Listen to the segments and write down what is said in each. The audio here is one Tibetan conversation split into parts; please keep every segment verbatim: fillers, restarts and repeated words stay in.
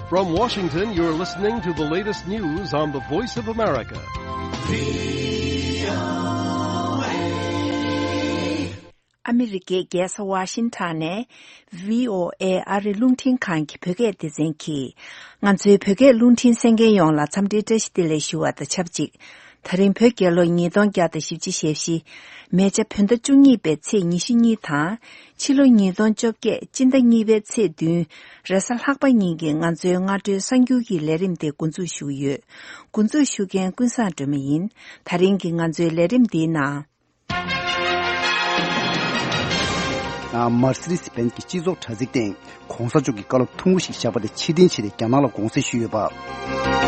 From Washington, you're listening to the latest news on the Voice of America. ཨ་མི་རི་ཀའི་རྒྱལ་ས་ཝ་ཤིང་ཊོན་ནས་བྷི་ཨོ་ཨེ་ཨ་རི་རླུང་འཕྲིན་ཁང་གི་བོད་སྐད་སྡེ་ཚན་གྱིས། ང་ཚོའི་བོད་སྐད་རླུང་འཕྲིན་གསན་མཁན་ཡོངས་ལ་འཚམས་འདྲིའི་བཀྲ་ཤིས་བདེ་ལེགས་ཞུ་བ་དང་ཆབས་ཅིག་ད་རིང་བོད་རྒྱལ་ལོ་ཉིས་སྟོང་བརྒྱ་དང་བཞི་བཅུ་ཞེ་བཞི། མེ་བྱ་བོད་ཟླ་བཅུ་གཉིས་པའི་ཚེས་ཉི་ཤུ་གཉིས་དང་། ཕྱི་ལོ་ཉིས་སྟོང་བཅོ་བརྒྱད་སྤྱི་ཟླ་གཉིས་པའི་ཚེས་བདུན། རེས་གཟའ་ལྷག་པ་ཉིན་གྱི་ང་ཚོའི་སྔ་དྲོའི་གསར་འགྱུར་གྱི་ལས་རིམ་དེ་འགོ་འཛུགས་ཞུ་གི་ཡོད། འགོ་འཛུགས་ཞུ་མཁན་ཀུན་བཟང་སྒྲོལ་མ་ཡིན། ད་རིང་གི་ང་ཚོའི་ལས་རིམ་འདིའི་ནང་། ཨ། མར་སི་ཌི་སི་བེན་གྱི་སྤྱི་ཚོགས་དྲ་ཚིགས་སྟེང་གོང་ས་མཆོག་གི་བཀའ་སློབ་ཐུང་ངུ་ཞིག་བཞག་པ་དེ་ཕྱིར་འཐེན་བྱས་ཏེ་རྒྱ་ནག་ལ་དགོངས་སེལ་ཞུས་ཡོད་པ།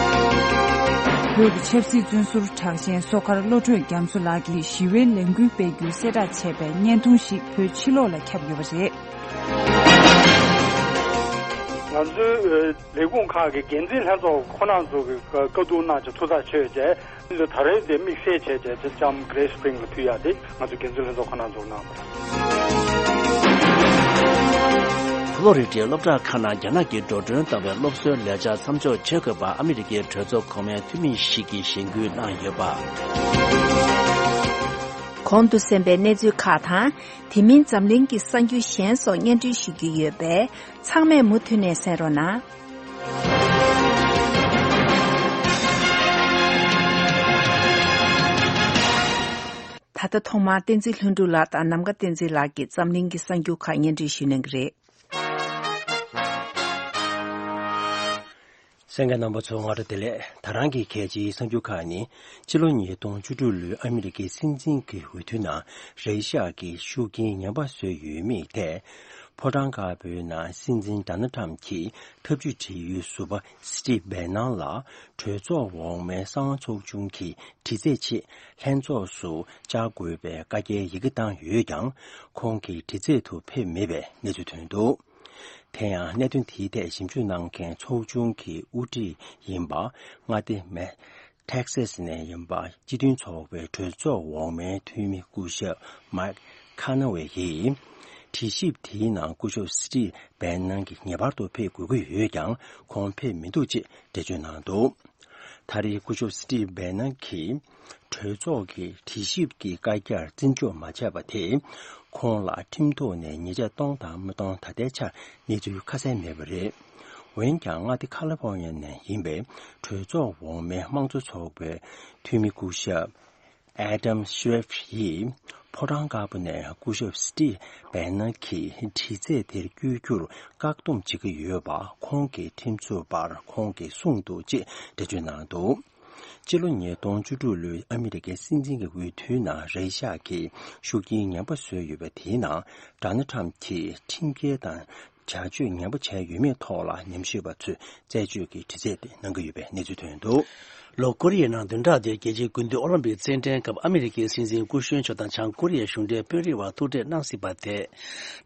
བོད་ཀྱི་ཆབ་སྲིད་བཙོན་ཟུར་དྲག་ཞན་བསོད་དཀར་བློ་གྲོས་རྒྱ་མཚོ་ལགས་ཀྱིས་ཞི་བའི་ལས་འགུལ་སྤེལ་རྒྱུའི་གསལ་བསྒྲགས་བྱས་པའི་བརྙན་ཐུང་ཞིག་བོད་ཕྱི་ལོགས་ལ་ཁྱབ་ཡོད་པ་རེད། ང་ཚོའི་ལས་ཁུངས་ཁག་གི་འགན་འཛིན་ལྷན་ཚོགས་ཁོ་ན་ཚོ་གི་བཀའ་བཀའ་བསྡུར་གནང་བྱས་ཐུགས་ཐག་ཆོད་བྱས། ད་རེས་དེ་དམིགས་བསལ་བྱས་བྱས་ཅམ་Gray Spring ལ་ཕུལ་ཡག་དེ་ང་ཚོ་འགན་འཛིན་ལྷན་ཚོགས་ཁོ་ན་ཚོར་གནང་བ་རེད། ཕློ་རི་ཌའི་སློབ་གྲྭ་ཁག་ནང་རྒྱ་ནག་གིས་འགྲོ་གྲོན་བཏང་བའི་སློབ་གསོའི་ལས་འཆར་མཚམས་འཇོག་བྱེད་དགོས་པ་ཨ་མི་རི་ཀའི་གྲོས་ཚོགས་གོང་མའི་འཐུས་མི་ཞིག་གིས་གཞེན་སྐུལ་གནང་ཡོད་པ། གོང་དུ་གསན་པའི་གནས་ཚུལ་ཁག་དང་། དེ་མིན་འཛམ་གླིང་གི་གསར་འགྱུར་གཞན་སོགས་སྙན་སྒྲོན་ཞུ་རྒྱུ་ཡོད་པས། ཚང་མས་མུ་མཐུད་ནས་གསན་རོགས་གནང་། ད་ལྟ་ཐོག་མར་བསྟན་འཛིན་ལྷུན་གྲུབ་ལགས་དང་ནམ་མཁའ་བསྟན་འཛིན་ལགས་ཀྱིས་འཛམ་གླིང་གི་གསར་འགྱུར་ཁག་སྙན་སྒྲོན་ཞུ་གནང་གི་རེད། གསན་མཁན་རྣམ་པ་ཚོ་སྔ་དྲོ་བདེ་ལེགས། ད་རང་གི་གལ་ཆེའི་གསར་འགྱུར་ཁག་ནི། ཕྱི་ལོ་ཉིས་སྟོང་བཅུ་དྲུག་ལོའི་ཨ་མི་རི་ཀའི་སྲིད་འཛིན་གྱི་འོས་བསྡུ་ནང་རེ་ཤ་ཡ་གིས་ཤུགས་རྐྱེན་ངན་པ་བཟོས་ཡོད་མེད་ཐད། ཕོ་བྲང་དཀར་པོའི་ནང་སྲིད་འཛིན་ཌོ་ནལ་ཊམ་གྱིས་ཐབས་ཇུས་འབྲེལ་ཡོད་ཟུར་པ་སི་ཊིབ་བྷེ་ནན་ལ་གྲོས་ཚོགས་འོག་མའི་གསང་བ་ཚོགས་ཆུང་གི་དྲི་རྩད་ཆེད་ལྷན་ཚོགས་སུ་བཅར་དགོས་པའི་བཀའ་རྒྱའི་ཡི་གེ་བཏང་ཡོད་ཀྱང་། ཁོང་གིས་དྲི་རྩད་དུ་ཕེབས་མེད་པའི་གནས་ཚུལ་ཐོན་འདུག་དེ་ཡང་གནད་དོན་དེའི་ཐད་ཞིབ་འཇུག་གནང་མཁན་ཚོགས་ཆུང་གི་དབུ་ཁྲིད་ཡིན་པ། མངའ་སྡེ་མེ་ཐེག་སེ་སི་ནས་ཡིན་པ། སྤྱི་མཐུན་ཚོགས་པའི་གྲོས་ཚོགས་འོག་མའི་འཐུས་མི་སྐུ་ཞབས་མཱིག་ཁ་ནོ་ཝེ་ཡིས། དྲི་ཞིབ་དེའི་ནང་སྐུ་ཞབས་སི་ཊིབ་བྷེ་ནན་གྱིས་ངེས་པར་དུ་ཕེབས་དགོས་ཀྱི་ཡོད་ཀྱང་ཁོང་ཕེབས་མི་འདུག་ཅེས་འགྲེལ་བརྗོད་གནང་འདུག་ད་རེས་སྐུ་ཞབས་སི་ཊིབ་བྷེ་ནན་གྱིས་གྲོས་ཚོགས་ཀྱི་དྲི་ཞིབ་ཀྱི་བཀའ་རྒྱར་བརྩི་འཇོག་མ་བྱས་པ་དེས། ཁོང་ལ་ཁྲིམས་ཐོག་ནས་ཉེས་ཆད་གཏོང་དང་མི་གཏོང་ད་ལྟའི་ཆར་གནས་ཚུལ་ཁ་གསལ་མེད་པ་རེད། འོན་ཀྱང་མངའ་སྡེ་ཁ་ལི་ཕོར་ཉ་ནས་ཡིན་པའི་གྲོས་ཚོགས་འོག་མའི་དམངས་གཙོ་ཚོགས་པའི་འཐུས་མི་སྐུ་ཞབས་ཨེ་ཌམ་ཤི་ཝིཕ་ཡིས་ཕོ་བྲང་དཀར་པོ་ནས་སྐུ་ཞབས་སི་ཊིབ་བྷེ་ནན་གྱིས་དྲི་རྩད་དེར་བསྐྱོད་རྒྱུར་བཀག་སྡོམ་བྱེད་ཀྱི་ཡོད་པ་ཁོང་གིས་ཁྲིམས་རྩོད་པར་ཁོང་གིས་གསུངས་འདུག་ཅེས་འགྲེལ་བརྗོད་གནང་འདུག་སྤྱི་ལོ་ཉིས་སྟོང་བཅུ་དྲུག་ལོའི་ཨ་མི་རི་ཀའི་སྲིད་འཛིན་གྱི་འོས་བསྡུའི་ནང་རེ་ཤ་གིས་ཤུགས་རྐྱེན་ངན་པ་བཟོས་ཡོད་པ་དེའི་ནང་ཌོ་ནལ་ཊམ་གྱིས་ཁྲིམས་འགལ་དང་བྱ་སྤྱོད་ངན་པ་བྱས་ཡོད་མེད་ཐོག་ལ་ཉམས་ཞིབ་པ་ཚོས་རྩད་གཅོད་ཀྱི་དྲི་རྩད་དེ་གནང་གི་ཡོད་པའི་གནས་ཚུལ་ཐོན་འདུག་ལྷོ་ཀོ་རི་ཡའི་ནང་བདུན་ཕྲག་འདིར་རྒྱལ་སྤྱིའི་དགུན་དུས་ཨོ་ལིམ་པིག་རྩེད་འགྲན་སྐབས་ཨ་མི་རི་ཀའི་སྲིད་འཛིན་སྐུ་གཞོན་མཆོག་དང་བྱང་ཀོ་རི་ཡའི་གཞུང་འབྲེལ་དཔོན་རིགས་བར་ཐུག་འཕྲད་གནང་སྲིད་པ་དེ་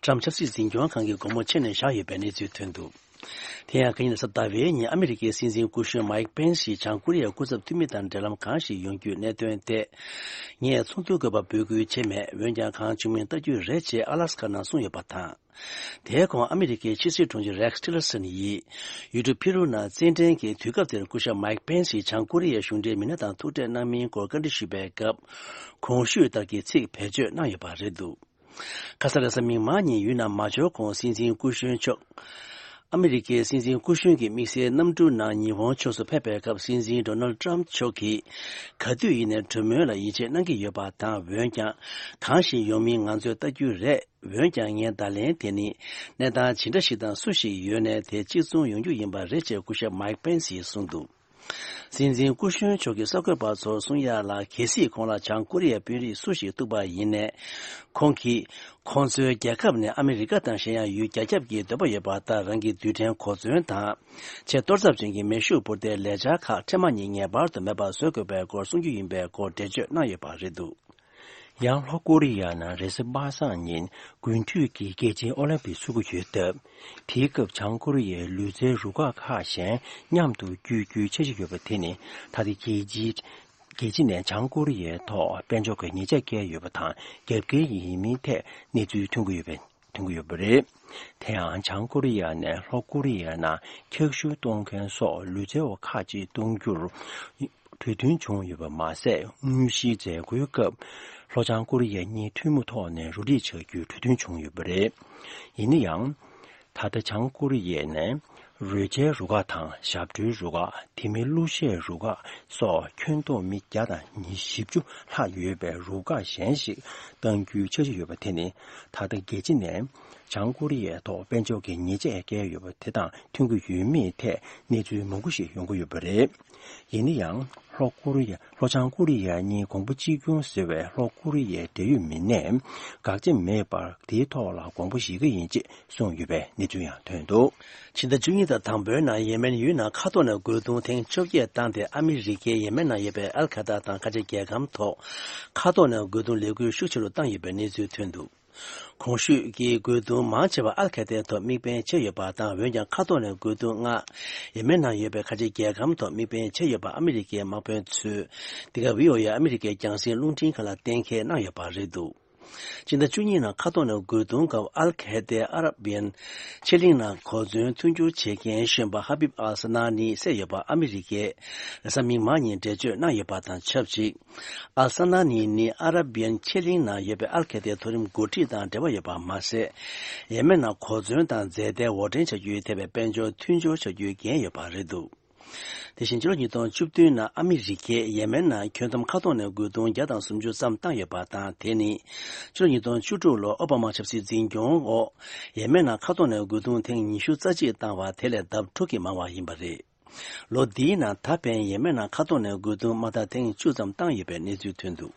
ཊམ་ཆབ་སྲིད་འཛིན་སྐྱོང་ཁང་གིས་དགོང་མོ་ཕྱི་ནས་བཞག་ཡོད་པའི་གནས་ཚུལ་ཐོན་འདུག་དེ་ཡང་ཁ་ཉིན་གཟའ་ཟླ་བའི་ཉིན་ཨ་མི་རི་ཀའི་སྲིད་འཛིན་སྐུ་གཞོན་མཱིག་པེན་སི་ཡིས་བྱང་ཀོ་རི་ཡའི་སྐུ་ཚབ་འཐུས་མི་དང་འབྲེལ་ལམ་གང་ཞིག་ཡོང་རྒྱུའི་གནད་དོན་ཐད། ངས་ཚོགས་འདུ་དགོས་པ་འབོད་སྐུལ་བྱས་མེད། འོན་ཀྱང་གང་བྱུང་མིན་ལྟ་རྒྱུ་རེད་ཅེས་ཨ་ལ་སི་ཀ་ནང་གསུངས་ཡོད་པ་དང་། དེའི་གོང་ཨ་མི་རི་ཀའི་ཕྱི་སྲིད་དྲུང་ཆེ་རེག་ཊི་ལར་སན་ཡིས་ཡུལ་གྲུ་ཕི་རུ་ནང་རྩེད་འགྲན་གྱི་དུས་སྐབས་དེར་སྐུ་ཞབས་མཱིག་པེན་སི་ཡིས་བྱང་ཀོ་རི་ཡའི་གཞུང་འབྲེལ་མི་སྣ་དང་ཐུག་འཕྲད་གནང་མིན་སྐོར་བཀའ་འདྲི་ཞུས་པའི་སྐབས། གོང་ཞུས་ལྟར་གྱི་ཚིག་བེད་སྤྱོད་གནང་ཡོད་པ་རེད་འདུག་ཁ་ས་རེས་གཟའ་མིག་དམར་ཉིན་ཡུལ་ནང་མ་འབྱོར་གོང་སྲིད་འཛིན་སྐུ་གཞོན་མཆོག་ཨ་མི་རི་ཀའི་སྲིད་འཛིན་སྐུ་གཞོན་གྱི་དམིགས་བསལ་གནམ་གྲུ་ནང་ཉི་ཧོང་ཕྱོགས་སུ་ཕེབས་པའི་སྐབས་སྲིད་འཛིན་ཌོ་ནལ་ཊམ་མཆོག་གིས་ག་དུས་ཡིན་ནའི་གྲོས་མོལ་ལ་ཡིད་ཆེས་གནང་གི་ཡོད་པ་དང་། འོན་ཀྱང་གང་ཞིག་ཡོང་མིན་ང་ཚོས་ལྟ་རྒྱུ་རེད། འོན་ཀྱང་ངའི་བརྡ་ལན་དེ་ནི་གནས་སྟངས་ཇི་འདྲ་ཞིག་དང་སུ་ཞིག་ཡོད་ནའི་དེ་གཅིག་མཚུངས་ཡོང་རྒྱུ་ཡིན་པ་རེད་ཅེས་སྐུ་ཞབས་མཱིག་པེན་སིས་གསུངས་འདུག་སྲིད་འཛིན་སྐུ་གཞོན་མཆོག་གིས་གསར་འགོད་པ་ཚོར་གསུང་ཡག་ལ། གལ་སྲིད་ཁོང་ལ་བྱང་ཀོ་རི་ཡའི་དཔོན་རིགས་སུ་ཞིག་གཏུག་པ་ཡིན་ནའི། ཁོང་གིས་ཁོང་ཚོའི་རྒྱལ་ཁབ་ནས་ཨ་མི་རི་ཀ་དང་གཞན་ཡང་ཡུལ་རྒྱ་ཁྱབ་ཀྱི་འདོད་པ་ཡོད་པ་ལྟར་རང་གི་རྡུལ་ཕྲན་གོ་མཚོན་དང་། ཆེས་གཏོར་ཚབས་ཅན་གྱི་མེ་ཤུགས་འཕུར་མདེལ་ལས་འཆར་ཁག་འཕྲལ་མ་ཉིད་ངེས་པར་དུ་མེད་པ་བཟོ་དགོས་པའི་སྐོར་གསུང་རྒྱུ་ཡིན་པའི་སྐོར་འགྲེལ་བརྗོད་གནང་ཡོད་པ་རེད་འདུག་ཡང་ལྷོ་ཀོ་རི་ཡ་ནང་རེས་གཟའ་པ་སངས་ཉིན་དགུན་དུས་ཀྱི་རྒྱལ་སྤྱིའི་ཨོ་ལིམ་པིག་ཚུགས་ཀྱི་ཡོད་སྟབས། དེའི་སྐབས་བྱང་ཀོ་རི་ཡའི་ལུས་རྩལ་རུ་ཁག་ཁག་གཞན་མཉམ་དུ་བསྐྱོད་རྒྱུའི་འཆར་གཞི་ཡོད་པ་དེ་ནི་ད་ལྟ་རྒྱལ་སྤྱིའི་རྒྱལ་སྤྱི་ནས་བྱང་ཀོ་རི་ཡའི་ཐོག་དཔལ་འབྱོར་གྱི་ཉེས་ཆད་བཀལ་ཡོད་པ་དང་རྒྱབ་འགལ་ཡིན་མིན་ཐད་གནས་ཚུལ་ཐོན་གྱི་ཡོད་པའི་ ཐོན་གྱི་ཡོད་པ་རེད། དེ་ཡང་བྱང་ཀོ་རི་ཡ་ནས་ལྷོ་ཀོ་རི་ཡའི་ནང་འཁྱག་ཤུན་གཏོང་མཁན་སོགས་ལུས་རྩལ་བ་ཁག་ཅིག་གཏོང་རྒྱུར་གྲོས་མཐུན་བྱུང་ཡོད་པ་མ་ཟད། དངོས་གཞིའི་མཛད་སྒོའི་སྐབས་ལྷོ་བྱང་ཀོ་རི་ཡ་གཉིས་ཐུན་མོང་ཐོག་ནས་རོགས་རེས་བྱ་རྒྱུའི་གྲོས་མཐུན་བྱུང་ཡོད་པ་རེད། ཡིན་ན་ཡང་། ད་ལྟ་བྱང་ཀོ་རི་ཡས་ནས་རོལ་ཆའི་རུ་ཁག་དང་ཞབས་བྲོའི་རུ་ཁག་དེ་མིན་གླུ་གཞས་རུ་ཁག་སོགས་ཁྱོན་བསྡོམས་མི་བརྒྱ་དང་ཉི་བཞི་བཅུ་ལྷག་ཡོད་པའི་རུ་ཁག་གཞན་ཞིག་གཏང་རྒྱུའི་འཆར་གཞི་ཡོད་པ་དེ་ནི། ད་ལྟ་རྒྱལ་སྤྱི་ནས་བྱང་ཀོ་རི་ཡའི་ཐོག་དཔལ་འབྱོར་གྱི་ཉེས་ཆད་བཀལ་ཡོད་པ་དེ་དང་མཐུན་གྱི་ཡོད་མེད་ཐད་གནས་ཚུལ་མང་པོ་ཞིག་ཡོང་གི་ཡོད་པ་རེད། ཡིན་ན་ཡང་། ལྷོ་ཀོ་རི་ཡ། ལྷོ་བྱང་ཀོ་རི་ཡ་གཉིས་གོང་བུ་གཅིག་གྱུར་ཟེར་བའི་ལྷོ་ཀོ་རི་ཡའི་འབྲེལ་ཡོད་མི་སྣས་དགག་བྱ་མེད་པར་དེའི་ཐོག་ལ་དགོངས་པ་བཞེས་ཀྱི་ཡིན་ཅེས་གསུངས་ཡོད་པའི་གནས་ཚུལ་ཡང་ཐོན་འདུག། ཕྱི་ཟླ་བཅུ་གཉིས་དང་དང་པོའི་ནང་ཡེ་མེན་ཡུལ་ནང་མཁའ་ཐོག་ནས་རྒོལ་རྡུང་ཐེངས་བཅོ་བརྒྱད་བཏང་སྟེ། ཨ་མི་རི་ཀས་ཡེ་མེན་ནང་ཡོད་པའི་ཨལ་ཁ་ད་དང་ཁ་ཆེ་རྒྱལ་ཁམས་ཐོག་མཁའ་ཐོག་ནས་རྒོལ་རྡུང་ལས་འགུལ་ཤུགས་ཆེ་རུ་བཏང་ཡོད་པའི་གནས་ཚུལ་ཐོན་འདུག། གོང་ཞུས་ཀྱི་རྒོལ་རྡུང་མང་ཆེ་བ་ཨལ་ཁ་ཏའི་ཐོག་དམིགས་འབེན་བྱས་ཡོད་པ་དང་། འོན་ཀྱང་མཁའ་ཐོག་ནས་རྒོལ་རྡུང་ལྔ་ཡེ་མེན་ནང་ཡོད་པའི་ཁ་ཆེ་རྒྱལ་ཁམས་ཐོག་དམིགས་འབེན་བྱས་ཡོད་པ་ཨ་མི་རི་ཀའི་དམག་དཔོན་ཚོས་འདི་ག་བྷི་ཨོ་ཨེ་ཨ་མི་རི་ཀའི་རྒྱང་སྲིང་རླུང་འཕྲིན་ཁང་ལ་གཏན་འཁེལ་གནང་ཡོད་པ་རེད་འདུག། སྤྱི་ཟླ་བཅུ་གཉིས་ནང་མཁའ་ཐོག་ནས་རྒོལ་རྡུང་སྐབས་ཨལ་ཁ་ཏའི་ཨ་རབ་ཡན་ཆེ་གླིང་ནང་གོ་མཚོན་མཐུན་འགྱུར་བྱེད་མཁན་གཞོན་པ་ཧ་བིབ་ཨལ་ས་ན་ནི་བསད་ཡོད་པ་ཨ་མི་རི་ཀས་རེས་གཟའ་མིག་དམར་ཉིན་འགྲེལ་བརྗོད་གནང་ཡོད་པ་དང་ཆབས་ཅིག། ཨལ་ས་ན་ནི་ནི་ཨ་རབ་ཡན་ཆེ་གླིང་ནང་ཡོད་པའི་ཨལ་ཁ་ཏའི་མཐོ་རིམ་འགོ་ཁྲིད་དང་འབྲེལ་བ་ཡོད་པ་མ་ཟད། ཡེ་མེན་ནང་གོ་མཚོན་དང་རྫས་མཐའི་དབོར་འདྲེན་བྱ་རྒྱུའི་ཐད་པའི་དཔལ་འབྱོར་མཐུན་སྦྱོར་བྱ་རྒྱུའི་འགན་ཡོད་པ་རེད་འདུག། དེ་བཞིན་ཕྱི་ལོ་ཉིས་སྟོང་བཅུ་བདུན་ནང་ཨ་མི་རི་ཀས་ཡེ་མེན་ནང་ཁྱོན་བསྡོམས་མཁའ་ཐོག་ནས་རྒོལ་རྡུང་བརྒྱ་དང་སུམ་ཅུ་ཙམ་བཏང་ཡོད་པ་དང་། དེ་ནི་ཕྱི་ལོ་ཉིས་སྟོང་བཅུ་དྲུག་ལོར་ཨོ་བྷ་མ་ཆབ་སྲིད་འཛིན་སྐྱོང་འོག་ཡེ་མེན་ནང་མཁའ་ཐོག་ནས་རྒོལ་རྡུང་ཐེངས་ཉི་ཤུ་རྩ་གཅིག་བཏང་བ་དེ་ལས་ལྡབ་དྲུག་གིས་མང་བ་ཡིན་པ་རེད། ལོ་འདིའི་ནང་ད་ཕན་ཡེ་མེན་ནང་མཁའ་ཐོག་ནས་རྒོལ་རྡུང་མ་མཐའ་ཐེངས་བཅུ་ཙམ་བཏང་ཡོད་པའི་གནས་ཚུལ་ཐོན་འདུག།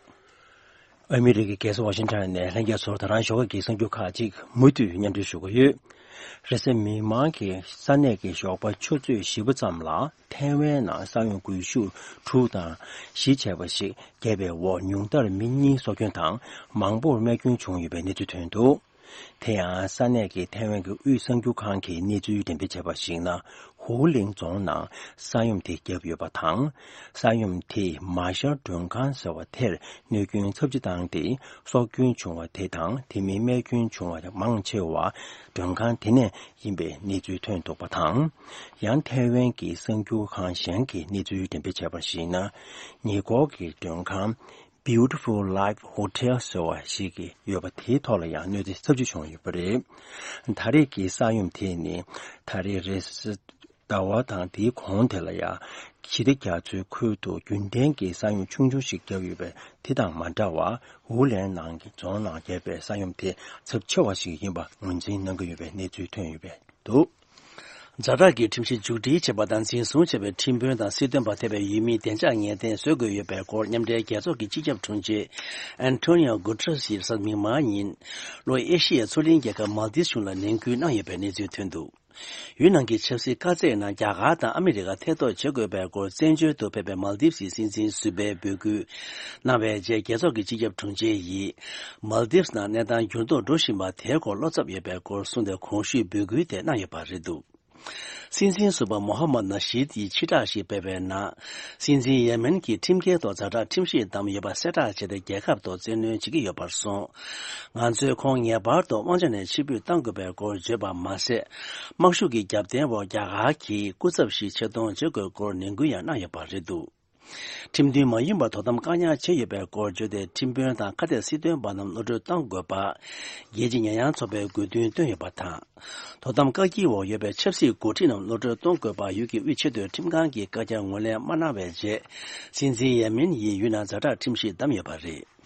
ཨ་མི་རི་ཀའི་རྒྱལ་ས་ཝ་ཤིང་ཊོན་ནས་ལྷན་རྒྱས་ཚོར་ད་རང་ཞོགས་ཀ་གི་གསར་འགྱུར་ཁག་ཅིག་མུ་མཐུད་སྙན་སྒྲོན་ཞུ་གི་ཡོད། རེས་གཟའ་མིག་དམར་གྱི་ས་གནས་ཀྱི་ཞོགས་པ་ཆུ་ཚོད་བཞི་པ་ཙམ་ལ་ཐའེ་ཝན་ནང་ས་ཡོམ་འགུལ་ཤུགས་དྲུག་དང་བཞི་བྱས་པ་ཞིག་བརྒྱབ་པའི་འོག་ཉུང་མཐར་མི་གཉིས་སྲོག་སྐྱོན་དང་མང་པོར་རྨས་སྐྱོན་བྱུང་ཡོད་པའི་གནས་ཚུལ་ཐོན་འདུག། དེ་ཡང་ས་གནས་ཀྱི་ཐའེ་ཝན་གྱི་དབུས་གསར་འགྱུར་ཁང་གིས་གནས་ཚུལ་འགྲེམས་སྤེལ་བྱས་པར་གཞིགས་ན། ཧུའུ་ལིང་རྫོང་ནང་ས་ཡོམ་དེ་བརྒྱབ་ཡོད་པ་དང་། ས་ཡོམ་དེས་མར་ཤལ་མགྲོན་ཁང་ཟེར་བ་དེར་གནོད་སྐྱོན་ཚབས་ཆེ་བཏང་སྟེ། སྲོག་སྐྱོན་བྱུང་བ་དེ་དང་དེ་མིན་རྨས་སྐྱོན་བྱུང་བ་མང་ཆེ་བ་མགྲོན་ཁང་དེ་ནས་ཡིན་པའི་གནས་ཚུལ་ཐོན་འདུག་པ་དང་། ཡང་ཐའེ་ཝན་གྱི་གསར་འགྱུར་ཁང་གཞན་གྱིས་གནས་ཚུལ་འགྲེམས་སྤེལ་བྱས་པར་གཞིགས་ན། ཉེ་འཁོར་གྱི་མགྲོན་ཁང་། Beautiful Life Hotel ཟེར་བ་ཞིག་ཡོད་པ་དེའི་ཐོག་ལ་ཡང་གནོད་འཚེ་ཚབས་ཆེ་བྱུང་ཡོད་པ་རེད། ད་རེས་ཀྱི་ས་ཡོམ་དེ་ནི་ད་རེས་རེས་གཟའ་ཟླ་བ་དང་དེའི་གོང་དེ་ལ་ཡང་ཞི་བདེ་རྒྱ་མཚོའི་ཁུལ་དུ་རྒྱུན་ལྡན་གྱི་ས་ཡོམ་ཆུང་ཆུང་ཞིག་བརྒྱབ་ཡོད་པ་དེ་དང་མ་འདྲ་བར། ཧུའུ་ལན་ནང་གི་རྫོང་ནང་བརྒྱབ་པའི་ས་ཡོམ་དེ་ཚབས་ཆེ་བ་ཞིག་ཡིན་པ་ངོས་འཛིན་གནང་གི་ཡོད་པའི་གནས་ཚུལ་ཐོན་ཡོད་པ་འདུག། ཛ་དྲག་གི་ཁྲིམས་གཞི་མཇུག་སྒྲིལ་བྱས་པ་དང་འཛིན་བཟུང་བྱས་པའི་ཁྲིམས་དཔོན་དང་སྲིད་དོན་པ་ཐེ་བའི་ཡུལ་མིའི་བདེ་འཇགས་ངེས་གཏན་བཟོ་དགོས་ཡོད་པའི་སྐོར་མཉམ་འབྲེལ་རྒྱལ་ཚོགས་ཀྱི་སྤྱི་ཁྱབ་དྲུང་ཆེ་ཨན་ཐོ་ནི་ཡོ་གུ་ཏྲེ་སི་ཡིས་རེས་གཟའ་མིག་དམར་ཉིན་ལྷོ་ཨེ་ཤི་ཡའི་མཚོ་གླིང་རྒྱལ་ཁབ་མཱལ་དིབ་གཞུང་ལ་ནན་སྐུལ་གནང་ཡོད་པའི་གནས་ཚུལ་ཐོན་འདུག། ཡུལ་ནང་གི་ཆབ་སྲིད་དཀའ་ཚེགས་ནང་རྒྱ་གར་དང་ཨ་མི་རི་ཀ་ཐེ་གཏོགས་བྱེད་དགོས་པའི་སྐོར་བཙན་བྱོལ་དུ་ཕེབས་པའི་མཱལ་དིབ་སི་སྲིད་འཛིན་ཟུར་པས་འབོད་སྐུལ་གནང་བའི་རྗེས། རྒྱལ་ཚོགས་ཀྱི་སྤྱི་ཁྱབ་དྲུང་ཆེ་ཡིས་མཱལ་དིབ་སི་ནང་གནས་སྟངས་འགྱུར་ལྡོག་འགྲོ་བཞིན་པ་དེའི་སྐོར་བློ་འཚབ་ཡོད་པའི་སྐོར་གསུངས་ཏེ། གོང་ཞུས་འབོད་སྐུལ་དེ་གནང་ཡོད་པ་རེད་འདུག། སྲིད་འཛིན་ཟུར་པ་མོ་ཧ་མད་ན་ཤིད་ཡིས་ཕྱིར་བསྒྲགས་ཤིག་སྤེལ་བའི་ནང་། སྲིད་འཛིན་ཡེ་མེན་གྱི་ཁྲིམས་འགལ་ཐོག་ཛ་དྲག་ཁྲིམས་ཞིབ་བདམས་ཡོད་པ་གསལ་བསྒྲགས་བྱས་ཏེ། རྒྱལ་ཁབ་ཐོག་བཙན་གནོན་བྱེད་ཀྱི་ཡོད་པར་སོང་། ང་ཚོས་ཁོང་ངེས་པར་དུ་དབང་ཆ་ནས་ཕྱིར་འབུད་གཏང་དགོས་པའི་སྐོར་བརྗོད་པ་མ་ཟད། དམག་ཤུགས་ཀྱི་རྒྱབ་རྟེན་འོག་རྒྱ་གར་གྱིས་སྐུ་ཚབ་ཞིག་ཆེད་གཏོང་བྱེད་དགོས་སྐོར་ནན་སྐུལ་ཡང་གནང་ཡོད་པ་རེད་འདུག། ཁྲིམས་མཐུན་མ་ཡིན་པར་དོ་དམ་བཀག་ཉར་བྱས་ཡོད་པའི་སྐོར་བརྗོད་དེ། ཁྲིམས་དཔོན་དང་ཁ་གཏད་སྲིད་དོན་པ་རྣམས་གློད་གྲོལ་གཏང་དགོས་པ། རྒྱལ་སྤྱིའི་ཉེས་ཡངས་ཚོགས་པའི་དགོས་འདུན་བཏོན་ཡོད་པ་དང་། དོ་དམ་བཀག་སྐྱིལ་འོག་ཡོད་པའི་ཆབ་སྲིད་འགོ་ཁྲིད་རྣམས་གློད་གྲོལ་གཏོང་དགོས་པ། ཡུལ་གྱི་དབུས་ཆེས་མཐོའི་ཁྲིམས་ཁང་གིས་བཀའ་རྒྱ་ངོས་ལེན་མ་གནང་བའི་རྗེས། སྲིད་འཛིན་ཡེ་མིན་ཡིས་ཡུལ་ནང་ཛ་དྲག་ཁྲིམས་ཞིབ་བདམས་ཡོད་པ་རེད།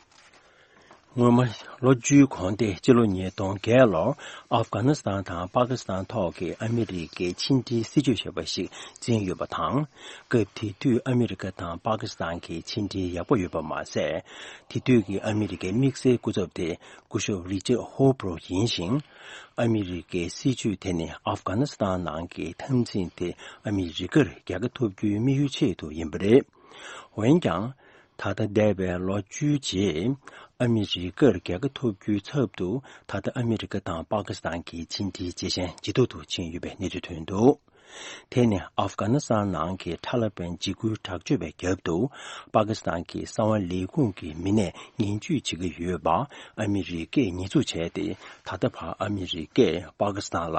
སྔོན་མ་ལོ་བཅུའི་གོང་སྟེ། སྤྱི་ལོ་ཉིས་སྟོང་བརྒྱད་ལོར་ཨབ་གྷ་ནི་སི་ཐན་དང་པ་ཀི་སི་ཐན་ཐོག་གི་ཨ་མི་རི་ཀའི་ཕྱི་འབྲེལ་སྲིད་ཇུས་ཞེས་པ་ཞིག་འཛིན་ཡོད་པ་དང་། སྐབས་དེ་དུས་ཨ་མི་རི་ཀ་དང་པ་ཀི་སི་ཐན་གྱི་ཕྱི་འབྲེལ་ཡག་པོ་ཡོད་པ་མ་ཟད། དེ་དུས་ཀྱི་ཨ་མི་རི་ཀའི་དམིགས་བསལ་སྐུ་ཚབ་དེ་སྐུ་ཞབས་རི་ཅར་ཧོ་བྷྲོ་ཡིན་ཞིང་། ཨ་མི་རི་ཀའི་སྲིད་ཇུས་དེ་ནི་ཨབ་གྷ་ནི་སི་ཐན་ནང་གི་འཐབ་འཛིང་དེ་ཨ་མི་རི་ཀར་རྒྱལ་ཁ་ཐོབ་རྒྱུའི་དམིགས་ཡུལ་ཆེད་དུ་ཡིན་པ་རེད། འོན་ཀྱང་། ད་ལྟ་འདས་པའི་ལོ་བཅུའི་རྗེས། ཨ་མི་རི་ཀར་རྒྱལ་ཁ་ཐོབ་རྒྱུའི་ཚབ་ཏུ། ད་ལྟ་ཨ་མི་རི་ཀ་དང་པ་ཀི་སི་ཐན་གྱི་ཕྱི་འབྲེལ་ཇེ་ཞན་ཇེ་སྡུག་ཏུ་ཕྱིན་ཡོད་པའི་གནས་ཚུལ་ཐོན་འདུག། དེ་ནི་ཨབ་གྷ་ནི་སི་ཐན་ནང་གི་ཐ་ལི་བན་འཇིགས་སྐུལ་དྲག་སྤྱོད་པའི་རྒྱབ་ཏུ། པ་ཀི་སི་ཐན་གྱི་གསང་བ་ལས་ཁུངས་ཀྱི་མི་སྣས་ངན་ཇུས་བྱེད་ཀྱི་ཡོད་པ་ཨ་མི་རི་ཀས་ཉེས་འཛུགས་བྱས་ཏེ། ད་ལྟ་བར་ཨ་མི་རི་ཀས་པ་ཀི་སི་ཐན་ལ་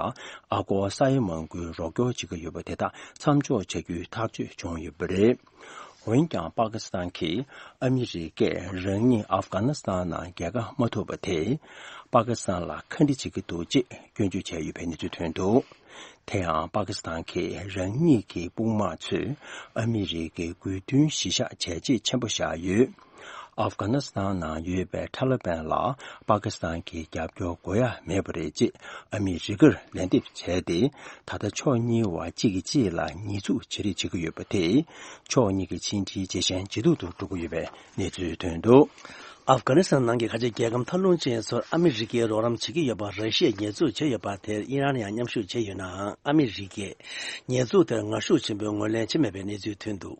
ཨ་སྒོར་ས་ཡ་མང་པོའི་རོགས་སྐྱོར་བྱེད་ཀྱི་ཡོད་པ་དེ་དག་མཚམས་འཇོག་བྱ་རྒྱུའི་ཐག་གཅོད་བྱུང་ཡོད་པ་རེད། འོན་ཀྱང་། པ་ཀི་སི་ཐན་གྱིས་ཨ་མི་རི་ཀས་རང་ཉིད་ཨབ་གྷ་ནི་སི་ཐན་ནང་རྒྱལ་ཁ་མ་ཐོབ་པ་དེས། པ་ཀི་སི་ཐན་ལ་ཁ་འདྲི་བྱེད་ཀྱི་འདུག་ཅེས་སྐྱོན་བརྗོད་བྱས་ཡོད་པའི་གནས་ཚུལ་ཐོན་འདུག་དེ་ཡང་། པ་ཀི་སི་ཐན་གྱིས་རང་ཉིད་ཀྱི་དཔུང་དམག་ཚོས་ཨ་མི་རི་ཀའི་དགོས་འདུན་གཞིར་བཞག་བྱས་རྗེས་ཆེན་པོ་བཞག་ཡོད། ཨབ་གྷ་ནི་སི་ཐན་ནང་ཡོད་པའི་ཐ་ལི་བན་ལ་པ་ཀི་སི་ཐན་གྱི་རྒྱབ་སྐྱོར་དགོས་ཡ་མེད་པ་རེད་ཅེས་ཨ་མི་རི་ཀར་ལན་འདེབས་བྱས་ཏེ། ད་ལྟ་ཕྱོགས་གཉིས་བར་གཅིག་གིས་གཅིག་ལ་ཉེས་འཛུགས་བྱེད་རེས་བྱེད་ཀྱི་ཡོད་པ་དེས། ཕྱོགས་གཉིས་ཀྱི་ཕྱི་འབྲེལ་ཇེ་ཞན་ཇེ་སྡུག་ཏུ་འགྲོ་གི་ཡོད་པའི་གནས་ཚུལ་ཐོན་འདུག་ཨབ་གྷ་ནི་སི་ཐན་ནང་གི་ཁ་ཆེ་རྒྱལ་ཁམས་མཐའ་ལྷུང་ཅན་ཚོར་ཨ་མི་རི་ཀས་རོགས་རམ་བྱེད་ཀྱི་ཡོད་པ་ར་ཤི་ཡས་ཉེས་འཛུགས་བྱས་ཡོད་པ་དེར་ཨི་རན་ཡང་མཉམ་ཞུགས་བྱས་ཡོད་ནའང་། ཨ་མི་རི་ཀས་ཉེས་འཛུགས་དེར་ངར་ཤུགས་ཆེན་པོས་ངོས་ལེན་བྱེད་མེད་པའི་གནས་ཚུལ་ཐོན་འདུག་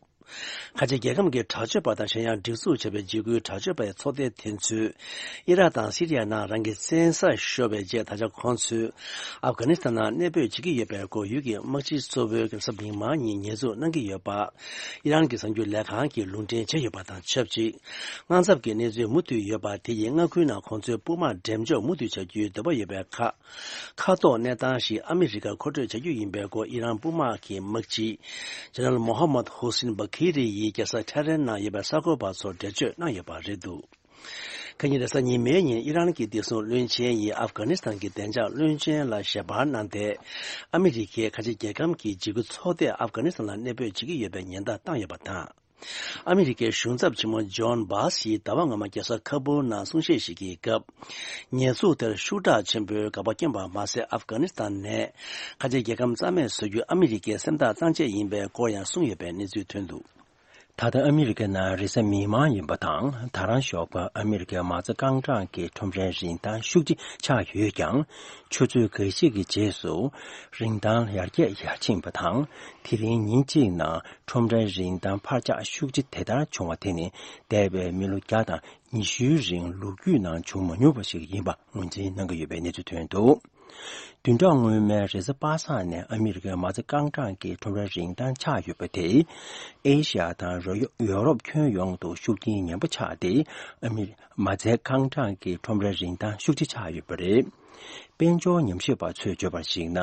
ཁ་ཆེ་རྒྱལ་ཁམས་ཀྱི་དྲག་སྤྱོད་པ་དང་གཞན་ཡང་སྒྲིག་འཛུགས་བྱས་པའི་འཇིགས་སྐུལ་དྲག་སྤྱོད་པའི་ཚོགས་སྡེ་དེ་ཚོས་ཨི་རག་དང་སི་རི་ཡ་ནང་རང་གི་བཙན་ས་ཤོར་བའི་རྗེས། ད་ཆ་ཁོང་ཚོས་ཨབ་གྷ་ནི་སི་ཐན་ནང་གནས་སྤོས་བྱེད་ཀྱི་ཡོད་པའི་སྐོར་ཡུལ་གྱི་དམག་སྤྱི་གཙོ་བོའི་རྒྱལ་ས་མིག་དམར་ཉིད་ཉེས་འཛུགས་གནང་གི་ཡོད་པ། ཨི་རན་གྱི་གསར་འགྱུར་ལས་ཁང་གིས་ལུང་འདྲེན་བྱས་ཡོད་པ་དང་ཆབས་ཅིག་དངངས་འཚབ་ཀྱི་གནས་ཚུལ་མུ་མཐུད་ཡོད་པ་དེ་ཡིས་མངའ་ཁུལ་ནང་ཁོང་ཚོའི་དཔུང་དམག་འགྲེམས་འཇོག་མུ་མཐུད་བྱ་རྒྱུའི་འདོད་པ་ཡོད་པའི་ཁར། མཁའ་ཐོག་གནས་སྟངས་ཤིག་ཨ་མི་རི་ཀར་མཁོ་སྤྲོད་བྱ་རྒྱུ་ཡིན་པའི་སྐོར་ཨི་རན་དཔུང་དམག་གི་དམག་སྤྱི་ཇེ་ནེ་རལ་མོ་ཧམ་མད་ཧུ་སིན་བྷ་ཁི་རི་ཡིས་རྒྱལ་ས་ཐེ་རན་ནང་ཡོད་པའི་གསར་འགོད་པ་ཚོར་འགྲེལ་བརྗོད་གནང་ཡོད་པ་རེད་འདུག་ཁ་ཉིན་རེས་གཟའ་ཉི་མའི་ཉིན་ཨི་རན་གྱི་བདེ་སྲུང་བློན་ཆེན་ཡིས་ཨབ་གྷ་ནི་སི་ཐན་གྱི་བདེ་འཇགས་བློན་ཆེན་ལ་ཞལ་པར་གནང་སྟེ། ཨ་མི་རི་ཀས་ཁ་ཆེ་རྒྱལ་ཁམས་ཀྱི་འཇིགས་སྐུལ་ཚོགས་སྡེ་ཨབ་གྷ་ནི་སི་ཐན་ལ་གནས་སྤོས་བྱེད་ཀྱི་ཡོད་པའི་ཉེན་བརྡ་བཏང་ཡོད་པ་དང་། ཨ་མི་རི་ཀའི་གཞུང་ཚབ་ཆེན་མོ་ཇོན་སྦཱས་ཡིས་ཟླ་བ་སྔོན་མ་རྒྱལ་ས་ཁ་བུལ་ནང་གསུང་བཤད་ཞིག་གི་སྐབས། ཉེས་འཛུགས་དེར་ཤུགས་དྲག་ཆེན་པོས་དགག་པ་བསྐྱོན་པ་མ་ཟད། ཨབ་གྷ་ནི་སི་ཐན་ནས་ཁ་ཆེ་རྒྱལ་ཁམས་རྩ་མེད་བཟོ་རྒྱུ་ཨ་མི་རི་ཀའི་སེམས་ཐག་གཙང་བཅད་ཡིན་པའི་སྐོར་ཡང་གསུངས་ཡོད་པའི་གནས་ཚུལ་ཐོན་འདུག་ད་ལྟ་ཨ་མི་རི་ཀའི་ནང་རེས་གཟའ་མིག་དམར་ཡིན་པ་དང་། ད་རང་ཞོགས་པ་ཨ་མི་རི་ཀའི་མ་རྩ་རྐང་གྲངས་ཀྱི་ཁྲོམ་རའི་རིན་ཐང་ཤུགས་ཆེ་ཆག་ཡོད་ཀྱང་། ཆུ་ཚོད་འགའ་ཤས་ཀྱི་རྗེས་སུ་རིན་ཐང་ཡར་རྒྱས་ཡར་ཕྱིན་པ་དང་། དེ་རིང་ཉིན་གཅིག་ནང་ཁྲོམ་རའི་རིན་ཐང་འཕར་ཆག་ཤུགས་ཆེ་དེ་ལྟར་བྱུང་བ་དེ་ནི། འདས་པའི་མི་ལོ་བརྒྱ་དང་ཉི་ཤུའི་རིང་ལོ་རྒྱུས་ནང་བྱུང་མ་མྱོང་བ་ཞིག་ཡིན་པ་ངོས་འཛིན་གནང་གི་ཡོད་པའི་གནས་ཚུལ་ཐོན་འདུག་བདུན་ཕྲག་སྔོན་མའི་རེས་གཟའ་པ་སངས་ནས་ཨ་མི་རི་ཀའི་མ་རྩ་རྐང་གྲངས་ཀྱི་ཁྲོམ་རའི་རིན་ཐང་ཆག་ཡོད་པ་དེས། ཨེ་ཤི་ཡ་དང་རོ་ཡོ་ཡོ་རོབ་ཁྱོན་ཡོངས་སུ་ཤུགས་རྐྱེན་ངན་པ་ཆགས་ཏེ། ཨ་མི་མ་རྩའི་རྐང་གྲངས་ཀྱི་ཁྲོམ་རའི་རིན་ཐང་ཤུགས་ཆེ་ཆག་ཡོད་པ་རེད། དཔལ་འབྱོར་ཉམས་ཞིབ་པ་ཚོས་བརྗོད་པར་གཞིགས་ན།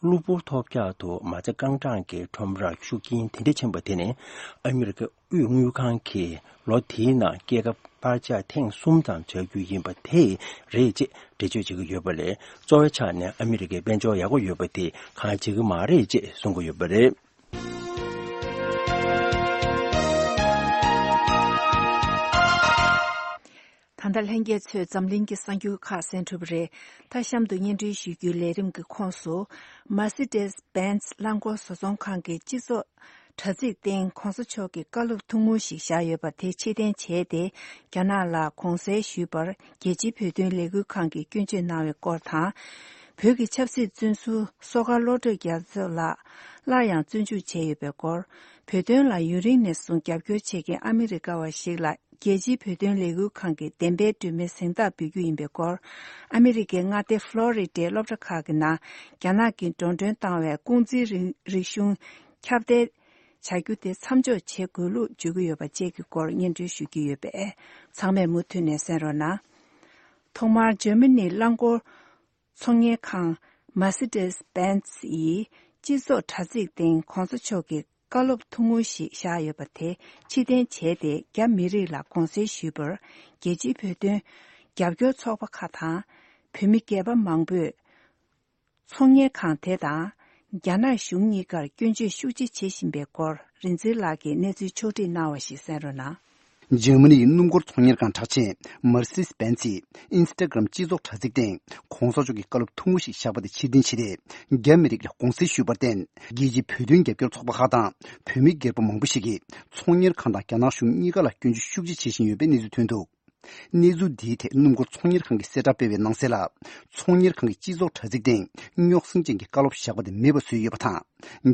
གློ་བུར་ཐོལ་རྒྱག་ཏུ་མ་རྩ་རྐང་གྲངས་ཀྱི་ཁྲོམ་རར་ཤུགས་རྐྱེན་དེ་འདྲ་ཕྱིན་པ་དེ་ནི། ཨ་མི་རི་ཀའི་དབུས་དངུལ་ཁང་གིས་ལོ་དེའི་ནང་སྐྱེད་ཀ་སྤར་ཆ་ཐེངས་གསུམ་ཙམ་བྱ་རྒྱུ་ཡིན་པ་དེ་རེད་ཅེས་འགྲེལ་བརྗོད་བྱེད་ཀྱི་ཡོད་པ་ལས། གཙོ་བོའི་ཆ་ནས་ཨ་མི་རི་ཀའི་དཔལ་འབྱོར་ཡག་པོ་ཡོད་པ་དེ་གང་བྱེད་ཀྱི་མ་རེད་ཅེས་གསུང་གི་ཡོད་པ་རེད། ད་ལྟ་ལྷན་རྒྱས་ཚོས་འཛམ་གླིང་གི་གསར་འགྱུར་ཁག་གསན་གྲུབ་པ་རེད། ད་གཤམ་དུ་སྙན་སྒྲོན་ཞུ་རྒྱུའི་ལས་རིམ་གྱི་ཁོངས་སུ། Mercedes-Benz རླངས་འཁོར་བཟོ་ཚོང་ཁང་གི་སྤྱི་ཚོགས་དྲ་ཚིགས་སྟེང་གོང་ས་མཆོག་གི་བཀའ་སློབ་ཐུང་ངུ་ཞིག་བཞག་ཡོད་པ་དེ་ཕྱིར་འཐེན་བྱས་ཏེ། རྒྱ་ནག་ལ་དགོངས་སེལ་ཞུས་པར་རྒྱལ་སྤྱིའི་བོད་དོན་ལས་འགུལ་ཁང་གིས་སྐྱོན་བརྗོད་གནང་བའི་སྐོར་དང་། བོད་ཀྱི་ཆབ་སྲིད་བཙོན་ཟུར་བསོད་དཀར་བློ་གྲོས་རྒྱ་མཚོ་ལགས་སླར་ཡང་བཙོན་འཇུག་བྱས་ཡོད་པའི་སྐོར། བོད་དོན་ལ་ཡུན་རིང་ནས་བཟུང་རྒྱབ་སྐྱོར་བྱེད་མཁན་ཨ་མི་རི་ཀ་བ་ཞིག་ལ། རྒྱལ་སྤྱིའི་བོད་དོན་ལས་འགུལ་ཁང་གི་བདེན་པའི་སྒྲོན་མེ་གཟེངས་རྟགས་འབུལ་རྒྱུ་ཡིན་པའི་སྐོར། ཨ་མི་རི་ཀའི་མངའ་སྡེ་ཕློ་རི་ཌའི་སློབ་གྲྭ་ཁག་གི་ནང་རྒྱ་ནག་གིས་འགྲོ་གྲོན་བཏང་བའི་ཀུང་ཙིའི་རིག་རིག་གཞུང་ཁྱབ་གདལ་བྱ་རྒྱུ་དེ་མཚམས་འཇོག་བྱེད་དགོས་ལུགས་བརྗོད་ཀྱི་ཡོད་པ་བཅས་ཀྱི་སྐོར་སྙན་སྒྲོན་ཞུ་རྒྱུ་ཡོད་པས། ཚང་མས་མུ་མཐུད་ནས་གསན་རོགས་གནང་། ཐོག་མར་འཇར་མ་ནིའི་རླངས་འཁོར་ཚོང་གཉེར་ཁང་Mercedes-Benz ཡིས་སྤྱི་ཚོགས་དྲ་ཚིགས་སྟེང་གོང་ས་མཆོག་གི་བཀའ་སློབ་ཐུང་ངུ་ཞིག་བཞག་ཡོད་པ་དེ་ཕྱིར་འཐེན་བྱས་ཏེ། རྒྱ་མི་རིགས་ལ་དགོངས་སེལ་ཞུས་པར་རྒྱལ་སྤྱིའི་བོད་དོན་རྒྱབ་སྐྱོར་ཚོགས་པ་ཁག་དང་། བོད་མི་སྒེར་པ་མང་པོས་ཚོང་གཉེར་ཁང་དེ་དང་རྒྱ་ནག་གཞུང་གཉིས་ཀར་སྐྱོན་བརྗོད་ཤུགས་ཆེ་བྱེད་བཞིན་པའི་སྐོར། རིག་འཛིན་ལགས་ཀྱིས་གནས་ཚུལ་ཕྱོགས་བསྒྲིགས་གནང་བ་ཞིག་གསན་རོགས་གནང་། འཇར་མ་ནི་ཡི་སྣུམ་འཁོར་ཚོང་གཉེར་ཁང་གྲགས་ཅན་Mercedes-Benz ཡིས་Instagram སྤྱི་ཚོགས་དྲ་ཚིགས་སྟེང་གོང་ས་མཆོག་གི་བཀའ་སློབ་ཐུང་ངུ་ཞིག་བཞག་པ་དེ་ཕྱིར་འཐེན་བྱས་ཏེ། རྒྱ་མི་རིགས་ལ་དགོངས་སེལ་ཞུས་པར་བརྟེན། རྒྱལ་སྤྱིའི་བོད་དོན་རྒྱབ་སྐྱོར་ཚོགས་པ་ཁག་དང་བོད་མི་སྒེར་པ་མང་པོ་ཞིག་གིས་ཚོང་གཉེར་ཁང་དང་རྒྱ་ནག་གཞུང་གཉིས་ཀ་ལ་སྐྱོན་བརྗོད་ཤུགས་ཆེ་བྱེད་བཞིན་ཡོད་པའི་གནས་ཚུལ་ཐོན་འདུག་གནས་ཚུལ་འདིའི་ཐད་སྣུམ་འཁོར་ཚོང་གཉེར་ཁང་གིས་གསལ་བསྒྲགས་སྤེལ་བའི་ནང་གསལ་ལ། ཚོང་གཉེར་ཁང་གི་སྤྱི་ཚོགས་དྲ་ཚིགས་སྟེང་རྙོག་ཟིང་ཅན་གྱི་བཀའ་སློབ་བཞག་པ་དེ་མེད་པ་བཟོས་ཡོད་པ་དང་།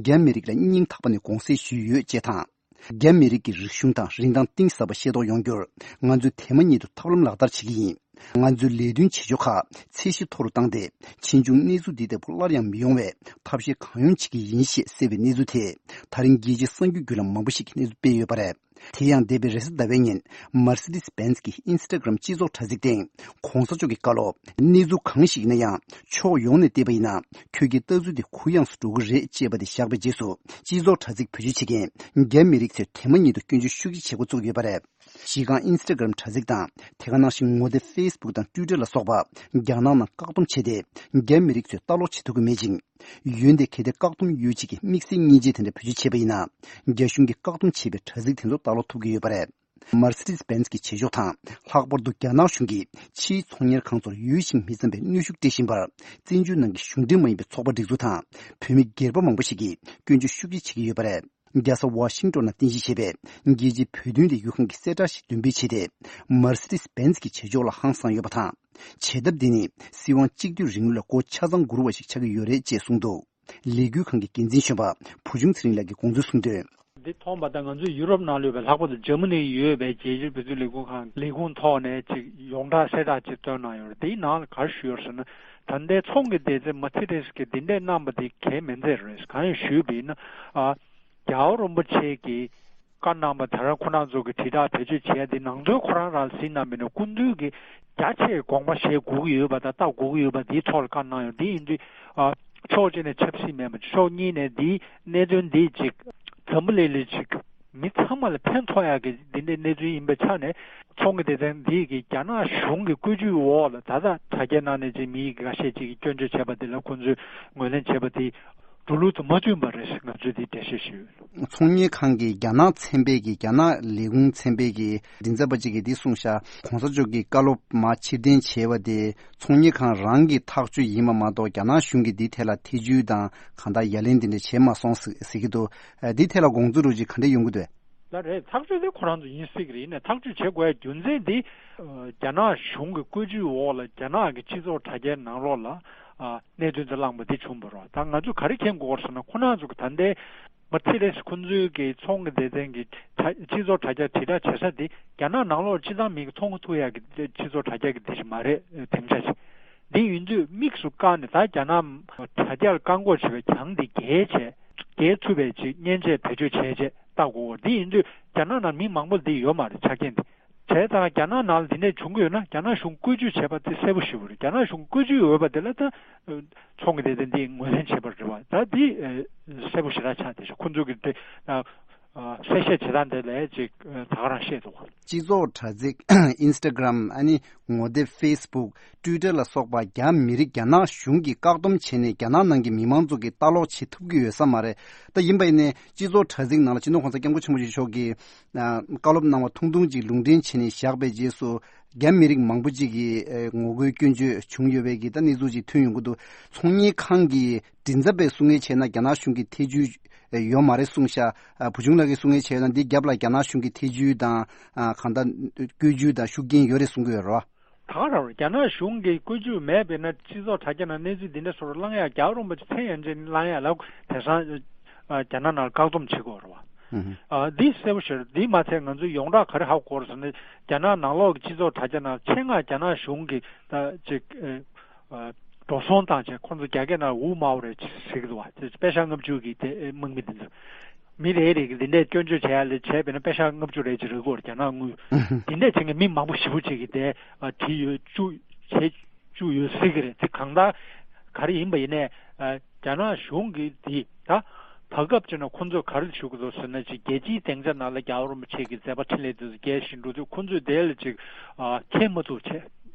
རྒྱ་མི་རིགས་ལ་སྙིང་ཐག་པ་ནས་དགོངས་སེལ་ཞུས་ཡོད་ཅེས་དང་། རྒྱ་མི་རིགས་ཀྱི་རིག་གཞུང་དང་རིན་ཐང་གཏིང་ཟབ་པ་ཤེས་རྟོགས་ཡོང་རྒྱུར་ང་ཚོས་དེ་མ་ཉིད་དུ་ཐབས་ལམ་ལག་བསྟར་བྱེད་ཀྱི་ཡིན། ང་ཚོའི་ལས་དོན་བྱེད་ཕྱོགས་ཁག་ཚད་གཞི་མཐོ་རུ་བཏང་སྟེ། ཕྱིས་འབྱུང་གནས་ཚུལ་འདི་ལྟ་བུ་སླར་ཡང་མི་ཡོང་བའི་ཐབས་ཤེས་གང་ཡོང་བྱེད་ཀྱི་ཡིན་ཞེས་གསལ་བའི་གནས་ཚུལ་དེ། ད་རིང་རྒྱལ་སྤྱིའི་གསར་འགྱུར་བརྒྱུད་ལམ་མང་པོ་ཞིག་གིས་གནས་ཚུལ་སྤེལ་ཡོད་པ་རེད། དེ་ཡང་འདས་པའི་རེས་གཟའ་ཟླ་བའི་ཉིན། Mercedes Benz་གི་Instagram་སྤྱི་ཚོགས་དྲ་ཚིགས་སྟེང་། གོང་ས་མཆོག་གི་བཀའ་སློབ། གནས་ཚུལ་གང་ཞིག་ཡིན་ན་ཡང་། ཕྱོགས་ཡོངས་ནས་བལྟས་པ་ཡིན་ན། ཁྱོད་ཀྱི་ལྟ་ཚུལ་དེ་གུ་ཡངས་སུ་འགྲོ་གི་རེད་ཅེས་པ་དེ་བཞག་པའི་རྗེས་སུ། སྤྱི་ཚོགས་དྲ་ཚིགས་བེད་སྤྱོད་བྱེད་མཁན་རྒྱ་མི་རིགས་ཚོས་དེ་མ་ཉིད་དུ་སྐྱོན་བརྗོད་ཤུགས་ཆེ་བྱེད་འགོ་བཙུགས་ཡོད་པ་རེད། གཞི་རྐང་Instagram་དྲ་ཚིགས་དང་། དེ་ག་ནང་བཞིན་ངོ་དེབ་Facebook་དང་Twitter་ལ་སོགས་པ་རྒྱ་ནག་ནང་བཀག་སྡོམ་བྱས་ཏེ། རྒྱ་མི་རིགས་ཚོས་ལྟ་ཀློག་བྱེད་ཐུབ་ཀྱི་མེད་ཅིང་། འོན་ཏེ་གལ་ཏེ་བཀག་སྡོམ་ཡོད་ཅིག་གི་དམིགས་བསལ་མཉེན་ཆས་དེ་འདྲ་བེད་སྤྱོད་བྱས་པ་ཡིན་ན། རྒྱ་གཞུང་གིས་བཀག་སྡོམ་བྱས་པའི་དྲ་ཚིགས་དེ་ཚོ་ལྟ་ཀློག་ཐུབ་ཀྱི་ཡོད་པ་རེད། Mercedes Benz་གི་བྱེད་ཕྱོགས་དང་། ལྷག་པར་དུ་རྒྱ་ནག་གཞུང་གིས་ཕྱིའི་ཚོང་གཉེར་ཁང་ཚོར་ཡུལ་གཞིག་མི་བརྩམས་པའི་གནོན་ཤུགས་སྤྲད་བཞིན་པར། བཙན་བྱོལ་ནང་གི་གཞུང་འབྲེལ་མ་ཡིན་པའི་ཚོགས་པ་སྒྲིག་འཛུགས་དང་། བོད་མི་སྒེར་པ་མང་པོ་ཞིག་གིས་སྐྱོན་བརྗོད་ཤུགས་ཆེ་བྱེད་ཀྱི་ཡོད་པ་རེད། རྒྱལ་ས་ཝ་ཤིང་ཏོན་ནང་རྟེན་གཞི་བྱས་པའི་རྒྱལ་སྤྱིའི་བོད་དོན་ལས་འགུལ་ཁང་གིས་གསལ་བསྒྲགས་ཤིག་འདོན་སྤེལ་བྱས་ཏེ། Mercedes Benz་གི་བྱེད་ཕྱོགས་ལ་ཧང་སངས་ཡོད་པ་དང་། བྱེད་ཐབས་འདི་ནི་སྲིད་དབང་གཅིག་སྡུད་རིང་ལུགས་ལ་སྒོ་ཆ་ཚང་སྒུར་བ་ཞིག་ཆགས་ཀྱི་ཡོད་རེད་ཅེས་གསུངས་འདུག་ལས་འགུལ་ཁང་གི་འགན་འཛིན་གཞོན་པ་བུ་ཆུང་ཚེ་རིང་ལགས་ཀྱིས་དགོངས་ཚུལ་གསུངས་དོན། འདི་མཐོང་པ་དང་ང་ཚོའི་ཡུ་རོབ་ནང་ལ་ཡོད་པའི་ལྷག་པར་དུ་འཇར་མ་ནིའི་ཡོད་པའི་རྒྱལ་སྤྱིའི་བོད་དོན་ལས་འགུལ་ཁང་ལས་ཁུངས་ཐོག་ནས་ཅིག་ཡོངས་གྲགས་གསལ་བསྒྲགས་ཅིག་བཏོན་གནང་ཡོད་རེད། དེའི་ནང་ལ་ག་རེ་ཞུས་ཡོད་ཟེར་ན། ད་ལྟའི་ཚོང་གི་སྡེ་ཚན་མར་སི་ཌི་ཨེ་སི་གིས་འདི་འདྲས་གནང་པ་དེ་གལ་མི་འཛེམ་རེད། གང་ཡིན་ཞུས་པ་ཡིན་ན། ཨ། རྒྱལ་བ་རིན་པོ་ཆེ་གིས་བཀའ་གནང་པ་དེ་རང་ཁོ་རང་ཚོ་གི་དྲིལ་བསྒྲགས་བེད་སྤྱོད་བྱས་ཏེ་ནང་དོན་ཁོ་རང་རང་ལ་ཟིན་གནང་མིན་ནས་སྐུ་མདུན་གྱིས་རྒྱ་ཆེའི་དགོངས་པ་བཞེས་དགོས་ཀྱི་ཡོད་པ་དང་ལྟ་དགོས་ཀྱི་ཡོད་པ་དེའི་ཐོག་ལ་བཀའ་གནང་ཡོད། དེ་ཡིན་དུས། ཨ། ཕྱོགས་གཅིག་ནས་ཆབ་སྲིད་མེད་པ་ཕྱོགས་གཉིས་ནས་འདིའི་གནད་དོན་འདི་ཅིག་འཛམ་བུ་གླིང་ལ་ཅིག་མི་ཚང་མ་ལ་ཕན་ཐོགས་ཡག་གི་འདི་འདྲའི་གནད་དོན་ཡིན་པའི་ཆ་ནས། ཚོང་གི་སྡེ་ཚན་འདི་གིས་རྒྱ་ནག་གཞུང་གི་བཀོད་ཇུས་འོག་ལ་ད་ལྟ་དྲ་རྒྱའི་ནང་ནས་ཅིག་མི་འགའ་ཤས་ཅིག་གིས་སྐྱོན་བརྗོད་བྱས་པ་འདི་ལ་ཁོང་ཚོས་ངོས་ལེན་བྱས་པ་འདི་འགྲོ་ལུགས་དང་མ་མཐུན་པ་རེད། ང་ཚོས་འདི་འགྲེལ་བཤད་ཞུས་ཡོད། ཚོང་གཉེར་ཁང་གི་རྒྱ་ནག་ཚན་པའི་གི་རྒྱ་ནག་ལས་ཁུངས་ཚན་པའི་གི་མགྲིན་ཚབ་པ་ཅིག་གིས་འདི་གསུངས་ཤག་གོང་ས་མཆོག་གི་བཀའ་སློབ་མར་ཕྱིར་འཐེན་བྱས་པ་དེ་ཚོང་གཉེར་ཁང་རང་གི་ཐག་གཅོད་ཡིན་པ་མ་གཏོགས། རྒྱ་ནག་གཞུང་གིས་འདིའི་ཐད་ལ་ཐེ་བྱུས་དང་གང་ལྟར་ཡ་ལན་འདི་འདྲ་བྱས་མ་སོང་ཟེར་གྱི་འདུག་འདིའི་ཐད་ལ་དགོངས་ཚུལ་རོ་ཅིག་ག་འདྲ་ཡོང་གི་འདུག་ད་རེད། ཐག་གཅོད་དེ་ཁོ་རང་ཚོ་ཡིན་སྲིད་ཀྱི་རེད། ཡིན་ནའི་ཐག་གཅོད་བྱེད་དགོས་ཡ་རྒྱུ་མཚན་འདི། ཨ། རྒྱ་ནག་གཞུང་གི་བཀོད་ཇུས་འོག་ལ་རྒྱ་ནག་གི་སྤྱི་ཚོགས་དྲ་རྒྱའི་ནང་ལོགས་ལ། ཨ། གནད་དོན་དེ་བསླངས་པ་འདི་བྱུང་བ་རེད། ད་ང་ཚོས་ག་རེ་མཁྱེན་དགོས་ཟེར་ན། ཁོ་རང་ཚོ་གི་ད་ལྟའི་མར་སི་ཌི་ཨེ་སི་ཁོ་ཚོའི་གི་ཚོང་གི་སྡེ་ཚན་གྱི་དྲ་སྤྱི་ཚོགས་དྲ་རྒྱ་དྲིལ་བསྒྲགས་བྱེད་ས་འདི་རྒྱ་ནག་ནང་ལོགས་སྤྱི་བཏང་མི་གི་མཐོང་ཐུབ་ཡ་གི་སྤྱི་ཚོགས་དྲ་རྒྱ་གི་འདི་ཞིག་མ་རེད། སྡིངས་ཆ་ཞིག་འདི་ཡིན་དུས་དམིགས་སུ་བཀར་ནས་ད་རྒྱ་ནག་དྲ་རྒྱར་བཀག་འགོག་བྱེད་པའི་གྱང་འདི་བརྒལ་བྱས། བརྒལ་ཐུབ་པའི་ཅིག་མཉེན་ཆས་བེད་སྤྱོད་བྱས་བྱས་བལྟ་དགོས། འདི་ཡིན་དུས་རྒྱ་ནག་ནང་མི་མང་པོ་འདི་ཡོད་མ་རེད། ཆ་རྐྱེན་འདི། བྱས་ཙང་རྒྱ་ནག་ནང་ལ་འདི་འདྲས་བྱུང་གི་ཡོད་ན་རྒྱ་ནག་གཞུང་བཀོད་ཇུས་བྱས་པ་དེ་གསལ་པོ་ཞེ་པོ་རེད། རྒྱ་ནག་གཞུང་བཀོད་ཇུས་ཡོད་པ་དེ་ལ་ད་ཚོང་གི་སྡེ་ཚན་འདིས་ངོས་ལེན་བྱས་པ་རེད་བ། ད་འདི་གསལ་པོ་ཞེ་དྲག་ཆགས་བསྡད་ཤག་ཁོ་ཚོ་གི་དེ། གསལ་བཤད་བྱེད་སྟངས་དེ་ལས་ཅིག་ད་ག་རང་བཤད་འདུག་སྤྱི་ཚོགས་དྲ་ཚིགས་Instagram། ཨ་ནི་ངོ་དེབ་Facebook། Twitter་ལ་སོགས་པ་རྒྱ་མི་རིགས་རྒྱ་ནག་གཞུང་གིས་བཀག་སྡོམ་བྱས་ནས་རྒྱ་ནག་ནང་གི་མི་མང་ཚོ་གིས་ལྟ་ཀློག་བྱེད་ཐུབ་ཀྱི་ཡོད་ས་མ་རེད། ད་ཡིན་པ་ཡིན་ནའི་སྤྱི་ཚོགས་དྲ་ཚིགས་ནང་ལ་སྤྱི་ནོར་གོང་ས་སྐྱབས་མགོན་ཆེན་པོ་མཆོག་གིས་ཨ་བཀའ་སློབ་གནང་བ་ཐུང་ཐུང་ཅིག་ལུང་འདྲེན་བྱས་ནས་བཞག་པའི་རྗེས་སུ། རྒྱ་མི་རིགས་མང་པོ་ཅིག་གིས་ཨེ་ངོ་རྒོལ་སྐྱོན་བརྗོད་བྱུང་ཡོད་པའི་གི་ད་གནས་ཚུལ་ཅིག་ཐོན་ཡོང་གི་འདུག་ཚོང་གཉེར་ཁང་གི་མགྲིན་ཚབ་པས་གསུང་མཁན་བྱས་ན་རྒྱ་ནག་གཞུང་གིས་ཐེ་བྱུས་ཨེ་ཡོད་མ་རེད་གསུངས་ཤག་ཨ་བུ་ཆུང་ལགས་ཀྱིས་གསུང་མཁན་བྱས་ན་འདི་རྒྱབ་ལ་རྒྱ་ནག་གཞུང་གིས་ཐེ་བྱུས་དང་ཨ་གང་ལྟར་བཀོད་ཇུས་དང་ཤུགས་རྐྱེན་ཡོད་རེད་གསུང་གི་ཡོད་རེད་བ། ད་ག་རང་རེད། རྒྱ་ནག་གཞུང་གིས་བཀོད་ཇུས་མེད་པས་ན་སྤྱི་ཚོགས་དྲ་རྒྱ་ནང་གནས་ཚུལ་འདི་འདྲ་སོགས་བླང་ཡ། རྒྱལ་བ་རིན་པོ་ཆེ་མཚན་ཡན་ཆད་བླང་ཡ་ལ་དེང་སང་ཨ་རྒྱ་ནག་ནང་བཀག་སྡོམ་བྱེད་དགོས་རེད་བ། ཨ་འདི་གསལ་པོ་ཞིག་རེད། འདི་མ་ཚད་ང་ཚོས་ཡོངས་གྲགས་ག་རེ་ཧ་གོ་དགོས་རེད་ཟེར་ན། རྒྱ་ནག་ནང་ལོགས་ཀྱི་སྤྱི་ཚོགས་དྲ་རྒྱ་ནང་ཆེད་མངགས་རྒྱ་ནག་གཞུང་གིས་ད་ཅིག་ཨ་འགྲོ་སོང་བཏང་བྱས། ཁོང་ཚོ་རྒྱ་སྐད་ནང་ཝུ་མའོ་རེད་ཟེར་གྱི་འདུག་བ། དེ་པེ་ཤག་ལྔ་བཅུ་གི་དེ་དམག་མི་དེ་ཚོ། མི་རེ་རེ་གིས་འདི་འདྲས་སྐྱོན་བརྗོད་བྱས་ཡ་ལས་བྱས་པས་ན་པེ་ཤག་ལྔ་བཅུ་རེ་ཅིག་རག་གི་ཡོད་རེད། རྒྱ་ནག་དངུལ། འདི་འདྲས་བྱས་ནས་མི་མང་པོ་ཞེ་པོ་ཅིག་གིས་དེ་ཨ་བྲིས་ཡོད། བཅུག་བྱས་བཅུག་ཡོད་སྲིད་ཀྱི་རེད། དེ་གང་ལྟར་ག་རེ་ཡིན་པ་ཡིན་ནའི་ཨ་རྒྱ་ནག་གཞུང་གིས་འདི་ད་ད་སྐབས་ཅིག་ན་ཁོང་ཚོས་ག་རེ་ཞུ་གི་འདུག་ཟེར་ན། ཅིག་རྒྱལ་སྤྱིའི་སྡིངས་ཆ་ནང་ལ་རྒྱལ་བ་རིན་པོ་ཆེ་གི་མཛད་པ་འཕྲིན་ལས་དེ་ཚོ་རྒྱས་བཞིན་འགྲོ་དུས། ཁོང་ཚོས་དེ་ལ་ཅིག་ཨ་མཁྱེན་མ་ཐུབ་བྱས།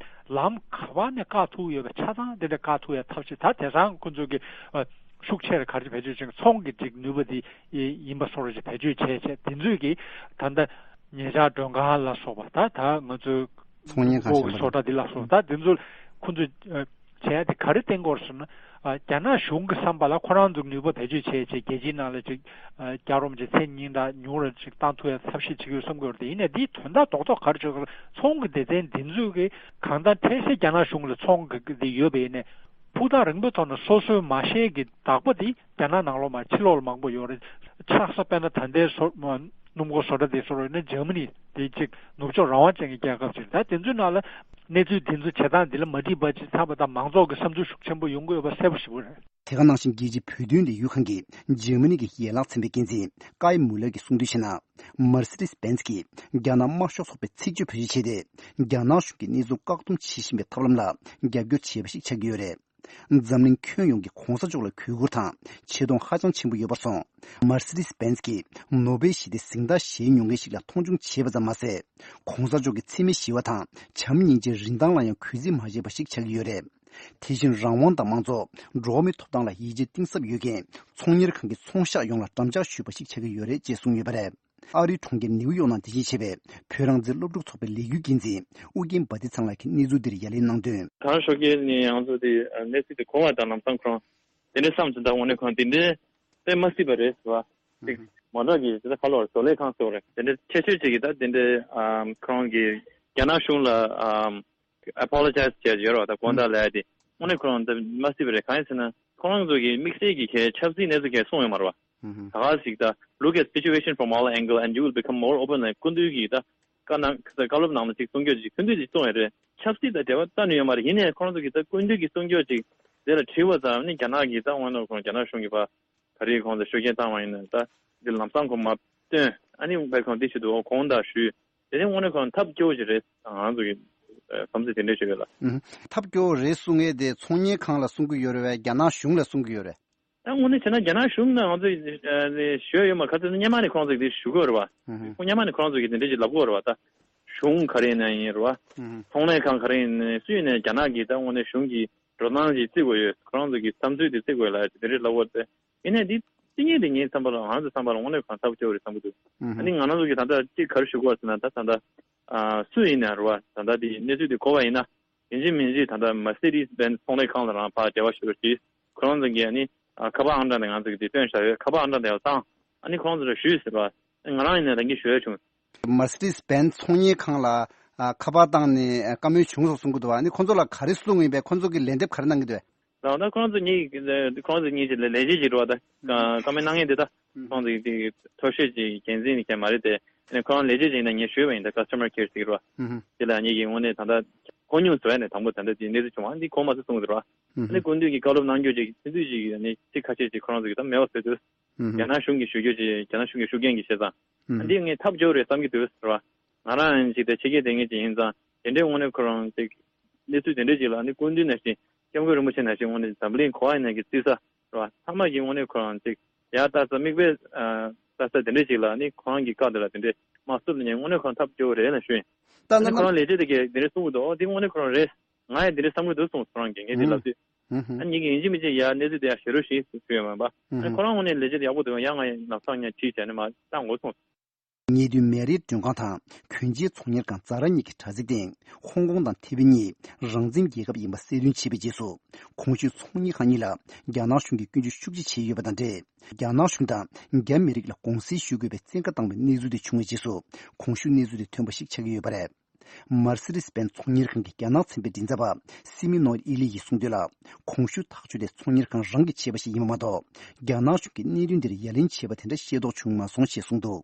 ལམ་ག་པར་ནས་བཀག་ཐུབ་ཡོད་པའི་ཆ་ཚང་དེ་འདྲ་བཀག་ཐུབ་ཡ་ཐབས་ཤེས། ད་དེང་སང་ཁོང་ཚོས་ཀྱི་ཨ་ཤུགས་ཆེར་ག་རེ་བེད་སྤྱོད་བྱེད། ཚོང་གི་ཅིག་ནུས་པ་འདི་ཡིན་པ་སོགས་རེ་ཅིག་བེད་སྤྱོད་བྱས་བྱས། དེ་ཚོས་ཀྱི་ད་ལྟ་ཉེ་ཆར་མགྲོན་ཁང་ལ་སོགས་པ། ད་ད་ང་ཚོའི་ཚོང་གཉེར་ཁང་ཕོ་གི་ཞིག་མ་བཟོ་གྲྭ་འདི་ལ་སོགས། ད་དེ་ཚོ་ཁོ་ཚོས་ཨ་བྱས་ཏེ་ག་རེ་བསྟན་གྱི་ཡོད་རེད་ཟེར་ན། ཨ་རྒྱ་ནག་གཞུང་གི་བསམ་པ་ལ་ཁོ་རང་ཚོ་ནུས་པ་བེད་སྤྱོད་བྱས་བྱས་རྒྱལ་སྤྱིའི་ནང་ལ་ཅིག་ཨ་རྒྱལ་བ་རིན་པོ་ཆེ་མཚན་སྙན་གྲགས་ཉུང་རུ་ཅིག་བཏང་ཐུབ་ཡ་ཐབས་ཤེས་བྱེད་ཀྱི་ཡོད་བསམ་གྱི་ཡོད་རེད། དེ་ཡིན་ནའི་འདིའི་དོན་དག་རྡོག་རྡོག་ག་རེ་བྱེད་དགོས། ཚོང་གི་སྡེ་ཚན་འདི་ཚོས་ཀྱི་གང་ལྟར་འཕྲལ་སེལ་རྒྱ་ནག་གཞུང་ལ་ཚོང་གི་འདི་ཡོད་པ་ཡིན་ནའི། ཕུགས་ཐག་རིང་པོའི་ཐོག་ནས་སོ་སོའི་མ་ཤེས་ཀྱི་བདག་པོ་དེ་རྒྱ་ནག་ནང་ལོགས་མ་ཕྱི་ལོགས་ལ་མང་པོ་ཡོད་རེད། ཆགས་ས་དཔེར་ན་ད་ལྟའི་བཟོ་སྣུམ་འཁོར་བཟོ་གྲྭ་དེ་བཟོ་རོགས་ཡིན་ན་འཇར་མ་ནི་དེ་གཅིག་ནུབ་ཕྱོགས་རང་དབང་ཅན་གྱི་རྒྱལ་ཁབ་ཅིག་རེད། ད་དེ་ཚོའི་ནང་ལ་ གནས་ཚུལ་འདི་ཚོ་བྱེད་སྟངས་འདི་ལ་མ་འགྲིག་པ་ཅིག་ཚང་བ་དང་མང་ཚོགས་ཀྱི་བསམ་ཚུལ་ཤུགས་ཆེན་པོ་ཡོང་གི་ཡོད་པ་གསལ་པོ་ཞེ་པོ་རེད། དེ་ག་ནང་བཞིན་རྒྱལ་སྤྱིའི་བོད་དོན་ལས་འགུལ་ཁང་གི་འཇར་མ་ནི་གི་ཡན་ལག་ཚན་པའི་འགན་འཛིན་ཀའི་མུ་ལར་གྱིས་གསུངས་དོན་བྱས་ན། མར་སི་ཌིས་བྷེན་ཛི་གིས་རྒྱ་ནག་དམར་ཤོག་ཚོགས་པའི་ཚིག་བརྗོད་བེད་སྤྱོད་བྱས་ཏེ། རྒྱ་ནག་གཞུང་གིས་གནས་ཚུལ་བཀག་སྡོམ་བྱེད་བཞིན་པའི་ཐབས་ལམ་ལ་རྒྱབ་སྐྱོར་བྱས་པ་ཞིག་ཆགས་ཀྱི་ཡོད་རེད། འཛམ་གླིང་ཁྱོན་ཡོངས་ཀྱི་གོང་ས་མཆོག་ལ་གུས་བཀུར་དང་ཆེ་མཐོང་ཧ་ཅང་ཆེན་པོ་ཡོད་པར་སོང་། མར་སི་ཌིས་བྷེན་ཛི་གིས་ནོ་བེལ་ཞི་བདེའི་གཟེངས་རྟགས་བཞེས་མྱོང་མཁན་ཞིག་ལ་མཐོང་ཆུང་བྱས་པ་ཙམ་མ་ཟད། གོང་ས་མཆོག་གི་འཚེ་མེད་ཞི་བ་དང་བྱམས་སྙིང་རྗེའི་རིན་ཐང་ལ་ཡང་གུས་བརྩི་མ་བྱས་པ་ཞིག་ཆགས་ཀྱི་ཡོད་རེད། དེ་བཞིན་རང་དབང་དང་མང་གཙོ། འགྲོ་བ་མིའི་ཐོབ་ཐང་ལ་ཡིད་ཆེས་གཏིང་ཟབ་ཡོད་མཁན་ཚོང་གཉེར་ཁང་གི་ཚོང་ཤག་ཡོངས་ལ་འགྲམ་ལྕག་གཞུས་པ་ཞིག་ཆགས་ཀྱི་ཡོད་རེད་ཅེས་གསུངས་ཡོད་པ་རེད། ཨ་རིའི་གྲོང་ཁྱེར་ནིའུ་ཡོག་ནང་རྟེན་གཞི་བྱས་པའི་བོད་རང་བཙན་སློབ་ཕྲུག་ཚོགས་པའི་ལས་འགུལ་འགན་འཛིན་ཨུ་རྒྱན་བྷ་ཏི་ཚང་ལགས་ཀྱིས་གནས་ཚུལ་འདིར་ཡ་ལན་གནང་དོན། གང་ཤོད་ཀྱི་ནི་ང་ཚོ་དེ་གནས་ཚུལ་དེ་གོ་བ་དང་ལམ་སང་ཁོ་རང་དེ་འདྲའི་བསམ་ཚུལ་དང་དངོས་གནས་ཁོ་རང་དེ་འདྲའི་དཔེ་མ་སྲིད་པ་རེད་ཟེར་བ། ཅིག་མ་འདྲ་གི་དེ་ད་ག་ལོར་བཟོ་ལས་ཁང་ཟེར་བ་རེད། དེ་འདྲའི་ཁྱད་ཆོས་ཅིག་གི་ད་དེ་འདྲའི་ཁོ་རང་གི་རྒྱ་ནག་གཞུང་ལ་apologize་བྱས་ཡོད་རེད་བ། ད་དགོངས་དག་ལབ་ཡ་དེ་དངོས་གནས་ཁོ་རང་ད་མ་སྲིད་པ་རེད། གང་ཡིན་ཟེར་ན་ཁོ་རང་ཚོ་གི་དམིགས་བསལ་གྱི་གལ་ཆབ་སྲིད་གནས་ཚུལ་གལ་གསུངས་ཡོད་མ་རེད་བ། ད་ག་ཟིག་ད་look at situation from all angle and you will become more open like སྐུ་མདུན་གྱིས་ད་བཀའ་གནང་བཀའ་སློབ་གནང་ན་ཅིག་གསུང་རྒྱུ་ཅིག་ཐུན་ཐུན་ཅིག་གསུངས་ཡོད་རེད། ཆབ་སྲིད་དང་འབྲེལ་བ་རྩ་ནས་ཡོད་མ་རེད། ཡིན་ནའི་ཁོ་རང་ཚོ་གིས་ད་སྐུ་མདུན་གྱིས་གསུང་རྒྱུ་ཅིག་དེ་ལ་དྲིས་པ་ཙམ་ནི་རྒྱ་ནག་གིས་ད་དངོས་གནས་ཁོང་རྒྱ་ནག་གཞུང་གིས་ཕ་ག་རེ་ཁོང་ཚོ་ཤུགས་རྐྱེན་བཏང་བ་ཡིན་ན་ད་འདི་ལམ་སང་ཁོང་མ་སྟོན། ཨ་ནི་བས་ཁོང་འདི་ཞུ་འདུག་འོ་གོང་དག་ཞུས། དེ་ནི་དངོས་གནས་ཁོང་ཐབས་སྐྱོ་བོ་ཞིག་རེད། ང་ཚོ་གི་བསམ་ཚུལ་དེ་འདྲ་ཞིག་རེད་ལ། ཨུ་ཧུ། ཐབས་སྐྱོ་བོ་རེད་གསུང་ངེས་དེ་ཚོང་གཉེར་ཁང་ལ་གསུང་གི་ཡོད་རེད་བས། རྒྱ་ནག་གཞུང་ལ་གསུང་གི་ཡོད་རེད། ད་དངོས་གནས་བྱས་ན་རྒྱ་ནག་གཞུང་ནང་ང་ཚོ་ཞུ་ཡ་ཡོད་མ་རེད། ག་ཚོད་སྔོན་མ་ནས་ཁོང་ཚོས་དེ་ཞུ་གི་ཡོད་རེད་བ། ཨུ་ཧུ། ཁོང་སྔོན་མ་ནས་ཁོ་རང་ཚོ་གིས་དེ་འདྲ་ཞིག་ལབ་གི་ཡོད་རེད་བ། ད་གཞུང་ག་རེ་ཡིན་ན་ཡིན་རེད་བ། ཨུ་ཧུ། ཚོང་ལས་ཁང་ག་རེ་ཡིན་ནའི་སུ་ཡིན་ནའི་རྒྱ་ནག་གིས་ད་དངོས་གནས་གཞུང་གི་འགྲོ་སྟངས་ཞིག་བརྩི་དགོས་ཡོད། ཁོ་རང་ཚོ་གི་བསམ་ཚུལ་དེ་བརྩི་དགོས་ལབ་ཡ་དེ་འདྲ་ལབ་ཡོད་རེད། ཡིན་ནའི་འདི་བརྩི་མཁན་དེ་ངའི་བསམ་པ་ལ་ང་རང་ཚོའི་བསམ་པ་ལ་དངོས་གནས་གང་ཐབས་སྐྱོ་བོ་རེད་བསམ་གྱི་འདུག་ཨུ་ཧུ། ཨ་ནི་ང་རང་ཚོ་གི་ད་ལྟ་གཅིག་ག་རེ་ཞུ་དགོས་ཟེར་ན་ད་ད་ལྟ་ཨ་སུ་ཡིན་ན་རེད་བ། ད་ལྟ་འདི་གནས་ཚུལ་འདི་གོ་བ་ཡིན་ན། ཡིན་གཅིག་མིན་གཅིག་ད་ལྟ་Mercedes Benz་ཚོང་ལས་ཁང་ལ་རང་ཕར་འབྲེལ་བ་ཞུ་རོགས་གྱིས། ཁོ་རང་ཚོ་གིས་ཨ་ནི་ཨ་ཁ་པར་ཨང་གྲངས་དེ་ང་ཚོ་གིས་དེ་སྟོན་བཞག་ཡོད། ཁ་པར་ཨང་གྲངས་དེ་ཡང་བཏང་། ཨ་ནི་ཁོ་རང་ཚོ་ལ་ཞུས་ཟེར་བ། ང་རང་ཡིན་ནའི་རང་གིས་ཞུ་ཡ་བྱུང་། Mercedes Benz་ཚོང་གཉེར་ཁང་ལ་ཨ་ཁ་པར་བཏང་ནས་ཨ་བཀའ་མོལ་བྱུང་སོགས་གསུང་གི་འདུག་ཨ་ནི་ཁོ་ཚོ་ལ་ག་རེ་གསུངས་ཡིན་པས། ཁོ་ཚོ་གིས་ལན་འདེབས་ག་རེ་གནང་གི་འདུག་ད་ད་ཁོ་རང་ཚོ་ངས་ཁོ་རང་ཚོ་ངས་ཅིག་ལས་ལས་བྱེད་ཅིག་རེད་བ། ད་བཀའ་མོལ་གནང་མཁན་དེ་ད་ཁོང་ཚོ་གི་མཐོ་ཤོས་ཀྱི་འགན་འཛིན་ནི་མཁན་མ་རེད་དེ། ཁོ་རང་ལས་བྱེད་ཅིག་ཡིན་ན་ངས་ཞུས་པ་ཡིན། ད་customer care་ཟེར་གི་རེད་བ། དེ་ལ་ངེད་ཀྱིས་དངོས་གནས་ད་ལྟ་གོ་མྱོང་བཟོ་ཡ་ནས་དང་པོ་ད་ལྟ་དེ་གནས་ཚུལ་བྱུང་བ་འདི་གོ་མ་སོང་གསུངས་ཟེར་བ། ཨ་ནི་སྐུ་མདུན་གྱིས་བཀའ་སློབ་གནང་རྒྱུ་ཅིག་ཐུན་ཚོད་ཅིག་ཨ་ནི་ཚིག་ཁ་ཤས་ཅིག་ཁོ་རང་ཚོ་གིས་ད་མེད་པ་བཟོས་འདུག་རྒྱ་ནག་གཞུང་གིས་ཞུ་རྒྱུ་ཅིག་རྒྱ་ནག་གཞུང་གི་ཤུགས་རྐྱེན་གྱིས་བྱས་ཙང་། ཨ་འདི་ངས་ཐབས་སྐྱོ་བོ་རེད་བསམ་གྱི་འདུག་ཟེར་བ། ང་རང་ཡང་ཅིག་ད་ཕྱི་རྒྱལ་སྡོད་མཁན་ཅིག་ཡིན་ཙང་དེ་འདྲའི་དངོས་གནས་ཁོ་རང་ཅིག་གནས་ཚུལ་དེ་འདྲ་ཅིག་ལ་ནི་སྐུ་མདུན་ནང་བཞིན་སྐྱབས་མགོན་རིན་པོ་ཆེ་ནང་བཞིན་དངོས་གནས་འཛམ་བུ་གླིང་གོ་བ་ཡིན་ན་གི་བརྩི་ས་རེད་བ། ཚང་མ་གི་དངོས་གནས་ཁོ་རང་ཅིག་ཡར་ལྟ་ས་མིག་དཔེ་ལྟ་ས་དེ་འདྲ་ཅིག་ལ་ནི་ཁོ་རང་གི་བཀའ་དེ་ལ་དེ་འདྲ་མ་བསུབ་ནས་དངོས་གནས་ཁོ་རང་ཐབས་སྐྱོ་བོ་རེད་ལབ་ཞུ་ཡིན། ད་ཨ་ནི་ཁོ་རང་ལས་བྱེད་དེ་གས་དེ་འདྲ་གསུང་གི་འདུག་འོ་དེ་དངོས་གནས་ཁོ་རང་རེད། ང་ཡང་དེ་འདྲ་བསམ་གི་འདུག་གསུངས་ཁོ་རང་གིས་ངས་དེ་ལབ་དུས། ཨ་ནི་ངས་ཡིན་གཅིག་མིན་གཅིག་ཡར་གནས་ཚུལ་དེ་ཡར་ཞུ་རོགས་ཞེས་ཞུས་ཡོད་མ་རེད་པ། ཨ་ནི་ཁོ་རང་དངོས་གནས་ལས་བྱེད་དེ་ཡག་པོ་འདུག་ཡང་ང་ཡང་ལམ་སང་ཡང་དྲིས་བྱས་ནས་མར་བཏང་དགོས་གསུངས། ཉེ་དུས་མེ་རིའི་མགྲོན་ཁང་དང་གྱོན་ཆས་ཚོང་གཉེར་ཁང་ཛ་ར་གཉིས་ཀྱི་དྲ་ཚིགས་སྟེང་ཧོང་ཀོང་དང་ཐེ་ཝན་གཉིས་རང་བཙན་རྒྱལ་ཁབ་ཡིན་པ་གསལ་སྟོན་བྱས་པའི་རྗེས་སུ། གོང་ཞུས་ཚོང་གཉེར་ཁང་གཉིས་ལ་རྒྱ་ནག་གཞུང་གིས་སྐྱོན་བརྗོད་ཤུགས་ཆེ་བྱས་ཡོད་པ་དང་འབྲེལ། རྒྱ་ནག་གཞུང་དང་རྒྱ་མི་རིགས་ལ་དགོངས་སེལ་ཞུ་དགོས་པའི་བཙན་བཀའ་བཏང་བའི་གནས་ཚུལ་དེ་བྱུང་བའི་རྗེས་སུ། གོང་ཞུས་གནས་ཚུལ་དེ་ཐོན་པ་ཞིག་ཆགས་ཀྱི་ཡོད་པ་རེད། མར་སི་ཌིས་བྷེན་ཚོང་གཉེར་ཁང་གི་རྒྱ་ནག་ཚན་པའི་མགྲིན་ཚབ་པ་སི་མི་ནོར་ཨི་ལི་ཡིས་གསུངས་དོན་ལ། གོང་ཞུས་ཐག་གཅོད་དེ་ཚོང་གཉེར་ཁང་རང་གིས་བྱས་པ་ཞིག་ཡིན་པ་མ་གཏོགས། རྒྱ་ནག་གཞུང་གིས་གནད་དོན་འདིར་ཡ་ལན་བྱས་པ་དེ་འདྲ་ཤེས་རྟོགས་བྱུང་མ་སོང་ཞེས་གསུངས་འདུག་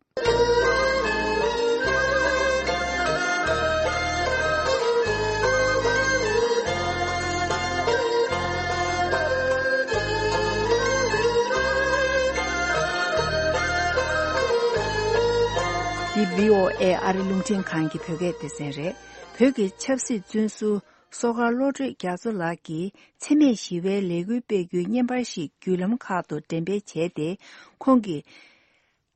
འདི་བྷི་ཨོ་ཨེ་ཨ་རི་རླུང་འཕྲིན་ཁང་གི་བོད་སྐད་སྡེ་ཚན་རེད། བོད་ཀྱི་ཆབ་སྲིད་བཙོན་ཟུར་བསོད་དཀར་བློ་གྲོས་རྒྱ་མཚོ་ལགས་ཀྱིས་འཚེ་མེད་ཞི་བའི་ལས་འགུལ་སྤེལ་རྒྱུའི་བརྙན་པར་ཞིག་བརྒྱུད་ལམ་ཁག་ཏུ་འགྲེམས་སྤེལ་བྱས་ཏེ། ཁོང་གིས་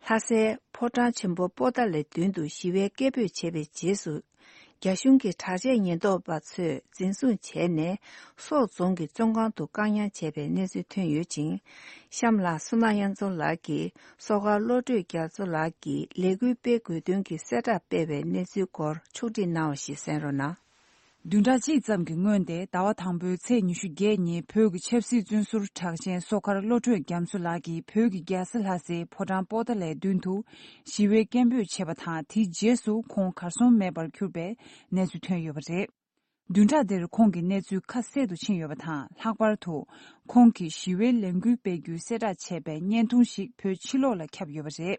ལྷ་སའི་ཕོ་བྲང་ཆེན་པོ་པོ་ཏཱ་ལའི་མདུན་དུ་ཞི་བའི་སྐད་འབོད་བྱས་པའི་རྗེས་སུ། རྒྱ་གཞུང་གི་དྲག་ཆས་ཉེན་རྟོག་པ་ཚོས་འཛིན་བཟུང་བྱས་ནས། སོག་རྫོང་གི་བཙོན་ཁང་དུ་བཀག་ཉར་བྱས་པའི་གནས་ཚུལ་ཐོན་ཡོད་ཅིང་། གཤམ་ལ་བསོད་ནམས་དབྱངས་འཛོམས་ལགས་ཀྱིས་བསོད་དཀར་བློ་གྲོས་རྒྱ་མཚོ་ལགས་ཀྱིས་ལས་འགུལ་སྤེལ་དགོས་དོན་གྱི་གསལ་བསྒྲགས་སྤེལ་བའི་གནས་ཚུལ་སྐོར་ཕྱོགས་སྒྲིག་གནང་བ་ཞིག་གསན་རོགས་གནང་། བདུན་ཕྲག་གཅིག་ཙམ་གྱི་སྔོན་ཏེ་ཟླ་བ་དང་པོའི་ཚེས་ཉི་ཤུ་བརྒྱད་ཉིན་བོད་ཀྱི་ཆབ་སྲིད་བཙོན་ཟུར་གྲགས་ཅན་བསོད་དཀར་བློ་གྲོས་རྒྱ་མཚོ་ལགས་ཀྱིས་བོད་ཀྱི་རྒྱལ་ས་ལྷ་སའི་ཕོ་བྲང་པོ་ཏཱ་ལའི་མདུན་དུ་ཞི་བའི་སྐད་འབོད་བྱས་པ་དང་། དེའི་རྗེས་སུ་ཁོང་གར་སོང་མེད་པར་གྱུར་པའི་གནས་ཚུལ་ཐོན་ཡོད་པ་རེད། བདུན་ཕྲག་འདིར་ཁོང་གི་གནས་ཚུལ་ཁ་གསལ་དུ་ཕྱིན་ཡོད་པ་དང་། ལྷག་པར་དུ་ཁོང་གིས་ཞི་བའི་ལས་འགུལ་སྤེལ་རྒྱུའི་གསལ་བསྒྲགས་བྱས་པའི་བརྙན་ཐུང་ཞིག་བོད་ཕྱི་ལོགས་ལ་ཁྱབ་ཡོད་པ་རེད།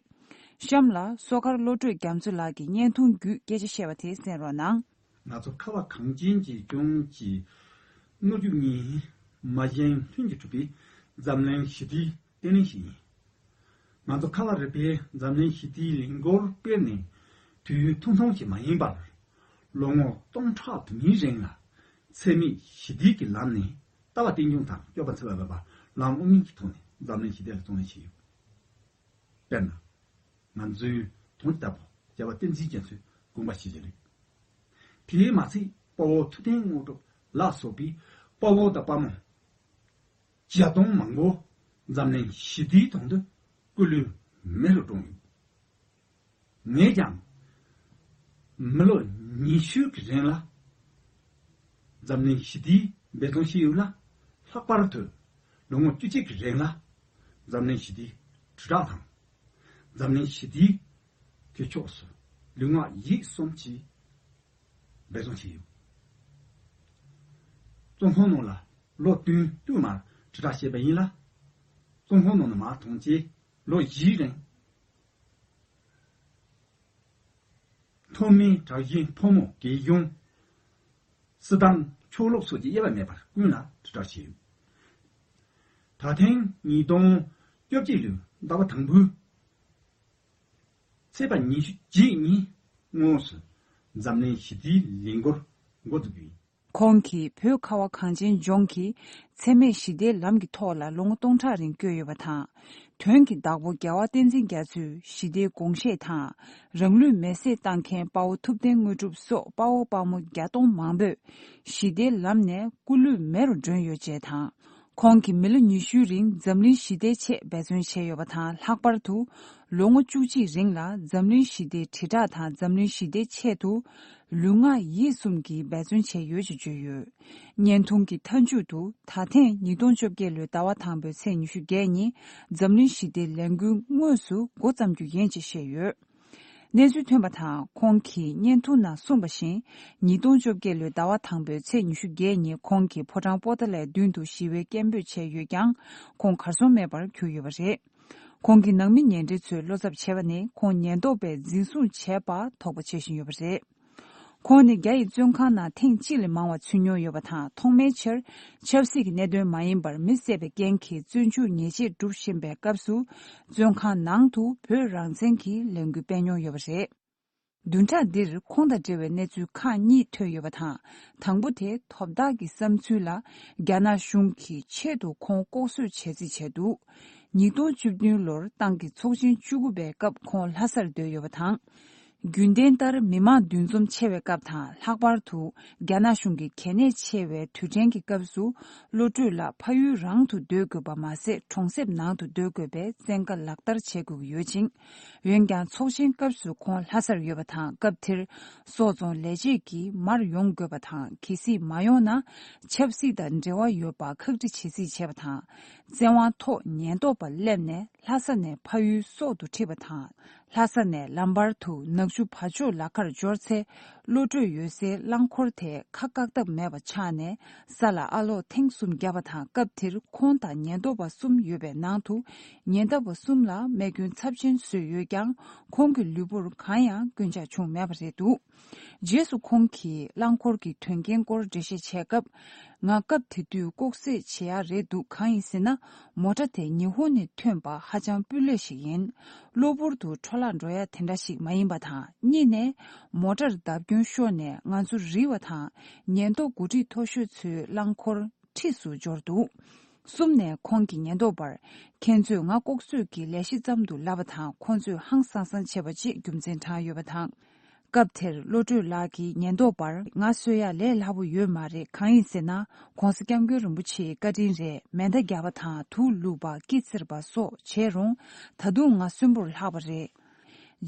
གཤམ་ལ་བསོད་དཀར་བློ་གྲོས་རྒྱ་མཚོ་ལགས་ཀྱི་བརྙན་ཐུང་བརྒྱུད་སྐད་ཆ་བཤད་པ་དེ་གསན་རོགས་གནང་། ང་ཚོ་ཁ་བ་གངས་ཅན་གྱི་ལྗོངས་ཀྱི་སྣོད་བཅུད་གཉིས་མ་གཞན་ལྷུན་གྱིས་གྲུབ་པའི་འཛམ་གླིང་ཞི་བདེའི་བརྟན་ལྷིང་ཞིག་ཡིན། ང་ཚོ་ཁ་བ་རི་པའི་འཛམ་གླིང་ཞི་བདེའི་ལས་འགུལ་སྤེལ་ནས་དུས་ཡུན་ཐུང་ཐུང་ཞིག་མ་ཡིན་པར། ལོ་ངོ་སྟོང་ཕྲག་དུ་མའི་རིང་ལ་འཚེ་མེད་ཞི་བདེའི་གི་ལམ་ནས་ལྟ་བ་རྟེན་འབྱུང་དང་སྤྱོད་པ་འཚེ་བ་མེད་པ་ལམ་དབུ་མའི་གི་ཐོག་ནས་འཛམ་གླིང་ཞི་བདེ་ལ་བརྩོན་ལེན་བྱས་ཡོད། དཔེར་ན། ང་ཚོའི་དོན་ལྟ་བུ་རྒྱལ་བ་བསྟན་འཛིན་རྒྱ་མཚོའི་དགོངས་པ་ཞིག་རེད། དེས་མ་ཚད་དཔའ་བོ་ཐུབ་བསྟན་དངོས་གྲུབ་ལ་སོགས་པའི་དཔའ་བོ་དང་དཔའ་མོ་བརྒྱ་སྟོང་མང་པོ་འཛམ་གླིང་ཞི་བདེའི་དོན་དུ་སྐུ་ལུས་མེ་རུ་བཀྲོངས་ཡོད། ངས་ཀྱང་མི་ལོ་ཉི་ཤུ་གི་རིང་ལ་འཛམ་གླིང་ཞི་བདེའི་འབད་བརྩོན་བྱས་ཡོད་ལ། ལྷག་པར་དུ་ལོ་ངོ་བཅུ་གཅིག་གི་རིང་ལ་འཛམ་གླིང་ཞི་བདེའི་དྲིལ་བསྒྲགས་དང་། འཛམ་གླིང་ཞི་བདེའི་དེ་ཕྱོགས་སུ་ལུས་ངག་ཡིད་གསུམ་གྱིས་འབད་བརྩོན་བྱས་ཡོད། བཙོན་ཁང་ནང་ལ་ལོ་བདུན་བསྟུད་མར་དྲིལ་བསྒྲགས་བྱས་པ་ཡིན་ལ། བཙོན་ཁང་ནང་ནས་མར་ཐོན་རྗེས་ལོ་བཞིའི་རིང་ཐོན་མིའི་གྲགས་ཅན་ཕོ་མོ་རྒན་གཞོན། སྲིད་དང་ཆོས་ལུགས་སོགས་ཀྱི་དབྱེ་བ་མེད་པར་ཀུན་ལ་དྲིལ་བསྒྲགས་བྱས་ཡོད། ད་ཐེངས་ཉིས་སྟོང་བཅོ་བརྒྱད་ལོའི་ཟླ་བ་དང་པོའི་ཚེས་པ་ཉི་ཤུ་རྗེས་ཉིན་དངོས་སུ་འཛམ་གླིང་ཞི་བདེའི་ལས་འགུལ་འགོ་འཛུགས་རྒྱུ་ཡིན། ཁོང་གིས་བོད་ཁ་བ་གངས་ཅན་ལྗོངས་ཀྱི་འཚེ་མེད་ཞི་བདེའི་ལམ་གྱི་ཐོག་ལ་ལོ་ངོ་སྟོང་ཕྲག་རིང་བསྐྱོད་ཡོད་པ་དང་། དོན་གྱི་བདག་པོ་རྒྱལ་བ་བསྟན་འཛིན་རྒྱ་མཚོའི་ཞི་བདེའི་དགོངས་བཞེད་དང་། རང་ལུས་མེར་སྲེག་བཏང་མཁན་དཔའ་བོ་ཐུབ་བསྟན་དངོས་གྲུབ་སོགས་དཔའ་བོ་དཔའ་མོ་བརྒྱ་སྟོང་མང་པོས་ཞི་བདེའི་ལམ་ནས་སྐུ་ལུས་མེ་རུ་བསྒྲོན་ཡོད་ཅེས་དང་། ཁོང་གིས་མི་ལོ་ཉི་ཤུའི་རིང་འཛམ་གླིང་ཞི་བདེའི་ཆེད་འབད་བརྩོན་བྱས་ཡོད་པ་དང་། ལྷག་པར་དུ་ལོ་ངོ་བཅུ་གཅིག་རིང་ལ་འཛམ་གླིང་ཞི་བདེའི་དྲིལ་བསྒྲགས་དང་འཛམ་གླིང་ཞི་བདེའི་ཆེད་དུ་ལུས་ངག་ཡིད་གསུམ་གྱིས་འབད་བརྩོན་བྱས་ཡོད་ཅེས་བརྗོད་ཡོད། བརྙན་ཐུང་གི་མཐའ་མཇུག་ཏུ་ད་ཐེངས་ཉིས་སྟོང་བཅོ་བརྒྱད་ལོའི་ཟླ་བ་དང་པོའི་ཚེས་ཉི་ཤུ་བརྒྱད་ཉིན་འཛམ་གླིང་ཞི་བདེའི་ལས་འགུལ་དངོས་སུ་འགོ་བརྩམ་རྒྱུ་ཡིན་ཅེས་བཤད་ཡོད། གནས་ཚུལ་ཐོན་པ་དང་། ཁོང་གིས་བརྙན་ཐུང་ནང་གསུངས་པ་བཞིན། ཉིས་སྟོང་བཅོ་བརྒྱད་ལོའི་ཟླ་བ་དང་པོའི་ཚེས་ཉི་ཤུ་བརྒྱད་ཉིན་ཁོང་གིས་ཕོ་བྲང་པོ་ཏཱ་ལའི་མདུན་དུ་ཞི་བའི་སྐད་འབོད་བྱས་ཡོད་ཀྱང་། ཁོང་གར་སོང་མེད་པར་གྱུར་ཡོད་པ་རེད། ཁོང་གི་ནང་མི་ཉེ་འབྲེལ་ཚོས་བློ་འཚབ་བྱས་པ་ནི། ཁོང་ཉེན་རྟོག་པས་འཛིན་བཟུང་བྱས་པ་དོགས་པ་བྱེད་བཞིན་ཡོད་པ་རེད། ཁོང་ནི་རྒྱ་ཡི་བཙོན་ཁང་ནང་ཐེངས་གཅིག་ལས་མང་བ་ཚུད་མྱོང་ཡོད་པ་དང་། ཐོག་མའི་ཆར་ཆབ་སྲིད་ཀྱི་གནད་དོན་མ་ཡིན་པར་མི་བསད་པའི་རྐྱེན་གྱིས་བཙོན་འཇུག་ཉེས་ཆད་སྒྲུབ་བཞིན་པའི་སྐབས་སུ། བཙོན་ཁང་ནང་དུ་བོད་རང་བཙན་གྱི་ལས་འགུལ་སྤེལ་མྱོང་ཡོད་པ་རེད། བདུན་ཕྲག་འདིར་ཁོང་དང་འབྲེལ་བའི་གནས་ཚུལ་ཁག་གཉིས་ཐོན་ཡོད་པ་དང་། དང་པོ་དེ་དོ་བདག་གི་བསམ་ཚུལ་ལ། རྒྱ་ནག་གཞུང་གིས་ཆེད་དུ་ཁོང་ལྐོག་གསོད་བྱེད་རྩིས་བྱས་འདུག་ཉིས་སྟོང་བཅུ་བདུན་ལོར་ཏང་གི་ཚོགས་ཆེན་བཅུ་དགུ་པའི་སྐབས་ཁོང་ལྷ་སར་སྡོད་ཡོད་པ་དང་། རྒྱུན་ལྡན་ལྟར་མི་མང་འདུ་འཛོམས་ཆེ་བའི་སྐབས་དང་། ལྷག་པར་དུ་རྒྱ་ནག་གཞུང་གི་གལ་གནད་ཆེ་བའི་དུས་དྲན་གྱི་སྐབས་སུ། བློ་གྲོས་ལགས་ཕ་ཡུལ་རང་དུ་སྡོད་དགོས་པ་མ་ཟད། གྲོང་གསེབ་ནང་དུ་སྡོད་དགོས་པའི་བཙན་བཀའ་ལག་བསྟར་བྱེད་དགོས་ཀྱི་ཡོད་ཅིང་། འོན་ཀྱང་ཚོགས་ཆེན་སྐབས་སུ་ཁོང་ལྷ་སར་ཡོད་པ་དང་། སྐབས་དེར་སོག་རྫོང་ལས་བྱེད་ཀྱིས་མར་ཡོང་དགོས་པ་དང་། གལ་སྲིད་མ་ཡོང་ན་ཆབ་སྲིད་དང་འབྲེལ་བ་ཡོད་པ་ཁག་དཀྲི་བྱེད་རྩིས་བྱས་པ་དང་། བཙན་དབང་ཐོག་ཉེན་རྟོག་པ་སླེབས་ནས་ལྷ་ས་ནས་ཕ་ཡུལ་སོག་ཏུ་ཁྲིད་པ་དང་། ལྷ་ས་ནས་ལམ་བར་དུ་ནག་ཆུ་བ་ཕྱོགས་ལ་ཁར་འབྱོར་ཚེ། བློ་གྲོས་ཡོད་སའི་རླངས་འཁོར་དེ་ཁ་བཀག་ཐབས་མེད་པ་ཆགས་ནས་ས་ལ་ཨ་ལོག་ཐེངས་གསུམ་བརྒྱབ་པ་དང་། སྐབས་དེར་ཁོང་དང་ཉེན་རྟོག་པ་གསུམ་ཡོད་པའི་ནང་དུ་ཉེན་རྟོག་པ་གསུམ་ལ་རྨས་སྐྱོན་ཚབས་ཆེན་བཟོས་ཡོད་ཀྱང་། ཁོང་གི་ལུས་པོར་གང་ཡང་སྐྱོན་ཆག་བྱུང་མེད་པ་རེད་འདུག་རྗེས་སུ་ཁོང་གིས་རླངས་འཁོར་གྱི་དོན་རྐྱེན་སྐོར་འགྲེལ་བཤད་བྱས་སྐབས། ང་སྐབས་དེ་དུས་ལྐོག་གསོད་བྱེད་ཡ་རེད་འདུག་གང་ཡིན་ཟེར་ན། མོ་ཊ་དེ་ཉི་ཧོང་ནས་ཐོན་པ་ཧ་ཅང་སྤུས་ལེགས་ཤིག་ཡིན། གློ་བུར་དུ་འཕྲོ་བརླག་འགྲོ་ཡ་དེ་འདྲ་ཞིག་མ་ཡིན་པ་དང་། གཉིས་ནས། མོ་ཊར་བརྡབ་སྐྱོན་ཤོར་ནས་ང་ཚོ་རིལ་བ་དང་། ཉེན་རྟོག་འགོ་ཁྲིད་མཐོ་ཤོས་ཚོའི་རླངས་འཁོར་འཁྲིས་སུ་འབྱོར་འདུག་གསུམ་ནས། ཁོང་གིས་ཉེན་རྟོག་པར། ཁྱེད་ཚོས་ང་ལྐོག་གསོད་ཀྱི་ལས་གཞི་ཙམ་དུ་ལབ་པ་དང་། ཁོང་ཚོས་ཧང་སང་སང་བྱས་པ་ཅིག་རྒྱུ་མཚན་དྲངས་ཡོད་པ་དང་། སྐབས་དེར་བློ་གྲོས་ལགས་ཀྱིས་ཉེན་རྟོག་པར། ང་གསོད་ཡ་ལས་སླ་པོ་ཡོད་མ་རེད། གང་ཡིན་ཟེར་ན། ྋགོང་ས་ྋསྐྱབས་མགོན་རིན་པོ་ཆེའི་བཀའ་དྲིན་རེད། མེ་མདའ་བརྒྱབ་པ་དང་། དུག་བླུགས་པ། སྐེ་བཙིར་བ་སོགས་བྱས་རུང་། ད་དུང་ང་གསོན་པོར་ལྷག་པ་རེད།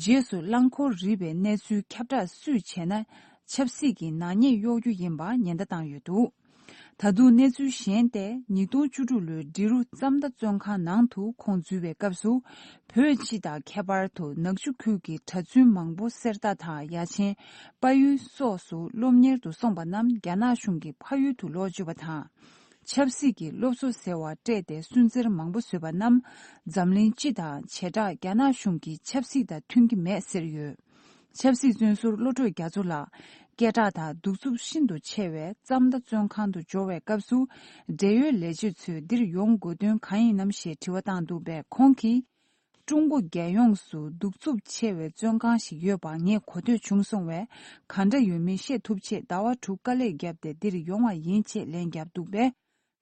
རྗེས་སུ་རླངས་འཁོར་རིལ་བའི་གནས་ཚུལ་ཁྱབ་བསྒྲགས་སུས་བྱས་ན། ཆབ་སྲིད་ཀྱི་ནག་ཉེས་གཡོག་རྒྱུ་ཡིན་པ་ཉེན་བརྡ་བཏང་ཡོད་འདུག་ད་དུང་གནས་ཚུལ་གཞན་ཏེ། ཉིས་སྟོང་བཅུ་དྲུག་ལོའི་འབྲི་རུ་རྩམ་མདའ་བཙོན་ཁང་ནང་དུ་ཁོང་འཛུལ་བའི་སྐབས་སུ། བོད་སྤྱི་དང་ཁྱད་པར་དུ་ནག་ཆུ་ཁུལ་གྱི་གྲྭ་བཙུན་མང་པོ་གསེར་རྟ་དང་ཡ་ཆེན། དཔལ་ཡུལ་སོགས་སུ་སློབ་གཉེར་དུ་སོང་པ་རྣམས་རྒྱ་ནག་གཞུང་གིས་ཕ་ཡུལ་དུ་ལོག་བཅུག་པ་དང་། ཆབ་སྲིད་ཀྱི་སློབ་གསོ་ཟེར་བ་སྤྲད་དེ་སུན་གཙེར་མང་པོ་བཟོས་པ་རྣམས་འཛམ་གླིང་སྤྱི་དང་བྱེ་བྲག་རྒྱ་ནག་གཞུང་གི་ཆབ་སྲིད་དང་མཐུན་གྱི་མེད་ཟེར་ཡོད། ཆབ་སྲིད་བཙོན་ཟུར་བློ་གྲོས་རྒྱ་མཚོ་ལགས། སྐད་གྲགས་དང་གདུག་རྩུབ་ཤིན་ཏུ་ཆེ་བའི་ཙམ་མདའ་བཙོན་ཁང་དུ་འབྱོར་བའི་སྐབས་སུ། འབྲེལ་ཡོད་ལས་བྱེད་ཚོས་འདིར་ཡོང་དགོས་དོན་གང་ཡིན་ནམ་ཞེས་དྲི་བ་བཏང་འདུག་པས། ཁོང་གིས། ཀྲུང་གོ་རྒྱལ་ཡོངས་སུ་གདུག་རྩུབ་ཆེ་བའི་བཙོན་ཁང་ཞིག་ཡོད་པ་ངས་གོ་ཐོས་བྱུང་སོང་བས། ག་འདྲ་ཡོད་མིན་ཤེས་ཐུབ་ཆེད་ཟླ་བ་དྲུག་དཀའ་ལས་བརྒྱབ་སྟེ་འདིར་ཡོང་བ་ཡིན་ཅེས་ལན་བརྒྱབ་འདུག་པས།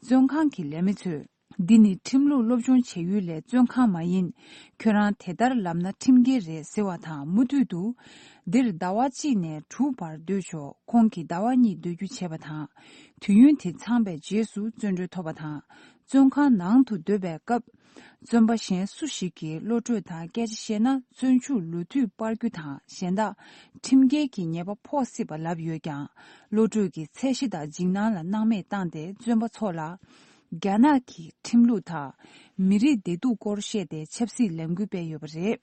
བཙོན་ཁང་གི་ལས་མི་ཚོས། འདི་ནི་ཁྲིམས་ལུགས་སློབ་སྦྱོང་བྱེད་ཡུལ་ལས་བཙོན་ཁང་མ་ཡིན། ཁྱོད་རང་དེ་ལྟར་ལབ་ན་ཁྲིམས་འགལ་རེད་ཟེར་བ་དང་། མུ་མཐུད་དུ། འདིར་ཟླ་བ་གཅིག་ནས་དྲུག་བར་སྡོད་ཆོག་ཁོང་གིས་ཟླ་བ་གཉིས་སྡོད་རྒྱུ་བྱས་པ་དང་། དུས་ཡུན་དེ་ཚང་པའི་རྗེས་སུ་བཙོན་གྲོལ་ཐོབ་པ་དང་། བཙོན་ཁང་ནང་དུ་སྡོད་པའི་སྐབས། བཙོན་པ་གཞན་སུ་ཞིག་གིས་བློ་གྲོས་དང་སྐད་ཆ་བཤད་ན། བཙོན་འཇུག་ལོ་དུས་སྤར་རྒྱུ་དང་། གཞན་དག་ཁྲིམས་འགལ་གྱི་ཉེས་པ་ཕོག་སྲིད་པ་ལབ་ཡོད་ཀྱང་། བློ་གྲོས་ཀྱི་ཚད་གཞི་དང་འཇིགས་སྣང་ལ་སྣང་མེད་བཏང་སྟེ། བཙོན་པ་ཚོ་ལ། རྒྱ་ནག་གི་ཁྲིམས་ལུགས་དང་། མི་རིགས་བདེ་སྡུག་སྐོར་བཤད་དེ་ཆབ་སྲིད་ལས་འགུལ་སྤེལ་ཡོད་པ་རེད།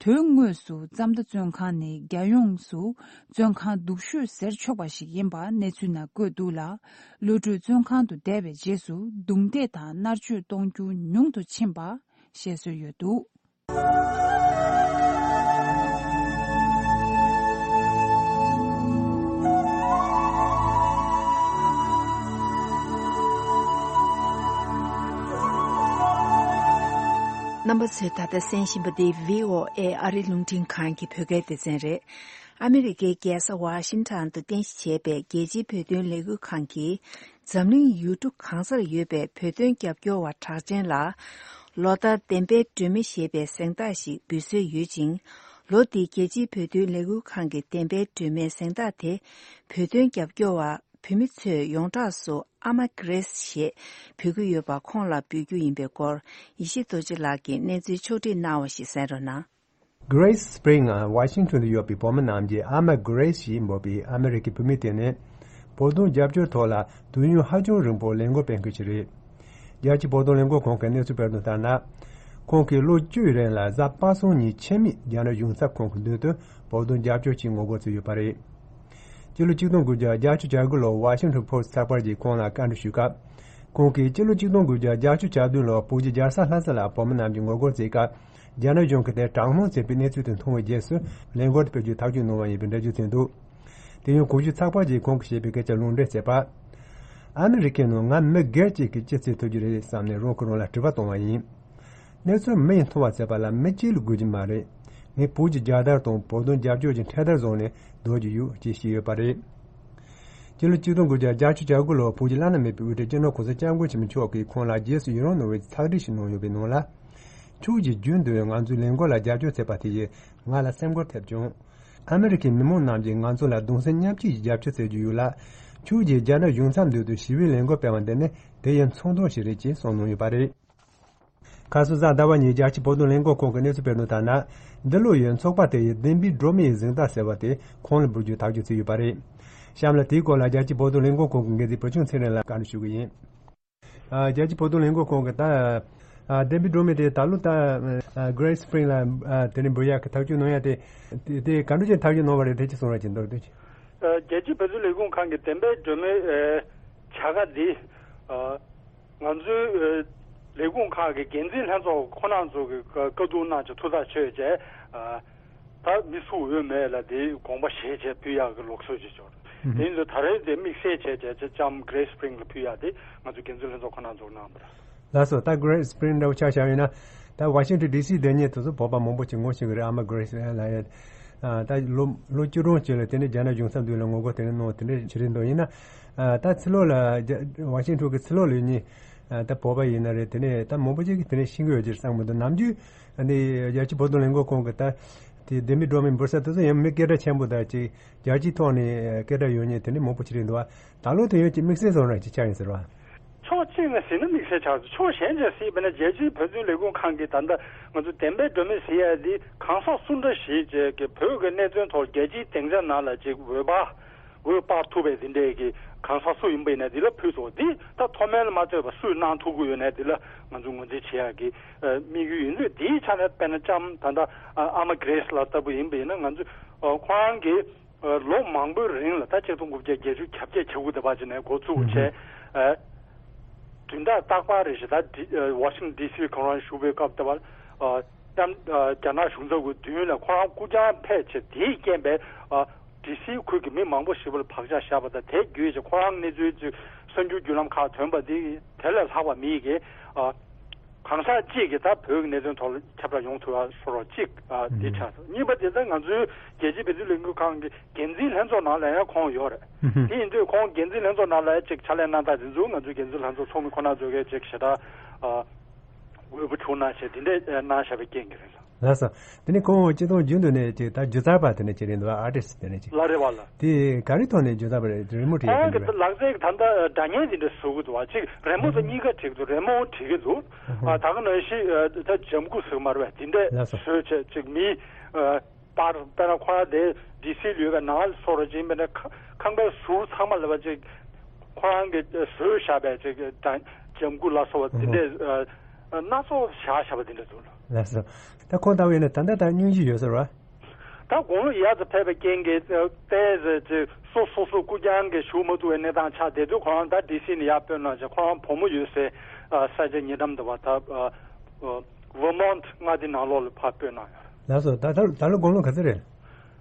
དོན་དངོས་སུ་ཙམ་མདའ་བཙོན་ཁང་ནི་རྒྱལ་ཡོངས་སུ་བཙོན་ཁང་སྡུག་ཤོས་ཟེར་ཆོག་པ་ཞིག་ཡིན་པ་གནས་ཚུལ་ནང་བཀོད་འདུག་ལ། བློ་གྲོས་བཙོན་ཁང་དུ་བསྡད་པའི་རྗེས་སུ་རྡུང་རྡེག་དང་མནར་གཅོད་གཏོང་རྒྱུ་ཉུང་དུ་ཕྱིན་པ་བཤད་སྲོལ་ཡོད་འདུག་རྣམ་པ་ཚོས་ད་ལྟ་གསན་བཞིན་པ་འདི་བྷི་ཨོ་ཨེ་ཨ་རི་རླུང་འཕྲིན་ཁང་གི་བོད་སྐད་སྡེ་ཚན་རེད། ཨ་མི་རི་ཀའི་རྒྱལ་ས་ཝ་ཤིང་ཊོན་དུ་རྟེན་གཞི་བྱས་པའི་རྒྱལ་སྤྱིའི་བོད་དོན་ལས་འགུལ་ཁང་གིས། འཛམ་གླིང་ཡུལ་གྲུ་གང་སར་ཡོད་པའི་བོད་དོན་རྒྱབ་སྐྱོར་བ་གྲགས་ཅན་ལ། ལོ་ལྟར་བདེན་པའི་སྒྲོན་མེ་ཞེས་པའི་གཟེངས་རྟགས་ཤིག་འབུལ་སྲོལ་ཡོད་ཅིང་། ལོ་འདིའི་རྒྱལ་སྤྱིའི་བོད་དོན་ལས་འགུལ་ཁང་གི་བདེན་པའི་སྒྲོན་མེའི་གཟེངས་རྟགས་དེ། བོད་དོན་རྒྱབ་སྐྱོར་བ་བོད་མི་ཚོས་ཡོངས་གྲགས་སུ་ཨ་མ་གྷི་རེ་སི་ཞེས་འབོད་ཀྱི་ཡོད་པ་ཁོང་ལ་འབུལ་རྒྱུ་ཡིན་པའི་སྐོར། ཡེ་ཤེས་རྡོ་རྗེ་ལགས་ཀྱིས་གནས་ཚུལ་ཕྱོགས་བསྒྲིགས་གནང་བ་ཞིག་གསན་རོགས་གནང་། Grace Spring ཝ་ཤིང་ཊོན་དུ་ཡོད་པའི་བོད་མི་རྣམས་ཀྱིས་ཨ་མ་གྷི་རེ་སི་ཞེས་འབོད་པའི་ཨ་མི་རི་ཀའི་བུད་མེད་དེ་ནི། བོད་དོན་རྒྱབ་སྐྱོར་ཐོག་ལ་དུས་ཡུན་ཧ་ཅང་རིང་པོ་ལས་འགུལ་སྤེལ་མཁན་ཞིག་རེད། རྒྱལ་སྤྱིའི་བོད་དོན་ལས་འགུལ་ཁང་གིས་གནས་ཚུལ་སྤེལ་དོན་ལྟར་ན། ཁོང་གིས་ལོ་བཅུའི་རིང་ལ་གཟའ་པ་སངས་ཉིན་ཆད་མེད་རྒྱ་ནག་གཞུང་ཚབ་ཁང་གི་མདུན་དུ་བོད་དོན་རྒྱབ་སྐྱོར་གྱི་ངོ་རྒོལ་བྱས་ཡོད་པ་རེད། སྤྱི་ལོ་ཆིག་སྟོང་དགུ་བརྒྱ་བརྒྱད་ཅུ་གྱ་དགུ་ལོར་ཝ་ཤིང་ཊོན་པོ་སི་ཊི་ཚགས་པར་གྱིས་ཁོང་ལ་བཀའ་འདྲི་ཞུས་སྐབས། ཁོང་གིས་སྤྱི་ལོ་ཆིག་སྟོང་དགུ་བརྒྱ་བརྒྱད་ཅུ་གྱ་བདུན་ལོར་བོད་ཀྱི་རྒྱལ་ས་ལྷ་ས་ལ་བོད་མི་རྣམས་ཀྱིས་ངོ་རྒོལ་བྱས་སྐབས། རྒྱ་ནག་གཞུང་གིས་དེར་དྲག་གནོན་བྱས་པའི་གནས་ཚུལ་དེ་མཐོང་བའི་རྗེས་སུ་ལས་འགུལ་དེ་སྤེལ་རྒྱུའི་ཐག་གཅོད་གནང་བ་ཡིན་པའི་འགྲེལ་བརྗོད་བྱས་འདུག་དེ་ཡང་གོང་ཞུས་ཚགས་པར་གྱིས་ཁོང་གིས་བཤད་པའི་སྐད་ཆ་ལུང་འདྲེན་བྱས་པ། ཨ་མི་རི་ཀའི་ནང་ང་མི་སྒེར་གཅིག་གིས་ཅི་བྱེད་ཐུབ་ཀྱི་རེད་བསམ་ནས་རང་གིས་རང་ལ་དྲི་བ་གཏོང་བ་ཡིན། གནས་ཚུལ་མི་ཡིས་མཐོང་བ་བྱས་པ་ལ་མི་གཅིག་ལས་དགོས་ཀྱི་མ་རེད། ངས་བོད་ཀྱི་རྒྱལ་དར་དང་བོད་དོན་རྒྱབ་སྐྱོར་གྱི་འཕྲེད་དར་བཟུང་ནས་སྡོད་ཀྱི་ཡོད་ཅེས་བཤད་ཡོད་པ་རེད། སྤྱི་ལོ་ཆིག་སྟོང་དགུ་བརྒྱ་བརྒྱད་ཅུ་གྱ་དགུ་ལོར་བོད་ཀྱི་བླ་ན་མེད་པའི་དབུ་ཁྲིད་སྤྱི་ནོར་གོང་ས་སྐྱབས་མགོན་ཆེན་པོ་མཆོག་གིས་ཁོང་ལ་རྗེས་སུ་ཡི་རང་གནང་བའི་ཕྱག་བྲིས་ཤིག་གནང་ཡོད་པའི་ནང་ལ། ཁྱོད་ཀྱིས་རྒྱུན་དུ་ང་ཚོའི་ལས་འགུལ་ལ་རྒྱབ་སྐྱོར་བྱས་པ་དེ་ཡིས་ང་ལ་སེམས་འགུལ་ཐེབས་བྱུང་། ཨ་མི་རི་ཀའི་མི་མང་རྣམས་ཀྱིས་ང་ཚོ་ལ་གདུང་སེམས་མཉམ་སྐྱེད་ཀྱི་རྒྱབ་སྐྱོར་བྱེད་ཀྱི་ཡོད་ལ། ཁྱོད་ཀྱིས་རྒྱ་ནག་གཞུང་ཚབ་མདུན་དུ་ཞི་བའི་ལས་འགུལ་སྤེལ་བ་འདི་ནི་དེ་ཡི་མཚོན་དོན་ཞིག་རེད་ཅེས་གསུངས་གནང་ཡོད་པ་རེད། ཁ་སང་གཟའ་ཟླ་བ་ཉིན་རྒྱལ་སྤྱིའི་བོད་དོན་ལས་འགུལ་ཁང་གིས་གནས་ཚུལ་སྤེལ་དོན་ལྟར་ན། འདི་ལོ་ཡི་ཚོགས་པ་དེ་ཡི་བདེན་པའི་སྒྲོན་མེ་ཡི་གཟེངས་རྟགས་ཟེར་བ་དེ་ཁོང་ལ་འབུལ་རྒྱུའི་ཐག་གཅོད་བྱས་ཡོད་པ་རེད། གཤམ་ལ་དེའི་སྐོར་ལ་རྒྱལ་སྤྱིའི་བོད་དོན་ལས་འགུལ་ཁང་གི་འགན་འཛིན་བུ་ཆུང་ཚེ་རིང་ལ་བཀའ་འདྲི་ཞུ་གི་ཡིན། ཨ། རྒྱལ་སྤྱིའི་བོད་དོན་ལས་འགུལ་ཁང་གིས་ད། ཨ། བདེན་པའི་སྒྲོན་མེ་དེ་ད་ལོ་ད། ཨ། Grace Spring ལ། ཨ། དེ་ནས་འབུལ་ཡག་གི་ཐག་གཅོད་གནང་ཡ་དེ། དེ་དེ་ག་འདྲ་ཅིག་ཐག་གཅོད་གནང་བ་རེད། དེ་ཅིག་གསུང་རོགས་གྱིས། མདོར་བསྡུས་ཅིག་ཨ། རྒྱལ་སྤྱིའི་བོད་དོན་ལས་འགུལ་ཁང་གི་བདེན་པའི་སྒྲོན་མེ། ཨ། བྱ་དགའ་འདི། ཨ། ང་ཚོའི། ཨ། ལས་ཁུངས་ཁག་གི་འགན་འཛིན་ལྷན་ཚོགས་ཁོ་རང་ཚོ་གི་བཀའ་བཀའ་བསྡུར་གནང་བྱས་ཐུགས་ཐག་ཆོད་བྱས། ཨ། ད་མི་སུ་འོས་མེད་ལ་དེ་དགོངས་པ་བཞེས་བྱས་ཕུལ་ཡག་གི་ལུགས་སྲོལ་ཅིག་ཡོད་རེད། ཨུ་ཧུ། དེ་ཡིན་དུས་ད་རེས་དེ་དམིགས་བསལ་བྱས་བྱས་ཅིག་ལྕམ་Grace Spring ལ་ཕུལ་ཡག་དེ་ང་ཚོ་འགན་འཛིན་ལྷན་ཚོགས་ཁོ་རང་ཚོར་གནང་བ་རེད། ལགས་སོ། ད་Grace Spring འདྲ་བོ་ཆ་བཞག་ཡོད་ན། ད་ཝ་ཤིང་ཊོན་ཌི་སི་སྡོད་མཁན་དེ་ཚོ་བོད་པ་མང་པོ་ཅིག་ངོ་ཤེས་ཀྱི་རེད། ཨ་མ་Grace ལ་ཡ། ཨ། ད་ལོ་ལོ་བཅུ་གྲངས་ཅིག་ལ་དེ་ནས་རྒྱ་ནག་གཞུང་ཚབ་མདུན་ལ་ངོ་རྒོལ་དེ་འདྲ་གནང་བ་དེ་འདྲ་ཞིག་རེད་འདུག་ཡིན་ན། ཨ། ད་ཕྱི་ལོགས་ལ་རྒྱ་ཝ་ཤིང་ཊོན་གྱི་ཕྱི་ལོགས་ལ་ཡོད་མཁན། ཨ། ད་བོད་པ་ཡིན་ན་རེད། དེ་ནས་ད་མང་པོ་ཅིག་གིས་དེ་འདྲ་ཤེས་ཀྱི་ཡོད་ཀྱི་རེད་བསམ་གྱི་འདུག་ནམ་རྒྱུན་ཨ་ནི་རྒྱལ་སྤྱིའི་བོད་དོན་ལས་འགུལ་ཁང་གི་ད་དེ་བདེན་པའི་སྒྲོན་མེ་འབུལ་ས་དེ་ཚོ་ཡང་མི་སྐད་གྲགས་ཆེན་པོ་དང་ཅིག་རྒྱལ་སྤྱིའི་ཐོག་ནས་སྐད་གྲགས་ཡོད་མཁན་དེ་འདྲ་མང་པོ་ཅིག་རེད་འདུག་ད་ལོ་དེ་ཡང་ཅིག་དམིགས་བསལ་བཟོ་འདྲ་ཅིག་ཆགས་ཡིན་ཟེར་བ། ཕྱོགས་གཅིག་ནས་ཟེར་ན་དམིགས་བསལ་ཆགས་སོང་། ཕྱོགས་གཞན་ཅིག་ཟེར་བ་ཡིན་ན་རྒྱལ་སྤྱིའི་བོད་དོན་ལས་འགུལ་ཁང་གིས་ད་ལྟ་ང་ཚོ་བདེན་པའི་སྒྲོན་མེ་ཟེར་ཡ་དེ་གང་ཟག་སུ་འདྲ་ཞིག་ཅིག་གིས་བོད་ཀྱི་གནད་དོན་ཐོག་རྒྱལ་སྤྱིའི་སྡིངས་ཆ་ནང་ལ་ཅིག་འོད་འབར། འོད་སྤར་ཐུབ་པའི་དེ་འདྲའི་གི་གང་ཟག་སུ་ཡིན་པ་ཡིན་ན་དེ་ལ་ཕུལ་ཆོག་འདི་ད་མཐོ་དམན་ལ་མ་ལྟོས་པར་སུས་གནང་ཐུབ་ཀྱི་ཡོད་ན་དེ་ལ་ང་ཚོ་ངོས་འཛིན་བྱེད་ཡག་གི་དམིགས་ཡུལ་ཡིན་དུས། དེའི་ཆ་ནས་དཔེར་ན་ལྕམ་ད་ལྟ་ཨ་མ་Grace ལགས་ལྟ་བུ་ཡིན་པ་ཡིན་ན། ང་ཚོ་ཁོ་རང་གིས་ལོ་མང་པོའི་རིང་ལ། ད་ཆིག་སྟོང་དགུ་བརྒྱ་བརྒྱད་ཅུ་གྱ་བརྒྱད་བྱེད་དགུ་དེ་བར་ཅིག་ནས་འགོ་བཙུགས་བྱས། བདུན་ཕྲག་རྟག་པར་རེ་བཞིན་ད་ཝ་ཤིང་ཌི་སི་ཁོ་རང་བཞུགས་པའི་སྐབས་དེ་བར། ཨ། ལྕམ། ཨ། རྒྱ་ནག་གཞུང་ཚབ་ཀྱི་མདུན་ལ་ཁོ་རང་སྐུ་རྐྱང་ཕེབས་བྱས། དེའི་རྐྱེན་པས། ཨ། ཌི་སི་ཁུལ་གྱི་མི་མང་པོ་ཞིག་ལ་བག་ཆགས་བཞག་པ་དང་། དེ་བརྒྱུད་ཀྱི་ཁོ་རང་གནས་ཚུལ་ཅིག་གསར་འགྱུར་བརྒྱུད་ལམ་ཁག་ཐོན་པ་འདི་དེ་ལས་ལྷག་པ་མེད་ཀི། ཨ། གང་ཟག་གཅིག་གིས་ད་བོད་ཀྱི་གནད་དོན་ཐོག་ལ་ཁྱབ་བསྒྲགས་ཡོང་ཐུབ་པ་བཟོ་འདྲ་གཅིག་ཨ། འདི་ཆགས་སོང་། གཉིས་པ་དེ་ད་ང་ཚོའི་རྒྱལ་སྤྱིའི་བོད་དོན་ལས་འགུལ་ཁང་གི་འགན་འཛིན་ལྷན་ཚོགས་ནང་ལ་ཡང་ཁོང་ཡོད་རེད། དེ་ཡིན་དུས་ཁོང་འགན་འཛིན་ལྷན་ཚོགས་ནང་ལ་ཅིག་ཕྱག་ལས་གནང་སྟངས་དེ་ཚོ་ང་ཚོའི་འགན་འཛིན་ལྷན་ཚོགས་ཚོགས་མི་ཁོ་ན་ཚོ་གིས་ཅིག་ཞེ་དྲག་ཨ། འོས་བུ་བྱུང་གནང་བྱས་དེ་འདྲས་གནང་བཞག་པའི་རྐྱེན་གྱིས་རེད། ལགས་སོ། དེ་ནས་ཁོང་སྤྱི་བཏང་རྒྱུན་དུ་ནས་ཅིག་ད་སྒྱུ་རྩལ་པ་དེ་འདྲ་ཅིག་རེད་འདུག་ཨར་ཊི་སི་དེ་འདྲ་ཅིག་ལགས་རེད་པ་ལགས། དེ་ག་རེ་ཐོག་ནས་སྒྱུ་རྩལ་པ་རེད། རི་མོ་བྲིས་ཁོང་གི་ཡ་དེ་འདྲ། ལག་རྩལ་གྱི་ད་ལྟ་སྒྲ་སྙན་དེ་འདྲ་བཟོ་གི་འདུག་བ། ཅིག་རི་མོ་དང་གཉིས་ཀ་བྲིས་ཀྱི་འདུག་རི་མོ་བྲིས་ཀྱི་འདུག་ཨ། ད་ག་ནང་བཞིན་ཨ། ད་ལྗང་གུ་ཟེར་མ་རེད་པས། དེ་འདྲས་ལགས་སོ། བཟོས་བྱས་ཅིག་མིའི་ཨ། པར་དཔེར་ན་ཁོ་རང་དེ་ཌི་སི་ལ་ཡོད་པའི་ནང་ལ་སོ་ར་ཅིག་ཡིན་པ་ན་ཁ་ཁང་པའི་ཟུར་ཚང་མ་ལ་བ་ཅིག་ཁོ་རང་གིས་བཟོས་བཞག་པའི་ཅིག་ལྗང་གུ་ལ་སོགས་པ་དེ་འདྲས་ཨ། སྣ་ཚོགས་བཞག་བཞག་པ་དེ་འདྲ་འདུག་ལགས་སོ། ད་ཁོང་ལྟ་བུ་ཡིན་ན་ད་ལྟ་ད་སྙུང་གཞི་ཡོད་ས་རེད་བ། ད་དགུང་ལོ་ཡར་ཙམ་ཕེབས་པའི་རྐྱེན་གྱིས་ཏོག་ཙམ་ཅིག་སོ་སོ་སོ་སྐུ་རྐྱང་གིས་བཞུགས་མ་ཐུབ་པའི་གནས་སྟངས་ཆགས་བསྡད་དུས། ཁོ་རང་ད་ཌི་སི་ནས་ཡར་སྤོས་གནང་བྱས་ཁོ་རང་བུ་མོ་ཡོད་སའི་ཨ། ས་ཆ་ཉེ་འགྲམ་དུ་བ་ད་ཨ། ཨ། ཝར་མོན་ཊི་མངའ་སྡེ་ནང་ལོགས་ལ་ཕར་སྤོས་གནང་ཡོད། ལགས་སོ། ད་ད་ད་ལོ་དགུང་ལོ་ག་ཚོད་རེད།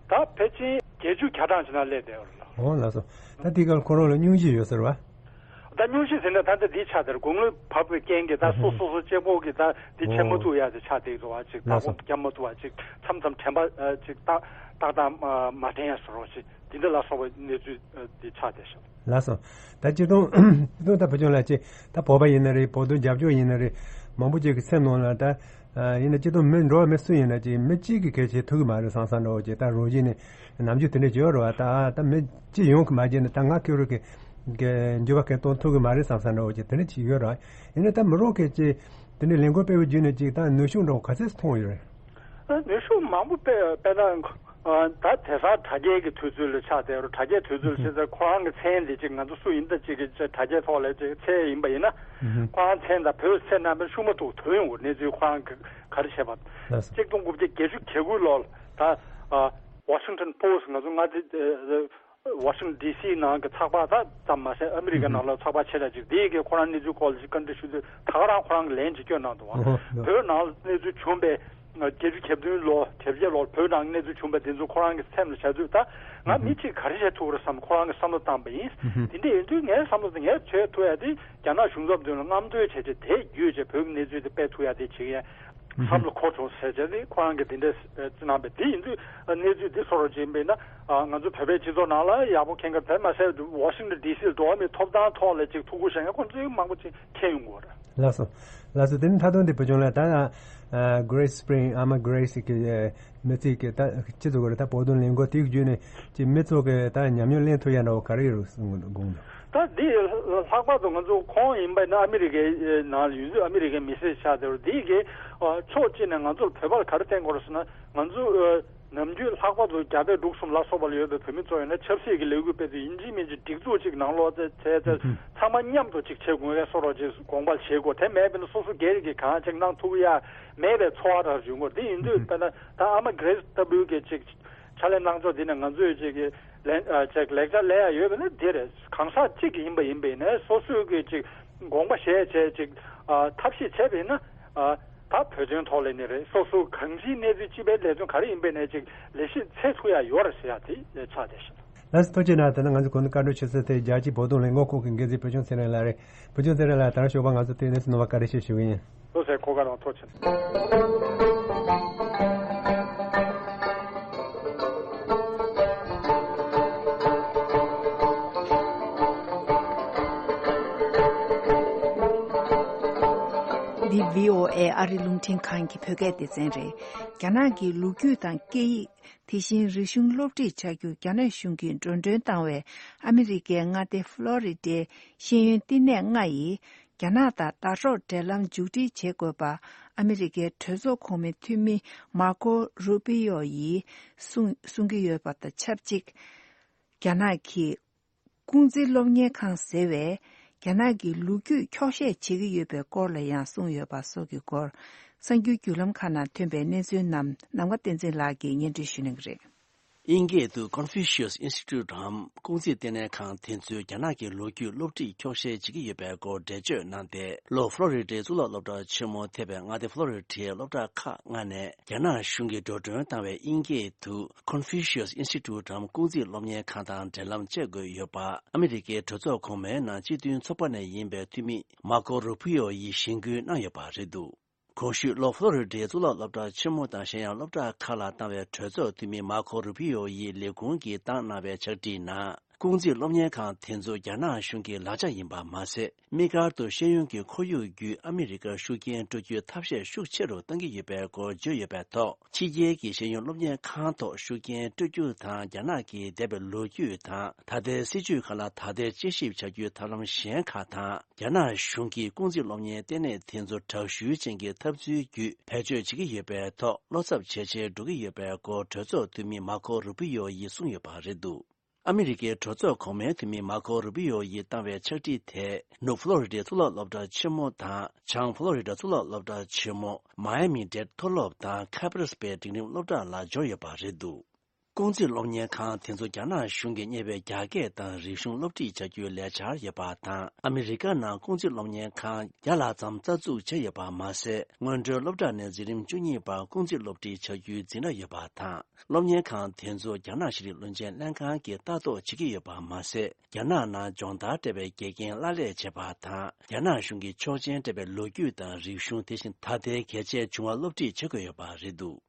ད་ཕལ་ཆེར་བརྒྱད་ཅུ་གྱ་གྲངས་ཅིག་ནང་སླེབས་བསྡད་ཡོད་རེད། འོ་ལགས་སོ། ད་དེའི་སྐབས་ཁོ་རང་ལ་སྙུང་གཞི་ཡོད་ཟེར་བ། ད་སྙུང་གཞི་ཟེར་ན་ད་ལྟ་འདི་ཆགས་བསྡད་རེད། དགུང་ལོ་བབས་པའི་རྐྱེན་གྱིས་ད་སོ་སོ་སོ་གཅིག་པོ་གིས་ད་འདི་བྱེད་མ་ཐུབ་ཡ་དེ་ཆགས་བསྡད་འདུག་བ། ཅིག་ལགས་བདག་སོ། པོ་རྒྱབ་མ་ཐུབ་བ། ཅིག་མཚམས་མཚམས་དྲན་པ་ཨ། ཅིག་ཏག་ཏག་ཏག་མ་དྲན་ཡ་བཟོ་འདྲ་ཅིག་འདི་འདྲ་ལ་སོགས་པའི་གནས་ཚུལ་ཨ། འདི་ཆགས་བསྡད་ཤག་ལགས་སོ། ད་སྤྱིར་བཏང་སྤྱིར་བཏང་ད་བུ་ཆུང་ལགས་ཀྱིས་ད་བོད་པ་ཡིན་ན་རེད། བོད་དོན་རྒྱབ་སྐྱོར་ཡིན་ན་རེད། མང་པོ་ཅིག་གི་སེམས་ནང་ལ་ད་ཨ། ཡིན་ན་སྤྱིར་བཏང་མི་འགྲོ་བ་མི་སུ་ཡིན་ན་ཅིག་མི་གཅིག་གིས་གལ་ཆེ་ཐུབ་ཀྱི་མ་རེད་བསམ་བསམ་འདྲ་བོ་ཅིག་ད་རང་བཞིན་ནས་ནམ་རྒྱུན་དེ་འདྲ་བརྗོད་རེད་བ། ད་ཨ། ད་མི་གཅིག་ཡོང་གི་མ་བརྗེད་ན་ད་ང་ཁེར་རོ་གི་གི་འགྱུར་བ་གང་གཏོང་ཐུབ་ཀྱི་མ་རེད་བསམ་བསམ་འདྲ་བོ་ཅིག་དེ་འདྲ་ཅིག་ཡོད་རེད། ཡིན་ན་ད་མི་རོགས་གིས་ཅིག་དེ་འདྲ་ལས་འགུལ་སྤེལ་བའི་བརྒྱུད་ནས་ཅིག་ད་ནུས་ཤུགས་འདྲ་བོ་ག་ཚད་ཐོན་ཡོད་རེད། ཨ། ནུས་ཤུགས་མང་པོ་སྤེལ་སྤེལ་ན། ཨ། ད་དེང་སང་དྲ་རྒྱའི་གི་དུས་ཚོད་ལ་ཆགས་བསྡད་རུང་། དྲ་རྒྱའི་དུས་ཚོད་ལ་ཕྱིན་ཚེ་ཁོ་རང་གི་མཚན་དེ་ཅིག་ང་ཚོ་སུ་ཡིན་ད་ཅིག་གི་དྲ་རྒྱའི་ཐོག་ལ་ཅིག་བཙལ་ཡིན་པ་ཡིན་ན། ཁོ་རང་མཚན་དང་བོད་མཚན་རྣམ་པ་ཤུགས་མ་ཐུག་ཐོན་ཡོང་གི། གནས་ཚུལ་ཁོ་རང་གི་ག་རེ་བྱས་པ། ལགས་སོ། གཅིག་སྟོང་དགུ་བརྒྱ་བརྒྱད་ཅུ་གྱ་དགུ་ལོར་ད་ཨ། Washington Post ང་ཚོ་མངའ་སྡེ་ཨ། Washington D C ནང་གི་ཚགས་པར་ད་ཙམ་མ་ཟད་ཨ་མི་རི་ཀ་ནང་ལ་ཚགས་པར་ཆེ་ཕྲ་ཅིག་དེའི་གི་ཁོ་རང་གནས་ཚུལ་སྐོར་ལ་ཅིག་བཀའ་འདྲི་ཞུ་དུས་ད་ག་རང་ཁོ་རང་གི་ལན་ཅིག་བསྐྱོན་གནང་འདུག་བ། ཨོ་ཧོ། བོད་ནང་ལ་གནས་ཚུལ་བྱུང་བའི་བརྒྱད་ཅུ་གྱ་བདུན་ལོ་གྱ་བརྒྱད་ལོར་བོད་ནང་གི་གནས་ཚུལ་བྱུང་བའི་དེ་ཚོ་ཁོ་རང་གི་སེམས་ལ་བཞག་དུས། ད་ང་མི་གཅིག་ག་རེ་བྱེད་ཐུབ་རེད་བསམ་ཁོ་རང་གི་བསམ་བློ་བཏང་པ་ཡིན། དེ་འདྲ་ཡིན་དུས་ངའི་བསམ་བློ་དེ་ངས་བྱེད་ཐུབ་ཡ་དེ་རྒྱ་ནག་གཞུང་ཚབ་མདུན་ལ་རྔམ་སྟོན་བྱས་བྱས་དེ་བརྒྱུད་བྱས་བོད་ཀྱི་གནས་ཚུལ་དེ་སྤེལ་ཐུབ་ཡ་དེ་བྱེད་ཡ། བསམ་བློ་འཁོར་བྱུང་ཟེར་བྱས་ནས་ཁོ་རང་གིས་དེ་འདྲ་ཨ། གནང་པས། དེ་ཡིན་དུས་ཨ། གནས་ཚུལ་འདི་བཟོ་འདྲ་ཅིག་ཡིན་པས་ན་ཨ། ང་ཚོ་བོད་པའི་སྤྱི་ཚོགས་ནང་ལ་ཡག་པོ་མཁྱེན་གྱི་རེད། དེ་མ་ཟད་Washington D C འགྲོ་བ་མིའི་ཐོབ་ཐང་ཐོག་ལ་ཅིག་ཐུགས་ཁུར་བཞེས་མཁན་ཁོང་ཚོས་མང་པོ་ཅིག་མཁྱེན་ཡོང་གི་རེད། ལགས་སོ། ལགས་སོ། དེ་ནི་མཐའ་དོན་དེ་བུ་ཆུང་ལགས། ད་ཨ། Grace Spring ཨ་མ་Grace གི་མི་ཚེ་གི་ད་སྤྱི་ཚོགས་ཀྱི་ད་བོད་དོན་ལས་འགུལ་དེ་བརྒྱུད་ནས་ཅིག་མི་ཚོ་གི་ད་ཉམས་མྱོང་ལེན་ཐུབ་ཡ་འདྲ་བོ་ག་རེ་ཡོད་རེད་གསུང་གི་འདུག་ད་འདི་ལྷག་པར་དུ་ང་ཚོ་ཁོང་ཡིན་པ་ན་ཨ་མི་རི་ཀའི་ནང་ཡོད་དུས་ཨ་མི་རི་ཀའི་མི་སེར་ཆགས་བསྡད་རུང་། འདི་གི་ཨ། ཕྱོགས་གཅིག་ནས་ང་ཚོར་བོད་པར་ག་རེ་བསྟན་དགོས་རེད་ཟེར་ན། ང་ཚོ་ཨ། ནམ་རྒྱུན་ལྷག་པར་དུ་རྒྱ་བལ་འབྲུག་གསུམ་ལ་སོགས་པ་ལ་ཡོད་པའི་བོད་མི་ཚོ་ཡིན་ན་ཆབ་སྲིད་ཀྱི་ལས་འགུལ་སྤེལ་དུས་ཡིན་གཅིག་མིན་གཅིག་སྒྲིག་འཛུགས་གཅིག་ནང་ལོགས་བཙལ་བཙལ་བཙལ་ཚང་མ་མཉམ་དུ་གཅིག་བྱེད་དགོས་ཡ་བཟོ་འདྲ་ཅིག་དགོངས་པ་བཞེས་དགོས། དེ་མེད་པ་ན་སོ་སོ་སྒེར་གྱིས་གང་ཅིག་གནང་ཐུབ་ཡ་མེད་པའི་ཚོར་བ་རང་ཡོང་གི་རེད། དེ་ཡིན་དུས་དཔེར་ན་ད་ཨ་མ་Grace ལྟ་བུའི་གི་ཅིག་ཕྱག་ལས་གནང་ཕྱོགས་འདི་ནི་ང་ཚོས་ཅིག་གི་ལན་ཨ། ཅིག་ལེགས་ཆ་ལེན་ཡ་ཡོད་པ་ནི་འདི་རེད། གང་ཟག་གཅིག་གི་ཡིན་པ་ཡིན་པས་ནས་སོ་སོས་གི་ཅིག་དགོངས་པ་བཞེས་བྱས་ཅིག་ཨ། ཐབས་ཤེས་བྱས་པས་ན་ཨ། ད་བོད་དོན་ཐོག་ལ་ནི་རེད། སོ་སོ་གང་ཅིའི་གནས་ཚུལ་སྤྱི་པའི་ལས་དོན་ག་རེ་ཡིན་པས་ནས་ཅིག་ལས་གཞི་འཚོལ་ཐུབ་ཡ་ཡོད་རེད་ཟེར་ཡ་དེ་ཆགས་བསྡད་ཤག་ལགས་སོ། ཐུགས་རྗེ་གནང་། དེ་ནི་ང་ཚོ་གོ་ནུ་བཀའ་འགྲོ་ཆེ་ས་ཐེ་རྒྱལ་སྤྱིའི་བོད་དོན་ལས་འགུལ་ཁང་གི་འགན་འཛིན་བུ་ཆུང་ཚེ་རིང་ལགས་རེད། བུ་ཆུང་ཚེ་རིང་ལགས། ད་རང་ཞོགས་པ་ང་ཚོ་དེ་གནས་ཚུལ་ནོར་བ་བཀའ་དྲིན་ཆེ་ཞུ་གི་ཡིན། ལགས་སོ། ཁོ་ག་རང་ཐུགས་རྗེ་ཆེ། འདི་བྷི་ཨོ་ཨེ་ཨ་རི་རླུང་འཕྲིན་ཁང་གི་བོད་སྐད་སྡེ་ཚན་རེད། རྒྱ་ནག་གི་ལོ་རྒྱུས་དང་སྐད་ཡིག་དེ་བཞིན་རིག་གཞུང་སློབ་ཁྲིད་བྱ་རྒྱུ་རྒྱ་ནག་གཞུང་གིས་འགྲོ་གྲོན་བཏང་བའི་ཨ་མི་རི་ཀའི་མངའ་སྡེ་ཧྥ་ལོ་རི་ཌའི་ཤེས་ཡོན་བསྟི་གནས་ལྔ་ཡིས་རྒྱ་ནག་དང་ཟླ་གྲོགས་འབྲེལ་ལམ་མཇུག་སྒྲིལ་བྱེད་དགོས་པ་ཨ་མི་རི་ཀའི་གྲོས་ཚོགས་གོང་མའི་འཐུས་མི་མར་ཀོ་རུ་པི་ཡོ་ཡིས་གསུང་གསུང་གི་ཡོད་པ་དང་ཆབས་ཅིག་རྒྱ་ནག་གིས་ཀུང་ཙི་སློབ་གཉེར་ཁང་ཟེར་བས་རྒྱ་ནག་གི་ལོ་རྒྱུས་འཁྱོག་བཤད་བྱེད་ཀྱི་ཡོད་པའི་སྐོར་ལ་ཡང་གསུངས་ཡོད་པ་སོགས་ཀྱི་སྐོར་གསར་འགྱུར་བརྒྱུད་ལམ་ཁག་ནང་ཐོན་པའི་གནས་ཚུལ་རྣམས་ནམ་མཁའ་བསྟན་འཛིན་ལགས་ཀྱིས་སྙན་སྒྲོན་ཞུ་གནང་གི་རེད། དབྱིན་སྐད་དུ་Confucius Institute འམ་ཀུང་ཙི་ལྟེ་གནས་ཁང་དེ་ཚོས་རྒྱ་ནག་གི་ལོ་རྒྱུས་སློབ་ཁྲིད་འཁྱོག་བཤད་བྱེད་ཀྱི་ཡོད་པའི་སྐོར་འགྲེལ་བརྗོད་གནང་སྟེ། ལྷོ་ཕློ་རི་ཌའི་གཙུག་ལག་སློབ་གྲྭ་ཆེན་མོ་ཐེ་བའི་མངའ་སྡེ་ཕློ་རི་ཌའི་སློབ་གྲྭ་ཁག་ལྔ་ནས་རྒྱ་ནག་གཞུང་གིས་འགྲོ་གྲོན་བཏང་བའི་དབྱིན་སྐད་དུ་Confucius Institute འམ་ཀུང་ཙི་སློབ་གཉེར་ཁང་དང་འབྲེལ་ལམ་བཅད་དགོས་ཡོད་པ་ཨ་མི་རི་ཀའི་གྲོས་ཚོགས་གོང་མའི་ནང་སྤྱི་མཐུན་ཚོགས་པ་ནས་ཡིན་པའི་འཐུས་མི་མཱ་ཀོ་རུ་པི་ཡོ་ཡིས་གཞེན་སྐུལ་གནང་ཡོད་པ་རེད་འདུག། གོང་ཞུས་ལྷོ་ཕློ་རི་ཌའི་གཙུག་ལག་སློབ་གྲྭ་ཆེན་མོ་དང་གཞན་ཡང་སློབ་གྲྭ་ཁག་ལ་བཏང་བའི་གྲོས་ཚོགས་འཐུས་མི་མཱ་ཁོ་རུ་པི་ཡོ་ཡིས་ལས་ཁུངས་ཀྱིས་བཏང་གནང་བའི་ཕྱག་བྲིས་ནང་། ཀུང་ཙི་སློབ་གཉེར་ཁང་དེ་ཚོ་རྒྱ་ནག་གཞུང་གི་ལག་ཆ་ཡིན་པ་མ་ཟད། དམིགས་བཀར་དུ་ཤེས་ཡོན་གྱི་ཁོར་ཡུག་བརྒྱུད་ཨ་མི་རི་ཀར་ཤུགས་རྐྱེན་སྤྲོད་རྒྱུའི་ཐབས་ཤེས་ཤུགས་ཆེ་རུ་གཏང་གི་ཡོད་པའི་སྐོར་བརྗོད་ཡོད་པའི་ཐོག་ཕྱི་རྒྱལ་གྱི་ཤེས་ཡོན་སློབ་གཉེར་ཁང་ཐོག་ཤུགས་རྐྱེན་སྤྲོད་རྒྱུ་དང་། རྒྱ་ནག་གི་འདས་པའི་ལོ་རྒྱུས་དང་ད་ལྟའི་སྲིད་བྱུས་ཁག་ལ་ད་ལྟའི་དཔྱད་ཞིབ་བྱ་རྒྱུའི་ཐབས་ལམ་གཞན་ཁག་དང་། རྒྱ་ནག་གཞུང་གིས་ཀུང་ཙི་སློབ་གཉེར་ལྟེ་གནས་དེ་ཚོ་དྲག་ཤུལ་ཅན་གྱི་ཐབས་ཚུལ་བརྒྱུད་བེད་སྤྱོད་བྱེད་ཀྱི་ཡོད་པའི་ཐོག་བློ་འཚབ་ཇེ་ཆེར་འགྲོ་གི་ཡོད་པའི་སྐོར་གྲོས་ཚོགས་འཐུས་མི་མཱ་ཁོ་རུ་པི་ཡོ་ཡིས་གསུངས་ཡོད་པ་རེད་འདུག། ཨ་མི་རི་ཀའི་གྲོས་ཚོགས་གོང་མའི་འཐུས་མི་མཱ་ཁོ་རུ་པི་ཡོ་ཡིས་བཏང་བའི་ཕྱག་བྲིས་དེས། ནུབ་ཕློ་རི་ཌའི་གཙུག་ལག་སློབ་གྲྭ་ཆེན་མོ་དང་། བྱང་ཕློ་རི་ཌ་གཙུག་ལག་སློབ་གྲྭ་ཆེན་མོ། མ་ཡ་མི་ཌེ་ཌི་མཐོ་སློབ་དང་། ཁ་པར་སྤེ་འབྲིང་རིམ་སློབ་གྲྭ་ལ་འབྱོར་ཡོད་པ་རེད་འདུག། ཀུང་ཙི་སློབ་གཉེར་ཁང་དེ་ཚོ་རྒྱ་ནག་གཞུང་གིས་གཉེར་བའི་རྒྱ་སྐད་དང་རིག་གཞུང་སློབ་ཁྲིད་བྱ་རྒྱུའི་ལས་འཆར་ཡོད་པ་དང་། ཨ་མི་རི་ཀ་ནང་ཀུང་ཙི་སློབ་གཉེར་ཁང་བརྒྱ་ལྷག་ཙམ་རྩ་འཛུགས་བྱས་ཡོད་པ་མ་ཟད། སྔོན་འགྲོའི་སློབ་གྲྭ་ནས་འཛིན་རིམ་བཅུ་གཉིས་བར་ཀུང་ཙི་སློབ་ཁྲིད་བྱ་རྒྱུའི་འཛིན་གྲྭ་ཡོད་པ་དང་། སློབ་གཉེར་ཁང་དེ་ཚོ་རྒྱ་ནག་ཤེས་རིག་བློན་ཆེན་ལྷན་ཁང་གིས་ལྟ་རྟོག་བྱེད་ཀྱི་ཡོད་པ་མ་ཟད། རྒྱ་ནག་ནང་སྦྱོང་བརྡར་སྤྲད་པའི་དགེ་རྒན་གླ་ལེན་བྱས་པ་དང་། རྒྱ་ནག་གཞུང་གིས་ཆོག་མཆན་སྤྲད་པའི་ལོ་རྒྱུས་དང་རིག་གཞུང་། དེ་བཞིན་ད་ལྟའི་གལ་ཆེའི་བྱུང་བ་སློབ་ཁྲིད་བྱེད་དགོས་ཡོད་པ་རེད་འདུག།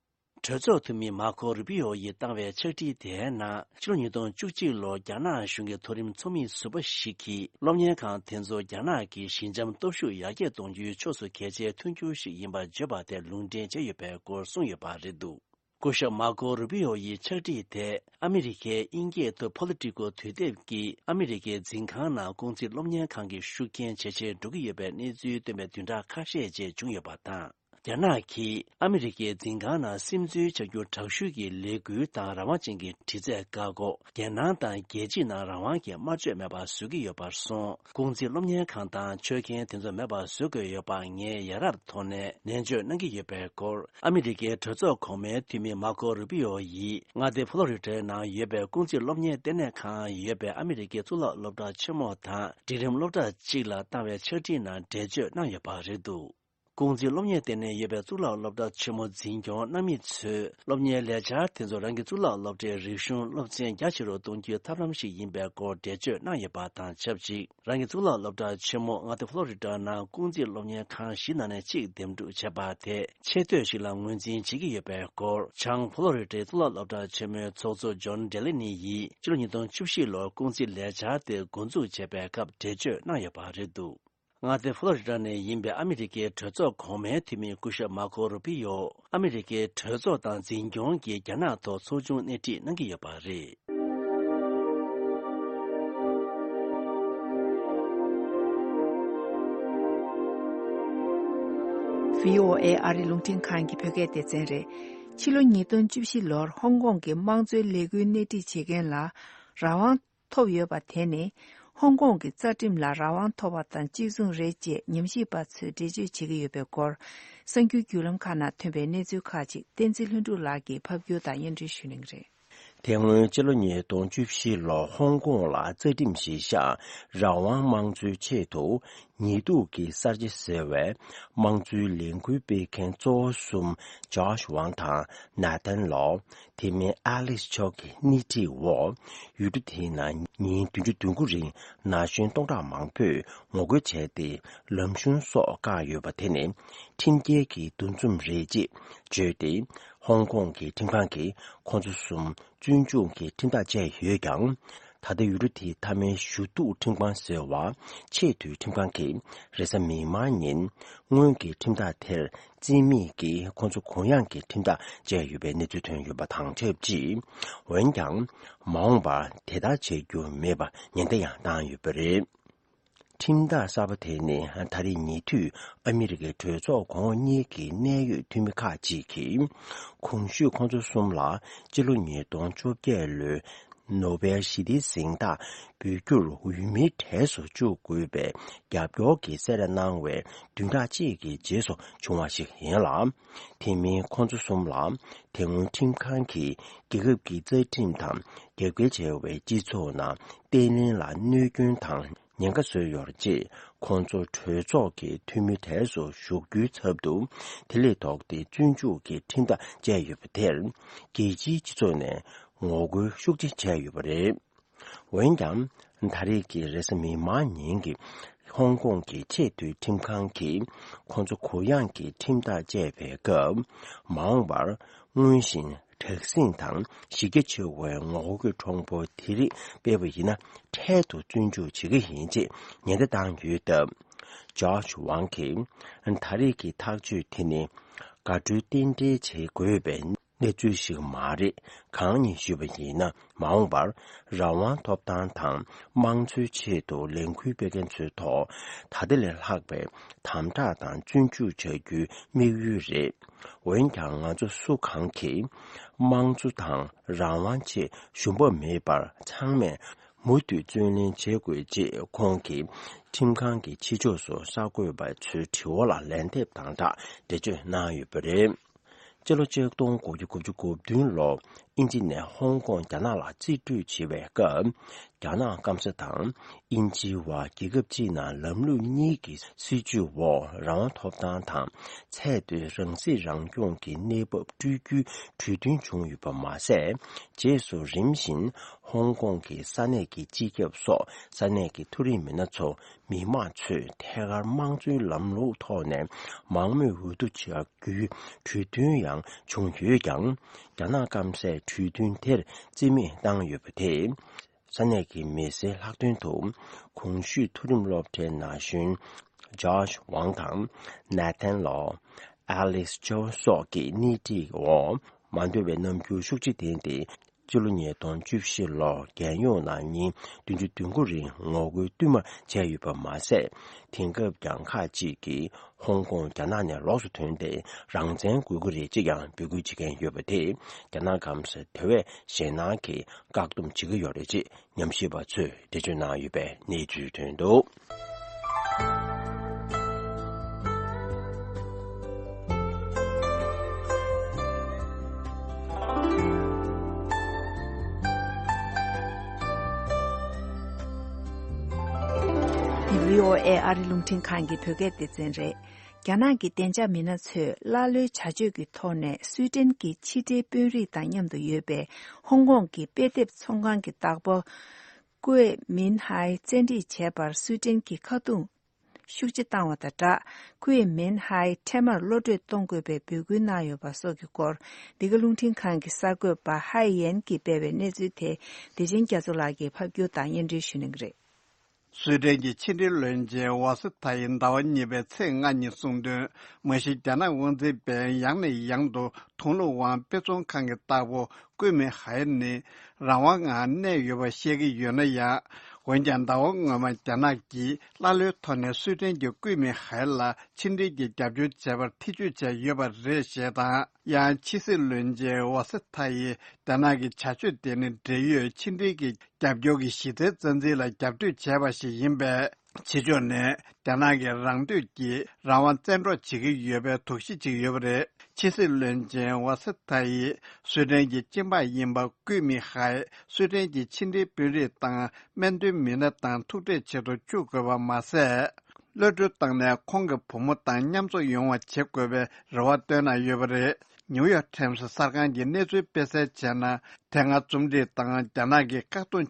གྲོས་ཚོགས་འཐུས་མི་མཱ་ཁོ་རུ་པི་ཡོ་ཡིས་བཏང་བའི་ཕྱག་བྲིས་དེའི་ནང་། ཕྱི་ལོ་ཉིས་སྟོང་བཅུ་གཅིག་ལོར་རྒྱ་ནག་གཞུང་གི་མཐོ་རིམ་ཚོགས་མི་ཟུར་པ་ཞིག་གིས། སློབ་གཉེར་ཁང་དེ་ཚོ་རྒྱ་ནག་གི་ཞི་འཇམ་སྟོབས་ཤུགས་ཡར་རྒྱས་གཏོང་རྒྱུའི་ཕྱོགས་སུ་གལ་ཆེའི་མཐུན་འགྱུར་ཞིག་ཡིན་པར་བརྗོད་པ་དེ་ལུང་འདྲེན་བྱས་ཡོད་པའི་སྐོར་གསུངས་ཡོད་པ་རེད་འདུག། སྐུ་ཞབས་མཱ་ཀོ་རུ་པི་ཡོ་ཡི་ཕྱག་བྲིས་དེ། ཨ་མི་རི་ཀའི་དབྱིན་སྐད་དུ་Politico དུས་དེབ་ཀྱིས་ཨ་མི་རི་ཀའི་འཛིན་ཁང་ནང་ཀུང་ཙི་སློབ་གཉེར་ཁང་གི་ཤུགས་རྐྱེན་ཇེ་ཆེར་འགྲོ་གི་ཡོད་པའི་གནས་ཚུལ་བཏོན་པའི་བདུན་ཕྲག་ཁ་ཤས་རྗེས་བྱུང་ཡོད་པ་དང་། རྒྱ་ནག་གིས་ཨ་མི་རི་ཀའི་འཛིན་ཁང་ནང་སིམ་འཛུལ་བྱ་རྒྱུ་དྲག་ཤུལ་གྱི་ལས་འགུལ་དང་། རང་དབང་ཅན་གྱི་དྲི་རྩད་བཀག་འགོག། རྒྱལ་ནང་དང་རྒྱལ་སྤྱིའི་ནང་རང་དབང་གི་དམར་མཆོད་མེད་པར་བཟོ་གི་ཡོད་པར་སོང་། ཀུང་ཙི་སློབ་གཉེར་ཁང་དང་ཆོད་མཁན་དེ་ཚོ་མེད་པར་བཟོ་དགོས་ཡོད་པ་ངས་ཡ་རབས་ཐོག་ནས་ནན་བརྗོད་གནང་གི་ཡོད་པའི་སྐོར། ཨ་མི་རི་ཀའི་གྲོས་ཚོགས་གོང་མའི་འཐུས་མི་མཱ་ཀོ་རུ་པི་ཡོ་ཡིས་མངའ་སྡེ་ཕོ་ལོ་རི་ཌའི་ནང་ཡོད་པའི་ཀུང་ཙི་སློབ་གཉེར་ལྟེ་གནས་ཁང་ཡོད་པའི་ཨ་མི་རི་ཀའི་གཙུག་ལག་སློབ་གྲྭ་ཆེན་མོ་དང་འབྲིང་རིམ་སློབ་གྲྭ་གཅིག་ལ་བཏང་བའི་ཕྱག་བྲིས་ནང་འགྲེལ་བརྗོད་གནང་ཡོད་པ་རེད་འདུག། ཀུང་ཙི་སློབ་གཉེར་ལྟེ་གནས་ཡོད་པའི་གཙུག་ལག་སློབ་གྲྭ་ཆེན་མོ་འཛིན་སྐྱོང་གནང་མི་ཚོས་སློབ་གཉེར་ལས་འཆར་དེ་ཚོ་རང་གི་གཙུག་ལག་སློབ་གྲྭའི་རིག་གཞུང་སློབ་ཚན་རྒྱ་ཆེ་རུ་གཏོང་རྒྱུའི་ཐབས་ལམ་ཞིག་ཡིན་པའི་སྐོར་འགྲེལ་བརྗོད་གནང་ཡོད་པ་དང་ཆབས་ཅིག། རང་གི་གཙུག་ལག་སློབ་གྲྭ་ཆེན་མོ་མངའ་སྡེ་ཕོ་ལོ་རི་ཌ་ནང་ཀུང་ཙི་སློབ་གཉེར་ཁང་བཞི་ནང་ནས་གཅིག་འདེམས་སྒྲུག་བྱས་པ་དེ་ཆེ་བསྟོད་ཞིག་ལ་ངོས་འཛིན་བྱེད་ཀྱི་ཡོད་པའི་སྐོར། བྱང་ཕོ་ལོ་རི་ཌའི་གཙུག་ལག་སློབ་གྲྭ་ཆེན་མོའི་ཚོགས་གཙོ་ཇོན་ཌེ་ལི་ནི་ཡིས་ཕྱི་ལོ་ཉིས་སྟོང་བཅུ་བཞི་ལོར་ཀུང་ཙི་ལས་འཆར་དེ་འགོ་འཛུགས་བྱས་པའི་སྐབས་འགྲེལ་བརྗོད་གནང་ཡོད་པ་རེད་འདུག། མངའ་སྡེ་ཕོ་ལོ་རི་ཌ་ནས་ཡིན་པའི་ཨ་མི་རི་ཀའི་གྲོས་ཚོགས་གོང་མའི་འཐུས་མི་སྐུ་ཞབས་མཱ་ཀོ་རུ་པི་ཡོ། ཨ་མི་རི་ཀའི་གྲོས་ཚོགས་དང་འཛིན་སྐྱོང་གིས་རྒྱ་ནག་ཐོག་ཚོགས་ཆུང་སྣེ་ཁྲིད་གནང་གི་ཡོད་པ་རེད། བྷི་ཨོ་ཨེ་ཨ་རི་རླུང་འཕྲིན་ཁང་གི་བོད་སྐད་སྡེ་ཚན་རེད། ཕྱི་ལོ་ཉིས་སྟོང་བཅུ་བཞི་ལོར་ཧོང་ཀོང་གི་དམངས་གཙོའི་ལས་འགུལ་སྣེ་ཁྲིད་བྱེད་མཁན་ལ་རང་དབང་ཐོབ་ཡོད་པ་དེ་ནི། ཧོང་ཀོང་གི་རྩ་ཁྲིམས་ལ་རང་དབང་ཐོབ་པ་དང་གཅིག་མཚུངས་རེད་ཅེས་ཉམས་ཞིབ་པ་ཚོས་འགྲེལ་བརྗོད་བྱེད་ཀྱི་ཡོད་པའི་སྐོར། གསར་འགྱུར་བརྒྱུད་ལམ་ཁག་ནང་ཐོན་པའི་གནས་ཚུལ་ཁག་ཅིག་བསྟན་འཛིན་ལྷུན་གྲུབ་ལགས་ཀྱིས་ཕབ་སྒྱུར་དང་སྙན་སྒྲོན་ཞུ་གནང་གི་རེད། དེ་སྔོན་ཕྱི་ལོ་ཉིས་སྟོང་བཅུ་བཞི་ལོར་ཧོང་ཀོང་ལ་རྩ་ཁྲིམས་གཞིར་བཞག་རང་དབང་དམངས་གཙོའི་ཆེད་དུ་ཉེས་གཏུག་གི་གསར་བརྗེ་ཟེར་བའི་དམངས་གཙོའི་ལས་འགུལ་སྤེལ་མཁན་གཙོ་བོ་གསུམ་ཇོརྗ་ཝང་དང་ནེ་ཐན་ལོ། དེ་མིན་ཨ་ལིས་མཆོག་གི་སྣེ་ཁྲིད་འོག་ཡུལ་གྲུ་དེའི་ནང་ཉིན་བདུན་ཅུ་དོན་དགུ་རིང་ན་གཞོན་སྟོང་ཕྲག་མང་པོས་ངོ་རྒོལ་བྱས་ཏེ་ལམ་ཞུན་སོགས་བཀག་ཡོད་པ་དེ་ནི་ཁྲིམས་འགལ་གྱི་འདུ་འཛོམས་རེད་ཅེས་བརྗོད་དེ། ཧོང་ཀོང་གི་ཁྲིམས་ཁང་གིས་ཁོང་ཚོ་གསུམ་བཙོན་འཇུག་གི་ཁྲིམས་ཐག་བཅད་ཡོད་ཀྱང་། ད་ལྟ་ཡུལ་གྲུ་དེའི་མཐའ་མའི་ཞུ་གཏུག་ཁྲིམས་ཁང་ཟེར་བ་ཆེས་མཐོའི་ཁྲིམས་ཁང་གིས་རེས་གཟའ་མིག་དམར་ཉིན་སྔོན་གྱི་ཁྲིམས་ཐག་དེར་རྩིས་མེད་ཀྱིས་ཁོང་ཚོ་གུ་ཡངས་ཀྱི་ཁྲིམས་ཐག་བཅད་ཡོད་པའི་གནས་ཚུལ་ཐོན་ཡོད་པ་དང་ཆབས་ཅིག། འོན་ཀྱང་། མ་འོངས་པར་དེ་ལྟར་བྱེད་རྒྱུ་མེད་པ་ཉེན་བརྡ་ཡང་བཏང་ཡོད་པ་རེད། ཁྲིམས་ཐག་གསར་པ་དེ་ནི་ད་རེས་ཉེ་དུས་ཨ་མི་རི་ཀའི་གྲོས་ཚོགས་གོང་འོག་གཉིས་ཀྱི་གནད་ཡོད་འཐུས་མི་ཁག་ཅིག་གིས། གོང་ཞུས་ཁོང་ཚོ་གསུམ་ལ་སྤྱི་ལོ་ཉིས་སྟོང་བཅོ་བརྒྱད་ལོའི་ ནོ་བེལ་ཞི་བདེའི་གཟེངས་རྟགས་འབུལ་རྒྱུར་འོས་མིའི་གྲས་སུ་བཅུག་དགོས་པའི་རྒྱབ་སྐྱོར་གྱི་གསལ་བསྒྲགས་གནང་བའི་བདུན་ཕྲག་གཅིག་གི་རྗེས་སུ་བྱུང་བ་ཞིག་ཡིན་ལ། དེ་མིན་ཁོང་ཚོ་གསུམ་ལ་དེ་སྔོན་ཁྲིམས་ཁང་གིས་རྒྱལ་ཁབ་ཀྱི་རྩ་ཁྲིམས་དང་རྒྱབ་འགལ་བྱས་པའི་སྤྱི་ཚོགས་ནང་བརྟན་ལྷིང་ལ་གནོད་སྐྱོན་དང་ཉེན་ཁ་བཟོས་ཡོད་ཅེས། ཁོང་ཚོ་གྲོས་ཚོགས་ཀྱི་འཐུས་མི་གྲས་སུ་ཞུགས་རྒྱུའི་ཚབ་ཏུ་དེ་ལས་ལྡོག་སྟེ་བཙོན་འཇུག་གི་ཁྲིམས་ཐག་བཅད་ཡོད་པ་དེར་རྒྱལ་སྤྱིའི་སྤྱི་ཚོགས་ནས་ངོ་རྒོལ་ཤུགས་ཆེ་བྱས་ཡོད་པ་རེད། འོན་ཀྱང་། ད་རེས་ཀྱི་རེས་གཟའ་མིག་དམར་ཉིན་གྱི་ཧོང་ཀོང་གི་ཆེས་མཐོའི་ཁྲིམས་ཁང་གིས་ཁོང་ཚོ་གུ་ཡངས་ཀྱི་ཁྲིམས་ཐག་བཅད་པའི་སྐབས། མ་འོངས་པར་སྔོན་བཞིན་དྲག་ཟིང་དང་གཞི་རྒྱ་ཆེ་བའི་ངོ་རྒོལ་གྱི་གྲངས་འབོར་དེ་རིགས་སྤེལ་བ་ཡིན་ན། འཕྲལ་དུ་བཙོན་འཇུག་བྱེད་ཀྱི་ཡིན་ཅེས་ཉེན་བརྡ་བཏང་ཡོད་སྟབས། ཇོརྗ་ཝང་གིས། ད་རེས་ཀྱི་ཐག་གཅོད་དེ་ནི་དགའ་སྤྲོའི་རྟེན་འབྲེལ་བྱེད་དགོས་པའི་གནས་ཚུལ་ཞིག་མ་རེད། གང་ཉིད་ཞུས་པ་ཡིན་ན། མ་འོངས་པར་རང་དབང་ཐོབ་ཐང་དང་དམངས་གཙོའི་ཆེད་དུ་ལས་འགུལ་སྤེལ་མཁན་ཚོའི་ཐོག་ད་ལྟ་ལས་ལྷག་པའི་དམ་དྲག་དང་བཙོན་འཇུག་བྱ་རྒྱུའི་དམིགས་ཡུལ་རེད། འོན་ཀྱང་ང་ཚོ་སུ་གང་གིས་དམངས་གཙོ་དང་རང་དབང་ཆེད་ཞུམ་པ་མེད་པར་ཚང་མས་མུ་མཐུད་བརྩོན་ལེན་བྱེད་དགོས་ཅེས་ཁོང་གིས་ཁྲིམས་ཁང་གི་ཕྱི་ཕྱོགས་སུ་གསར་འགོད་པ་ཚོའི་དྲི་བ་ལ་ལན་འདེབས་དང་སྦྲགས་འགྲེལ་བརྗོད་གནང་ཡོད་པ་རེད། སྤྱི་ལོ་ཆིག་སྟོང་དགུ་བརྒྱ་དགུ་བཅུ་གོ་བདུན་ལོར་དབྱིན་ཇི་ནས་ཧོང་ཀོང་རྒྱ་ནག་ལ་རྩིས་སྤྲོད་བྱེད་པའི་སྐབས། རྒྱ་ནག་སྐམ་ས་དང་དབྱིན་ཇིའི་བར་རྒྱལ་ཁབ་གཅིག་ནང་ལམ་ལུགས་གཉིས་ཀྱི་སྲིད་བྱུས་འོག་རང་དབང་ཐོབ་ཐང་དང་ཚད་མཐོའི་རང་སྲིད་རང་སྐྱོང་གི་གནས་བབ་སྤྲོད་རྒྱུའི་གྲོས་མཐུན་བྱུང་ཡོད་པ་མ་ཟད། རྗེས་སུ་རིམ་བཞིན་ཧོང་ཀོང་གི་ས་གནས་ཀྱི་སྤྱི་ཁྱབ་སོགས་ས་གནས་ཀྱི་མཐོ་རིམ་མི་སྣ་ཚོ། མི་མང་ཚོས་ཐད་ཀར་དམངས་གཙོའི་ལམ་ལུགས་ཐོག་ནས་མང་མོས་འོས་བསྡུ་བྱ་རྒྱུའི་གྲོས་མཐུན་ཡང་བྱུང་ཡོད་ཀྱང་། རྒྱ་ནག་སྐམ་སས་གྲོས་མཐུན་དེར་རྩིས་མེད་བཏང་ཡོད་པ་དེས། ས་གནས་ཀྱི་མི་སེར་ལྷག་དོན་དུ་གོང་ཞུས་མཐོ་རིམ་སློབ་གྲྭའི་ན་གཞོན་ཇོརྗ་ཝང་དང་ནེ་ཐན་ལོ། ཨ་ལིག་ཅོ་སོགས་ཀྱི་སྣེ་ཁྲིད་འོག་མ་འདོད་པའི་རྣམ་འགྱུར་ཤུགས་ཆེ་བསྟན་ཏེ། སྤྱི་ལོ་ཉིས་སྟོང་བཅུ་བཞི་ལོར་རྒྱལ་ཡོངས་ནང་ཉིན་བདུན་ཅུ་དོན་དགུ་རིང་ངོ་རྒོལ་བསྟུད་མར་བྱས་ཡོད་པ་མ་ཟད། དེང་སྐབས་ཀྱང་ཁག་ཅིག་གིས་ཧོང་ཀོང་རྒྱ་ནག་ནས་ལོགས་སུ་ཐོན་ཏེ་རང་བཙན་དགོས་ཀྱི་རེད་ཅེས་ཀྱང་འབོད་སྐུལ་བྱེད་མཁན་ཡོད་པ་དེས་རྒྱ་ནག་སྐམ་སར་དེ་བས་ཞེད་སྣང་གི་བཀག་སྡོམ་བྱེད་ཀྱི་ཡོད་རེད་ཅེས་ཉམས་ཞིབ་པ་ཚོས་འགྲེལ་བརྗོད་གནང་ཡོད་པའི་གནས་ཚུལ་ཐོན་འདུག། འདི་བྷི་ཨོ་ཨེ་ཨ་རི་རླུང་འཕྲིན་ཁང་གི་བོད་སྐད་སྡེ་ཚན་རེད། རྒྱ་ནག་གི་བདེ་འཇགས་མི་སྣ་ཚོས་ཀླ་ཀློའི་བྱ་སྤྱོད་ཀྱི་ཐོག་ནས་སུའེ་ཏེན་གྱི་ཕྱི་འབྲེལ་དཔོན་རིགས་དང་མཉམ་དུ་ཡོད་པའི་ཧོང་ཀོང་གི་དཔེ་དེབ་ཚོང་ཁང་གི་བདག་པོ་ཀུའེ་མིན་ཧའེ་བཙན་ཁྲིད་བྱས་པར་སུའེ་ཏེན་གྱིས་ཁ་རྡུང་ཤུགས་ཆེ་བཏང་བ་དང་སྦྲགས། ཀུའེ་མིན་ཧའེ་འཕྲལ་མར་གློད་གྲོལ་གཏོང་དགོས་པའི་འབོད་སྐུལ་གནང་ཡོད་པ་སོགས་ཀྱི་སྐོར། འདི་ག་རླུང་འཕྲིན་ཁང་གི་གསར་འགོད་པ་ཧའེ་ཡན་གྱིས་སྤེལ་བའི་གནས་ཚུལ་དེ་བདེ་ཆེན་རྒྱ་མཚོ་ལགས་ཀྱིས་ཕབ་སྒྱུར་དང་སྙན་སྒྲོན་ཞུ་གནང་གི་རེད། སུའེ་ཏེན་གྱི་ཕྱི་འབྲེལ་བློན་ཆེན་ཝ་སི་ཐ་ཡིས་ཟླ་བ་གཉིས་པའི་ཚེས་ལྔ་ཉིན་གསུངས་དོན། མ་གཞི་རྒྱ་ནག་དབང་འཛིན་པས་ཡང་ནས་ཡང་དུ་དུང་ལུ་ཝང་དཔེ་ཚོང་ཁང་གི་བདག་པོ་ཀུའེ་མིན་ཧའེ་ནི་རང་དབང་ངང་གནས་ཡོད་པ་བཤད་ཀྱི་ཡོད་ན་ཡང་། འོན་ཀྱང་ཟླ་བ་སྔོན་མ་རྒྱ་ནག་གིས་ཀླ་ཀློའི་ཐོག་ནས་སུའེ་ཏེན་གྱི་ཀུའེ་མིན་ཧའེ་ལ་ཕྱི་འབྲེལ་གྱི་རྒྱབ་སྐྱོར་བྱས་པར་ཐེ་བྱུས་བྱས་ཡོད་པ་རེད་ཞེས་དང་། ཡང་ཕྱི་སྲིད་བློན་ཆེན་ཝ་སི་ཐ་ཡིས་རྒྱ་ནག་གི་བྱ་སྤྱོད་དེ་ནི་འབྲེལ་ཡོད་ཕྱི་འབྲེལ་གྱི་རྒྱབ་སྐྱོར་གྱི་གཞི་རྩའི་རྩ་འཛིན་ལ་རྒྱབ་གཏོད་བྱས་པ་ཞིག་ཡིན་པས། ཕྱི་ཕྱོགས་ནས་རྒྱ་ནག་གི་རང་འདོད་ཀྱིས་རང་དབང་བཙན་འཕྲོག་བྱེད་ཀྱི་ཡོད་པའི་དོགས་གཞི་ཅིག་ཡོད་པ་རེད། ཕྱི་སྲིད་བློན་ཆེན་ཝ་སི་ཐ་ཡིས་སུའེ་ཏེན་གྱི་སྤྱི་འབངས་ཡིན་པ་ཀུའེ་མིན་ཧའེ་སུའེ་ཏེན་གྱི་ཕྱི་འབྲེལ་དཔོན་རིགས་དང་སྨན་དོན་མི་སྣ་དང་ཐུག་འཕྲད་བྱེད་དུ་བཅུག་དགོས་པ་མ་ཟད། གློད་གྲོལ་བཏང་ནས་ཁོང་གི་བུ་མོ་དང་མཉམ་འཛོམས་ཡོང་བ་བྱེད་དགོས་པའི་རེ་བ་བཏོན་གནང་ཡོད་པ་རེད། ནིའུ་ཡོག་ཊེམ་སི་གསར་ཁང་གིས་གནས་ཚུལ་སྤེལ་གསལ་བྱས་ན། དེ་སྔ་རྩོམ་སྒྲིག་དང་རྒྱ་ནག་གིས་བཀག་སྡོམ་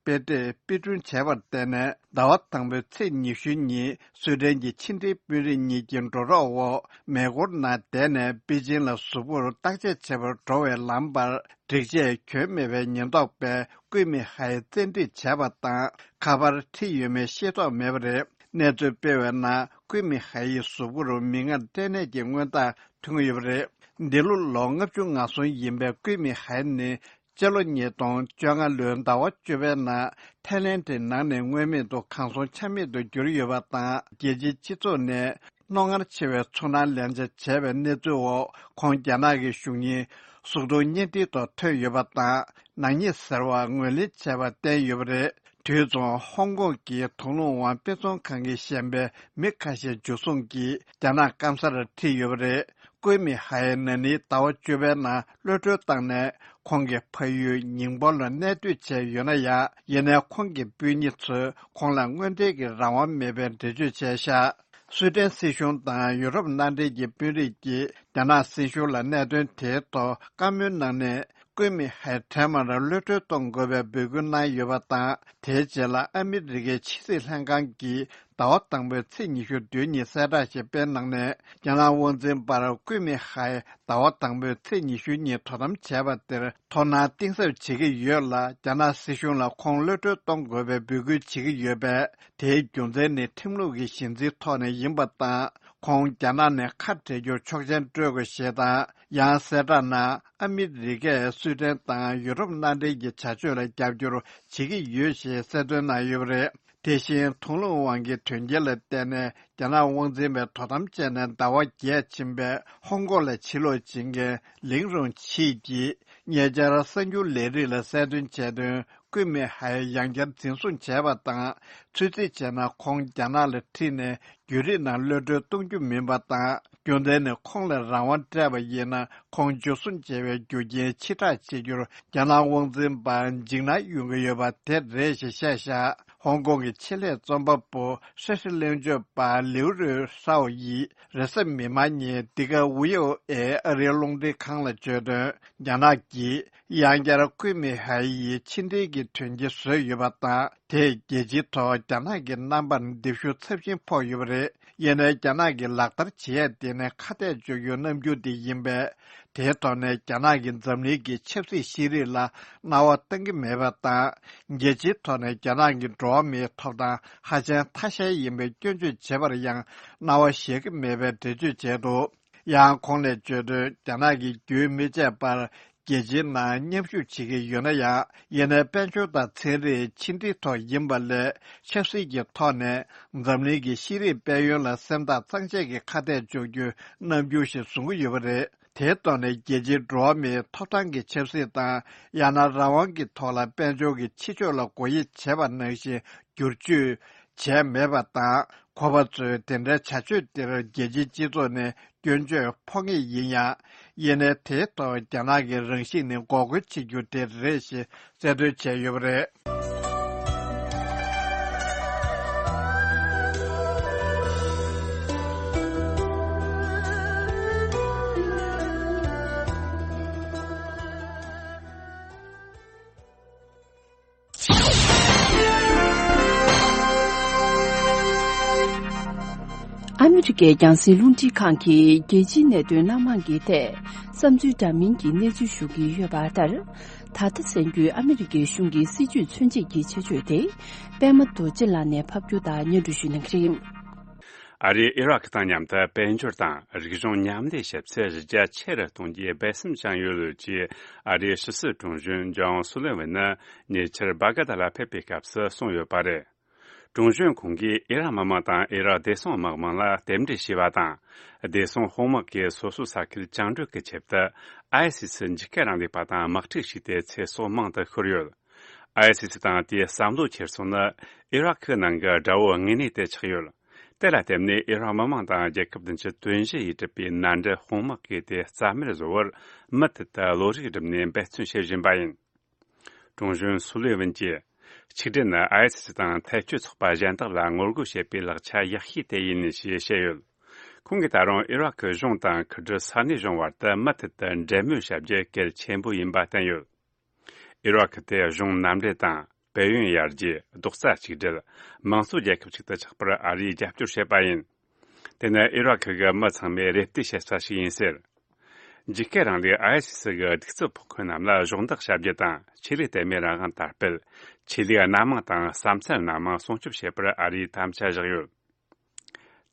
བྱེད་པའི་དཔེ་དེབ་དཔེ་སྐྲུན་བྱས་པར་བརྟེན་ནས། ཟླ་བ་དང་པོའི་ཚེས་ཉི་ཤུ་ཉིན་སུའེ་ཏེན་གྱི་ཕྱི་འབྲེལ་དཔོན་རིགས་གཉིས་ཀྱི་འགྲོ་གྲོགས་འོག་མེ་འཁོར་ནང་བསྡད་ནས་པེ་ཅིང་ལ་གཟུགས་པོར་བརྟག་དཔྱད་བྱེད་པར་འགྲོ་བའི་ལམ་བར། སྒྲིག་ཆས་གྱོན་མེད་པའི་ཉེན་རྟོག་པས་ཀུའེ་མིན་ཧའེ་བཙན་ཁྲིད་བྱས་པ་དང་། ཁ་པར་འཁྲིད་ཡོད་མེད་ཤེས་རྟོགས་མེད་པ་རེད། གནས་ཚུལ་སྤེལ་བའི་ནང་ཀུའེ་མིན་ཧའེ་ཡི་གཟུགས་པོར་མིག་སྔར་སྐྲན་ནད་ཀྱི་མངོན་རྟགས་ཐོན་ཡོད་པ་རེད། འདི་ལོ་ལོ་ལྔ་བཅུ་ང་གསུམ་ཡིན་པའི་ཀུའེ་མིན་ཧའེ་ནི། སྤྱི་ལོ་ཉིས་སྟོང་བཅོ་ལྔ་ལོའི་ཟླ་བ་བཅུ་པའི་ནང་ཐའི་ལེན་ཌི་ནང་ནས་མངོན་མེད་དུ་གང་སོང་ཆ་མེད་དུ་གྱུར་ཡོད་པ་དང་། རྒྱལ་སྤྱིའི་སྤྱི་ཚོགས་ནས་རྣོ་ངར་ཆེ་བའི་ཚོར་སྣང་ལེན་བྱ་བྱས་པའི་གནས་ཚུལ་འོག་ཁོང་རྒྱ་ནག་གི་གཞུང་ཉིད་ གཟུགས་མཐོང་བརྙན་འཕྲིན་ཐོག་ཐོན་ཡོད་པ་དང་། ནག་ཉེས་ཟེར་བ་ངོས་ལེན་བྱས་པ་བསྟན་ཡོད་པ་རེད། དུས་མཚུངས་ཧོང་ཀོང་གི་དུག་སློང་དབང་དཔེ་ཚོང་ཁང་གི་བཤན་པས་མི་ཁ་ཤས་འཇུ་བཟུང་གིས་རྒྱ་ནག་སྐམ་སར་ཁྲིད་ཡོད་པ་རེད། ཀུའེ་མི་ཧའེ་ན་ནིང་ཟླ་བ་བཅུ་པའི་ནང་གློད་གྲོལ་བཏང་ནས། ཁོང་གི་ཕ་ཡུལ་ཉིང་པོ་ལ་གནས་སྡོད་བྱས་ཡོད་ན་ཡང་། ཡིན་ནའི་ཁོང་གི་སྤུན་ཉེ་ཚོས་ཁོང་ལ་དངོས་འབྲེལ་གྱི་རང་དབང་མེད་པའི་འགྲེལ་བརྗོད་བྱས་ཤག་སུའེ་ཏེན་སྲིད་གཞུང་དང་ཡུ་རོབ་མནའ་འབྲེལ་གྱི་དཔོན་རིགས་ཀྱིས་རྒྱ་ནག་སྲིད་གཞུང་ལ་གནད་དོན་དེའི་ཐོག་བཀའ་མོལ་གནང་ནས། ཀུའེ་མི་ཧའེ་འཕྲལ་མར་གློད་གྲོལ་གཏོང་དགོས་པའི་འབོད་སྐུལ་གནང་ཡོད་པ་དང་། དེའི་རྗེས་ལ་ཨ་མི་རི་ཀའི་ཕྱི་སྲིད་ལྷན་ཁང་གིས་ཟླ་བ་དང་པོའི་ཚེས་ཉི་ཤུ་བདུན་ཉིན་གསལ་བསྒྲགས་ཤིག་སྤེལ་གནང་ནས། རྒྱ་ནག་དབང་འཛིན་པར་ཀུའེ་མི་ཧའེ་ཟླ་བ་དང་པོའི་ཚེས་ཉི་ཤུ་ཉིན་དོ་དམ་བྱས་པ་དེར་དོ་སྣང་གཏིང་ཟབ་བྱེད་ཀྱི་ཡོད་ལ། རྒྱ་ནག་སྲིད་གཞུང་ལ་ཁོང་གློད་གྲོལ་གཏོང་དགོས་པའི་འབོད་སྐུལ་བྱེད་ཀྱི་ཡོད་པས། དེའི་རྒྱུ་མཚན་ནི་ཁྲིམས་ལུགས་ཀྱི་གཞི་འཛིན་ཐོག་ནས་ཡིན་པ་དང་། ཁོང་རྒྱ་ནག་ནས་ཁ་བྲལ་རྒྱུར་ཆོག་མཆན་སྤྲོད་དགོས་ཞེས་དང་། ཡང་གསལ་བསྒྲགས་ནང་ཨ་མི་རི་ཀས་སུའེ་ཏེན་དང་ཡུ་རོབ་མནའ་འབྲེལ་གྱི་བྱ་སྤྱོད་ལ་རྒྱབ་སྐྱོར་བྱེད་ཀྱི་ཡོད་ཞེས་གསལ་སྟོན་གནང་ཡོད་པ་རེད། དེ་བཞིན་དུག་སློང་དབང་གི་དོན་རྐྱེན་ལ་བརྟེན་ནས་རྒྱ་ནག་དབང་འཛིན་པས་དོ་དམ་བྱས་ནས་ཟླ་བ་བརྒྱད་ཕྱིན་པའི་ཧོང་ཀོང་ལ་ཕྱིར་ལོག་བྱེད་མཁན་ལིང་རུང་ཆི་གིས་ཉེ་ཆར་གསར་འགྱུར་ལས་རིགས་ལ་གསལ་སྟོན་བྱས་དོན། ཀུའེ་མི་ཧའེ་ཡང་བསྐྱར་འཛིན་བཟུང་བྱས་པ་དང་། ཚོད་རྩིས་བྱས་ན་ཁོང་རྒྱ་ནག་ལ་ཁྲིད་ནས་བརྒྱུད་རིམ་ནང་གློད་གྲོལ་གཏོང་རྒྱུ་མིན་པ་དང་། རྒྱུ་མཚན་ནི་ཁོང་ལ་རང་དབང་སྤྲད་པ་ཡིན་ན་ཁོང་འཇུ་བཟུང་བྱས་པའི་རྒྱུ་རྐྱེན་ཕྱིར་བསྒྲགས་བྱེད་རྒྱུར་རྒྱ་ནག་དབང་འཛིན་པར་འཇིགས་སྣང་ཡོང་གི་ཡོད་པ་དེ་རེད་ཞེས་བཤད་བཞག་ཧོང་ཀོང་གི་ཆེད་ལས་རྩོམ་པ་པོ་ཧྲི་ཧྲི་གླེང་བརྗོད་པ་ལིའུ་རུའེ་ཧྲའོ་ཡིས་རེས་གཟའ་མིག་དམར་ཉིན་འདི་ག་ཝི་ཨོ་ཨེ་ཨ་རིའི་རླུང་འཕྲིན་ཁང་ལ་བརྗོད་དོན། རྒྱ་ནག་གིས་ཡང་བསྐྱར་ཀུའེ་མི་ཧའེ་ཡི་ཕྱི་འབྲེལ་གྱི་དོན་རྐྱེན་བཟོས་ཡོད་པ་དང་། དེས་རྒྱལ་སྤྱིའི་ཐོག་རྒྱ་ནག་གི་རྣམ་པར་འདེབས་ཤུགས་ཚབས་ཆེན་ཕོག་ཡོད་པ་རེད། ཡིན་ནའི་རྒྱ་ནག་གིས་ལག་བསྟར་བྱེད་ཡ་དེ་ནི་ཁ་གཏད་གཅོག་རྒྱུའི་རྣམ་འགྱུར་དེ་ཡིན་པས། དེའི་ཐོག་ནས་རྒྱ་ནག་གིས་འཛམ་གླིང་གི་ཆབ་སྲིད་ཤེས་རིག་ལ་སྣང་བ་གཏང་གི་མེད་པ་དང་། རྒྱལ་སྤྱིའི་ཐོག་ནས་རྒྱ་ནག་གི་འགྲོ་བ་མིའི་ཐོབ་ཐང་ཧ་ཅང་ཐ་ཤལ་ཡིན་པའི་སྐྱོན་བརྗོད་བྱེད་པར་ཡང་སྣང་བ་བཞེས་ཀྱི་མེད་པའི་འགྲེལ་བརྗོད་བྱས་འདུག་ཡང་ཁོང་ནས་བརྗོད་དོན། རྒྱ་ནག་གིས་རྒྱུན་མི་ཆད་པར་རྒྱལ་སྤྱིའི་ནང་མཉམ་ཞུགས་བྱེད་ཀྱི་ཡོད་ན་ཡང་། ཡིན་ནའི་དཔལ་འབྱོར་དང་ཚན་རིག་ཕྱི་འབྲེལ་ཐོག་ཡིན་པ་ལས། ཆབ་སྲིད་ཀྱི་ཐོག་ནས་འཛམ་གླིང་གི་ཤེས་རིག་དཔལ་ཡོན་ལ་སེམས་ཐག་གཙང་བཅད་ཀྱིས་ཁ་གཏད་གཅོག་རྒྱུའི་རྣམ་འགྱུར་ཞིག་བཟུང་གི་ཡོད་པ་རེད། དེའི་ཐོག་ནས་རྒྱལ་སྤྱིའི་འགྲོ་བ་མིའི་ཐོབ་ཐང་གི་ཆབ་སྲིད་དང་། ཡང་ན་རང་དབང་གི་ཐོག་ལ་དཔལ་འབྱོར་གྱི་ཕྱི་ཕྱོགས་ལ་སྒོ་དབྱེ་བྱས་པ་ནང་བཞིན་བསྒྱུར་བཅོས་བྱས་མེད་པ་དང་། ཁོ་པ་ཚོས་དེ་འདྲའི་བྱ་སྤྱོད་དེར་རྒྱལ་སྤྱིའི་སྤྱི་ཚོགས་ནས་སྐྱོན་བརྗོད་ཕོག་ངེས་ཡིན་ཡང་། ཡིན་ནའི་དེའི་ཐོག་རྒྱ་ནག་གི་རང་བཞིན་ནི་འགོག་རྒོལ་བྱེད་རྒྱུ་དེ་རེད་ཞེས་གསལ་སྟོན་བྱས་ཡོད་པ་རེད། ཨ་མི་རི་ཀའི་རྒྱང་སྲིང་རླུང་འཕྲིན་ཁང་གིས་རྒྱལ་སྤྱིའི་གནད་དོན་སྣ་མང་གི་ཐད་བསམ་ཚུལ་འདྲ་མིན་གྱི་གནས་ཚུལ་ཞུ་གི་ཡོད་པ་ལྟར། ད་ལྟ་གསན་རྒྱུའི་ཨ་མི་རི་ཀའི་གཞུང་གི་སྲིད་ཇུས་མཚོན་བྱེད་ཀྱི་ཆེད་བརྗོད་དེ། པད་མ་རྡོ་རྗེ་ལགས་ནས་ཕབ་སྒྱུར་དང་སྙན་སྒྲོན་ཞུ་གནང་གི་རེད། ཨ་རིས་ཨི་རག་དང་མཉམ་དུ་དཔལ་འབྱོར་དང་རིག་གཞུང་མཉམ་ལས་བྱེད་ཚུལ་གཞི་རྒྱ་ཆེ་རུ་གཏོང་རྒྱུའི་འབད་བརྩོན་བྱུང་ཡོད་ཅེས་ཨ་རིའི་ཕྱི་སྲིད་དྲུང་གཞོན་ཇོན་སུ་ལི་ཝན་ནི་ཉེ་ཆར་སྦ་ག་ད་ལ་ཕེབས་པའི་སྐབས་སུ་གསུངས་ཡོད་པ་རེད། དྲུང་གཞོན་ཁོང་གིས་ཨི་རག་མི་དམངས་དང་ཨི་རག་བདེ་སྲུང་དམག་དམངས་ལ་རྟེན་འབྲེལ་ཞུས་པ་དང་། བདེ་སྲུང་དཔུང་དམག་གིས་སོ་སོའི་ས་ཁུལ་བཅིངས་འགྲོལ་གྱི་ཆེད་དུ་ཨའི་སི་སི་འཇིགས་སྐུལ་རིང་ལུགས་པ་དང་དམག་འཁྲུག་བྱས་ཏེ་ཚེ་སྲོག་མང་དུ་ཤོར་ཡོད། ཨའི་སི་སི་དང་དེའི་བསམ་བློ་འཁྱེར་སོ་ནི་ཨི་རག་གི་ནང་གི་དགྲ་བོ་དངོས་གནས་དེ་ཆགས་ཡོད། དེ་ལ་བརྟེན་ནས་ཨི་རག་མི་དམངས་དང་རྒྱལ་ཁབ་བདུན་ཅུ་དོན་བཞི་ཡིས་གྲུབ་པའི་མནའ་འབྲེལ་དཔུང་དམག་གིས་དེ་རྩ་མེད་བཟོ་བར་མུ་མཐུད་དུ་བློ་རིག་བསྒྲིམས་ནས་འབད་བརྩོན་བྱེད་བཞིན་པ་ཡིན། དྲུང་གཞོན་སུ་ལེ་ཝན་གྱིས། ཆིག་སྒྲིལ་ནི་ཨའི་སི་སི་དང་ཐལ་སྐྱོད་ཚོགས་པ་གཞན་དག་ལ་ངོ་རྒོལ་བྱེད་པའི་ལག་ཆ་ཡག་ཤོས་དེ་ཡིན་ཞེས་བཤད་ཡོད། ཁོང་གིས་ད་རུང་ཨི་རག་གི་གཞུང་དང་ཁུ་ཌི་ས་གནས་གཞུང་བར་དུ་མུ་མཐུད་དུ་འབྲེལ་མོལ་བྱ་རྒྱུ་གལ་ཆེན་པོ་ཡིན་པ་བསྟན་ཡོད། ཨི་རག་གི་དེ་གཞུང་མནའ་འབྲེལ་དང་། དཔལ་ཡོན་ཡར་རྒྱས། རྡོག་རྩ་གཅིག་སྒྲིལ། དམངས་གཙོ་རྒྱལ་ཁབ་ཅིག་ཏུ་ཆགས་པར་ཨ་རིས་རྒྱབ་སྐྱོར་བྱེད་པ་ཡིན། དེ་ནི་ཨི་རག་གི་མི་ཚང་མས་རེ་ལྟོས་བྱེད་ས་ཞིག་ཡིན་ཟེར། འཇིགས་སྐུལ་རིང་ལུགས་ཨའི་སི་སི་གི་གདུག་རྩུབ་ཕོག་མཁན་རྣམས་ལ་གཞོགས་འདེགས་བྱ་རྒྱུ་དང་། ཆོས་ལུགས་དད་མོས་རང་དབང་དར་སྤེལ། ཆོས་ལུགས་སྣ་མང་དང་བསམ་ཚུལ་སྣ་མང་སྲུང་སྐྱོབ་བྱེད་པར་ཨ་རིས་དམ་བཅའ་བཞག་ཡོད།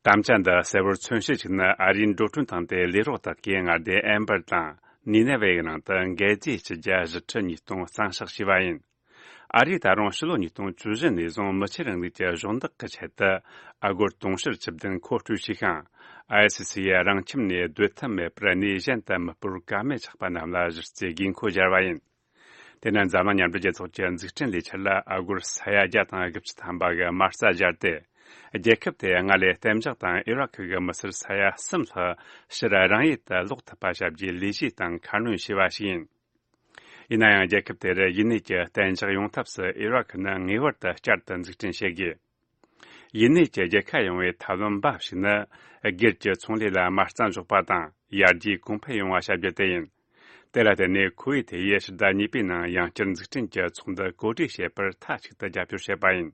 དམ་བཅའ་འདི་གསལ་བོར་མཚོན་བྱེད་ཅིག་ནི་ཨ་རིའི་འགྲོ་གྲོན་བཏང་སྟེ་ལས་རོགས་དག་གིས་མངའ་སྡེ་ཨན་བར་དང་ནི་ནེ་ཝེ་ཡི་ནང་དུ་འགད་རྫས་བསྐྱི་རྒྱུ་བཞི་ཁྲི་ཉིས་སྟོང་གཙང་བཤགས་བྱས་པ་ཡིན། ཨ་རིས་ད་རུང་ཕྱི་ལོ་ཉིས་སྟོང་བཅུ་བཞི་ནས་བཟུང་མི་ཆོས་རིང་ལུགས་ཀྱི་གཞོགས་འདེགས་ཀྱི་ཆེད་དུ་ཨ་སྒོར་དུང་ཕྱུར་བཅུ་བདུན་མཁོ་སྤྲོད་བྱས་ཤིང་། ཨའི་སི་སི་ཡིས་རང་ཁྱིམ་ནས་སྡོད་ཐབས་མེད་པར་གནས་གཞན་དུ་མི་སྤོར་བཀའ་མོལ་ཆགས་པ་རྣམས་ལ་གཞི་རྩའི་དགོས་མཁོ་སྦྱར་བ་ཡིན། དེ་ནི་འཛམ་གླིང་མཉམ་འབྲེལ་རྒྱལ་ཚོགས་ཀྱི་འཛུགས་སྐྲུན་ལས་འཆར་ལ་ཨ་སྒོར་ས་ཡ་བརྒྱ་དང་དགུ་བཅུ་ཐམ་པ་གི་མ་རྩ་སྦྱར་ཏེ། རྒྱལ་ཁབ་དེ་སྔར་ལས་གཏན་འཇགས་དང་ཨི་རག་གི་མི་སེར་ས་ཡ་གསུམ་ལྷག་ཕྱིར་རང་ཡུལ་དུ་ལོག་ཐུབ་པ་བྱ་རྒྱུའི་ལས་གཞི་དང་ཁ་སྣོན་བྱས་པ་ཞིག་ཡིན། ཡིན་ན་ཡང་རྒྱལ་ཁབ་དེར་ཡུལ་གནས་ཀྱི་གཏན་འཇགས་ཡོང་ཐབས་སུ་ཨི་རག་ནི་ངེས་པར་དུ་བསྐྱར་དུ་འཛུགས་སྐྲུན་བྱེད་དགོས། ཡུལ་གནས་ཀྱི་རྒྱལ་ཁ་ཡོང་བའི་ཐབས་ལམ་འབའ་ཞིག་ནི། སྒེར་གྱི་ཚོང་ལས་ལ་མ་རྩ་འཇོག་པ་དང་ཡར་རྒྱས་གོང་འཕེལ་ཡོང་བ་བྱ་རྒྱུ་དེ་ཡིན། དེ་ལ་བརྟེན་ནས་ཁོ་ཝེ་ཐེ་ཡིས་ཕྱི་ཟླ་གཉིས་པའི་ནང་ཡང་བསྐྱར་འཛུགས་སྐྲུན་གྱི་ཚོགས་འདུ་གོ་སྒྲིག་བྱེད་པར་མཐའ་གཅིག་ཏུ་རྒྱབ་སྐྱོར་བྱས་པ་ཡིན།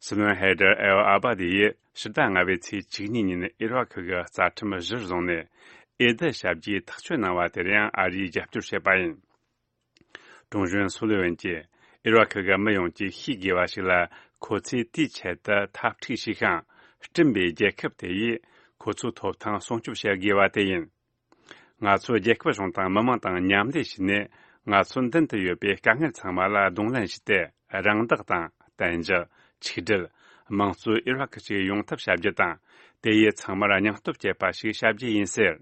སི་ལོན་ཧེ་ཌར་ཨེལ་ཨ་བ་དི་ཡིས་ཕྱི་ཟླ་ལྔ་པའི་ཚེས་བཅུ་གཉིས་ཉིན་ཨི་རག་གི་རྩ་ཁྲིམས་གཞིར་བཟུང་ནས་འོས་བསྡུ་བྱ་རྒྱུའི་ཐག་གཅོད་གནང་བ་དེར་ཡང་ཨ་རིས་རྒྱབ་སྐྱོར་བྱས་པ་ཡིན། ཀྲུང་གཞོན་སུ་ལི་ཝན་གྱིས་ཨི་རག་གི་མི་ཡོངས་ཀྱིས་ཤེས་དགོས་པ་ཞིག་ལ། ཁོ་ཚོས་དེའི་ཆེད་དུ་འཐབ་འཁྲུག་བྱས་ཤིང་། བསྐྲུན་པའི་རྒྱལ་ཁབ་དེ་ཡིས་ཁོ་ཚོའི་ཐོབ་ཐང་སྲུང་སྐྱོབ་བྱེད་དགོས་པ་དེ་ཡིན། ང་ཚོ་རྒྱལ་ཁབ་གཞུང་དང་མི་མང་དང་མཉམ་ལས་བྱས་ནས། ང་ཚོའི་མདུན་དུ་ཡོད་པའི་དཀའ་ངལ་ཚང་མ་ལ་གདོང་ལེན་བྱས་ཏེ། རང་བདག་དང་གཏན་འཇགས། ཆིག་སྒྲིལ། དམངས་གཙོའི་ཨི་རག་ཅིག་ཡོང་ཐབས་བྱ་རྒྱུ་དང་། དེ་ཡིས་ཚང་མར་སྙིང་སྟོབས་སྐྱེད་པ་ཞིག་བྱ་རྒྱུ་ཡིན་ཟེར།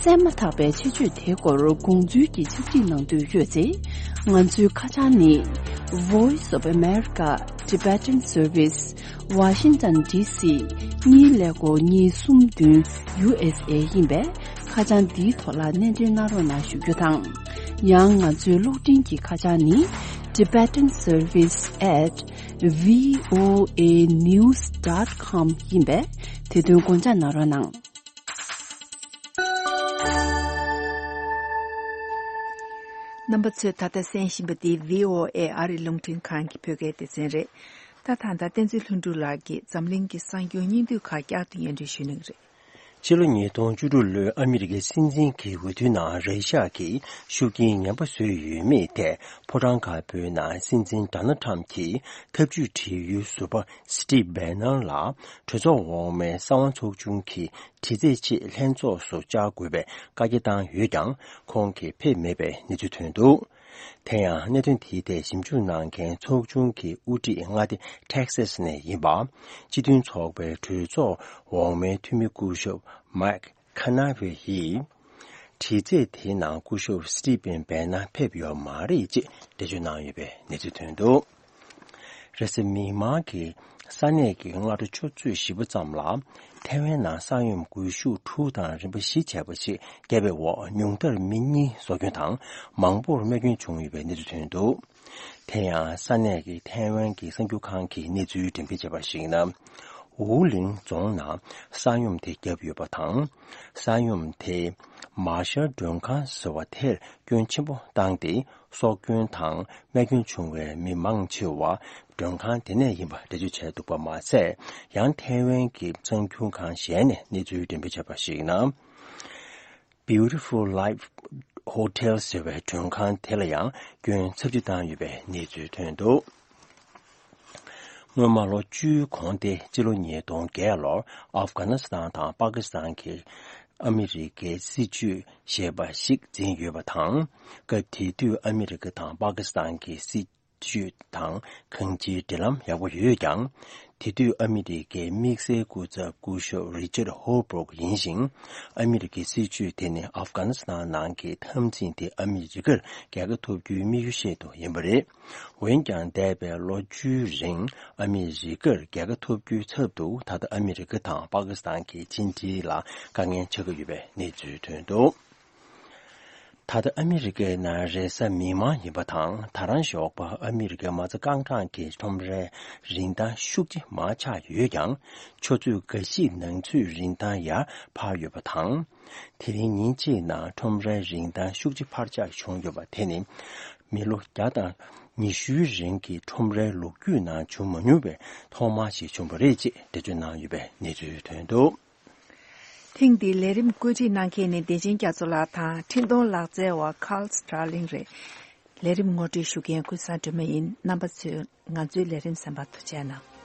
གསན་མ་ཐག་པའི་ཆེད་བརྗོད་དེའི་སྐོར་དགོངས་ཚུལ་གྱི་ཕྱག་བྲིས་གནང་འདོད་ཡོད་ཚེ། ང་ཚོའི་ཁ་བྱང་ནི། Voice of America Tibetan Service, Washington D C གཉིས་ཀླད་ཀོར་གཉིས་གསུམ་བདུན་ཡུ་ཨེས་ཨེ་ཡིན་པས། ཁ་བྱང་འདིའི་ཐོག་ལ་སྣེ་འདྲེན་གནང་རོགས་གནང་ཞུ་རྒྱུ་དང་། ཡང་ང་ཚོའི་གློག་འཕྲིན་གྱི་ཁ་བྱང་ནི། Tibetan Service at V O A news dot com ཡིན་པས། དེ་དོན་དགོངས་འཇགས་གནང་རོགས་གནང་། རྣམ་པ་ཚོས་ད་ལྟ་གསན་བཞིན་པ་འདི་V O A ཨ་རི་རླུང་འཕྲིན་ཁང་གི་བོད་སྐད་སྡེ་ཚན་རེད། ད་ད་ལྟ་བསྟན་འཛིན་ལྷུན་གྲུབ་ལགས་ཀྱིས་འཛམ་གླིང་གི་གསར་འགྱུར་སྙིང་བསྡུས་ཁག་བསྐྱར་དུ་སྙན་སྒྲོན་ཞུ་གནང་གི་རེད། ཕྱི་ལོ་ཉིས་སྟོང་བཅུ་དྲུག་ལོའི་ཨ་མི་རི་ཀའི་སྲིད་འཛིན་གྱི་འོས་བསྡུའི་ནང་རེ་ཤག་གིས་ཤུགས་རྐྱེན་ངན་པ་བཟོས་ཡོད་མེད་ཐད། ཕོ་བྲང་དཀར་པོའི་ནང་སྲིད་འཛིན་ཌོ་ནལ་ཁྲམ་གྱི་ཐབས་ཇུས་བྲིས་ཡུལ་ཟུར་པ་སི་ཊིབ་བྷེ་ནན་ལ་གྲོས་ཚོགས་འོག་མའི་གསང་བ་ཚོགས་ཆུང་གི་དྲི་རྩད་ཆེད་ལྷན་ཚོགས་སུ་བཅར་དགོས་པའི་བཀའ་རྒྱ་བཏང་ཡོད་ཀྱང་། ཁོང་གིས་ཕེབས་མེད་པའི་གནས་ཚུལ་ཐོན་འདུག་དེ་ཡང་གནད་དོན་དེའི་ཐད་ཞིབ་འཇུག་གནང་མཁན་ཚོགས་ཆུང་གི་དབུ་ཁྲིད་མངའ་སྡེ་ཊེག་སཱས་ནས་ཡིན་པ། སྤྱི་མཐུན་ཚོགས་པའི་གྲོས་ཚོགས་འོག་མའི་འཐུས་མི་སྐུ་ཞབས་མཱིག་ཁ་ན་ཝེ་ཡིས། དྲི་རྩད་དེའི་ནང་སྐུ་ཞབས་སི་ཊི་ཕེན་བྷེ་ན་ཕེབས་ཡོད་མ་རེད་ཅེས་འགྲེལ་བརྗོད་གནང་ཡོད་པའི་གནས་ཚུལ་ཐོན་འདུག་རེས་གཟའ་མིག་དམར་གྱི་ས་གནས་ཀྱི་སྔ་དྲོ་ཆུ་ཚོད་བཞི་པ་ཙམ་ལ། ཐའེ་ཝན་ནང་ས་ཡོམ་འགུལ་ཤུགས་དྲུག་དང་རིམ་པ་བཞི་བྱས་པ་ཞིག་བརྒྱབ་པའི་འོག་ཉུང་མཐར་མི་གཉིས་སྲོག་སྐྱོན་དང་མང་པོར་རྨས་སྐྱོན་བྱུང་ཡོད་པའི་གནས་ཚུལ་ཐོན་འདུག་དེ་ཡང་ས་གནས་ཀྱི་ཐའེ་ཝན་གྱི་གསར་འགྱུར་ཁང་གིས་གནས་ཚུལ་འགྲེམས་སྤེལ་བྱས་པར་གཞིགས་ན། ཝུའུ་ལིང་རྫོང་ནང་ས་ཡོམ་དེ་བརྒྱབ་ཡོད་པ་དང་། ས་ཡོམ་དེས་མར་ཤལ་མགྲོན་ཁང་ཟེར་བ་དེར་སྐྱོན་ཆེན་པོ་བཏང་སྟེ། སྲོག་སྐྱོན་དང་རྨས་སྐྱོན་བྱུང་བའི་མི་མང་ཆེ་བ་མགྲོན་ཁང་དེ་ནས་ཡིན་པ་འགྲེལ་བརྗོད་བྱས་འདུག་པ་མ་ཟད། ཡང་ཐའེ་ཝན་གྱི་གསར་འགྱུར་ཁང་གཞན་ནས་གནས་ཚུལ་འགྲེམས་སྤེལ་བྱས་པར་གཞིགས་ན། Beautiful Life Hotel ཟེར་བའི་མགྲོན་ཁང་དེ་ལ་ཡང་སྐྱོན་ཚབས་ཆེ་བཏང་ཡོད་པའི་གནས་ཚུལ་ཐོན་འདུག་སྔོན་མ་ལོ་བཅུའི་གོང་སྟེ་སྤྱི་ལོ་ཉིས་སྟོང་བརྒྱད་ལོར་ཨབ་གྷ་ནི་སི་ཐན་དང་པ་ཀི་སི་ཐན་གྱིས་ཨ་མི་རི་ཀའི་སྲིད་ཇུས་ཞེས་པ་ཞིག་འཛིན་ཡོད་པ་དང་། སྐབས་དེ་དུས་ཨ་མི་རི་ཀ་དང་པ་ཀི་སི་ཐན་གྱི་སྲིད་ཇུས་དང་གང་ཅིའི་འབྲེལ་ལམ་ཡག་པོ་ཡོད་ཀྱང་། དེ་དུས་ཨ་མི་རི་ཀའི་དམིགས་བསལ་སྐུ་ཚབ་སྐུ་ཞབས་རི་ཅར་ཧོལ་བྷོག་ཡིན་ཞིང་། ཨ་མི་རི་ཀའི་སྲིད་ཇུས་དེ་ནི་ཨབ་གྷ་ནི་སི་ཐན་ནང་གི་འཐབ་འཛིང་དེ་ཨ་མི་རི་ཀར་རྒྱལ་ཁ་ཐོབ་རྒྱུའི་དམིགས་ཡུལ་ཆེད་དུ་ཡིན་པ་རེད། འོན་ཀྱང་། འདས་པའི་ལོ་བཅུའི་རིང་ཨ་མི་རི་ཀར་རྒྱལ་ཁ་ཐོབ་རྒྱུའི་ཚབ་ཏུ། ད་ལྟ་ཨ་མི་རི་ཀ་དང་པ་ཀི་སི་ཐན་གྱི་ཕྱི་འབྲེལ་ལ་དཀའ་ངལ་ཆགས་ཀྱི་ཡོད་པའི་གནས་ཚུལ་ཐོན་འདུག་ད་ལྟ་ཨ་མི་རི་ཀའི་ནང་རེས་གཟའ་མིག་དམར་ཡིན་པ་དང་། ད་རང་ཞོགས་པ་ཨ་མི་རི་ཀའི་མ་རྩ་རྐང་གྲངས་ཀྱི་ཁྲོམ་རའི་རིན་ཐང་ཤུགས་ཆེ་མར་ཆག་ཡོད་ཀྱང་། ཆུ་ཚོད་འགའ་ཞིག་ནང་ཚུད་རིན་ཐང་ཡར་འཕར་ཡོད་པ་དང་། དེ་རིང་ཉིན་གཅིག་ནང་ཁྲོམ་རའི་རིན་ཐང་ཤུགས་ཆེ་འཕར་ཆག་བྱུང་ཡོད་པ་དེ་ནི། མི་ལོ་བརྒྱ་དང་ཉི་ཤུའི་རིང་གི་ཁྲོམ་རའི་ལོ་རྒྱུས་ནང་བྱུང་མ་མྱོང་བའི་ཐོག་མ་ཞིག་བྱུང་བ་རེད་ཅེས་འགྲེལ་བརྗོད་གནང་ཡོད་པའི་གནས་ཚུལ་ཐོན་འདུག་ཐེངས་འདིའི་ལས་རིམ་བཀོད་སྒྲིག་གནང་མཁན་ནི་བདེ་ཆེན་རྒྱ་མཚོ་ལགས་དང་འཕྲིན་གཏོང་ལག་རྩལ་བ་Carl Starling རེད། ལས་རིམ་ངོ་སྤྲོད་ཞུ་མཁན་ཀུན་བཟང་སྒྲོལ་མ་ཡིན། རྣམ་པ་ཚོས་ང་ཚོའི་ལས་རིམ་གསན་པར་ཐུགས་རྗེ་གནང་།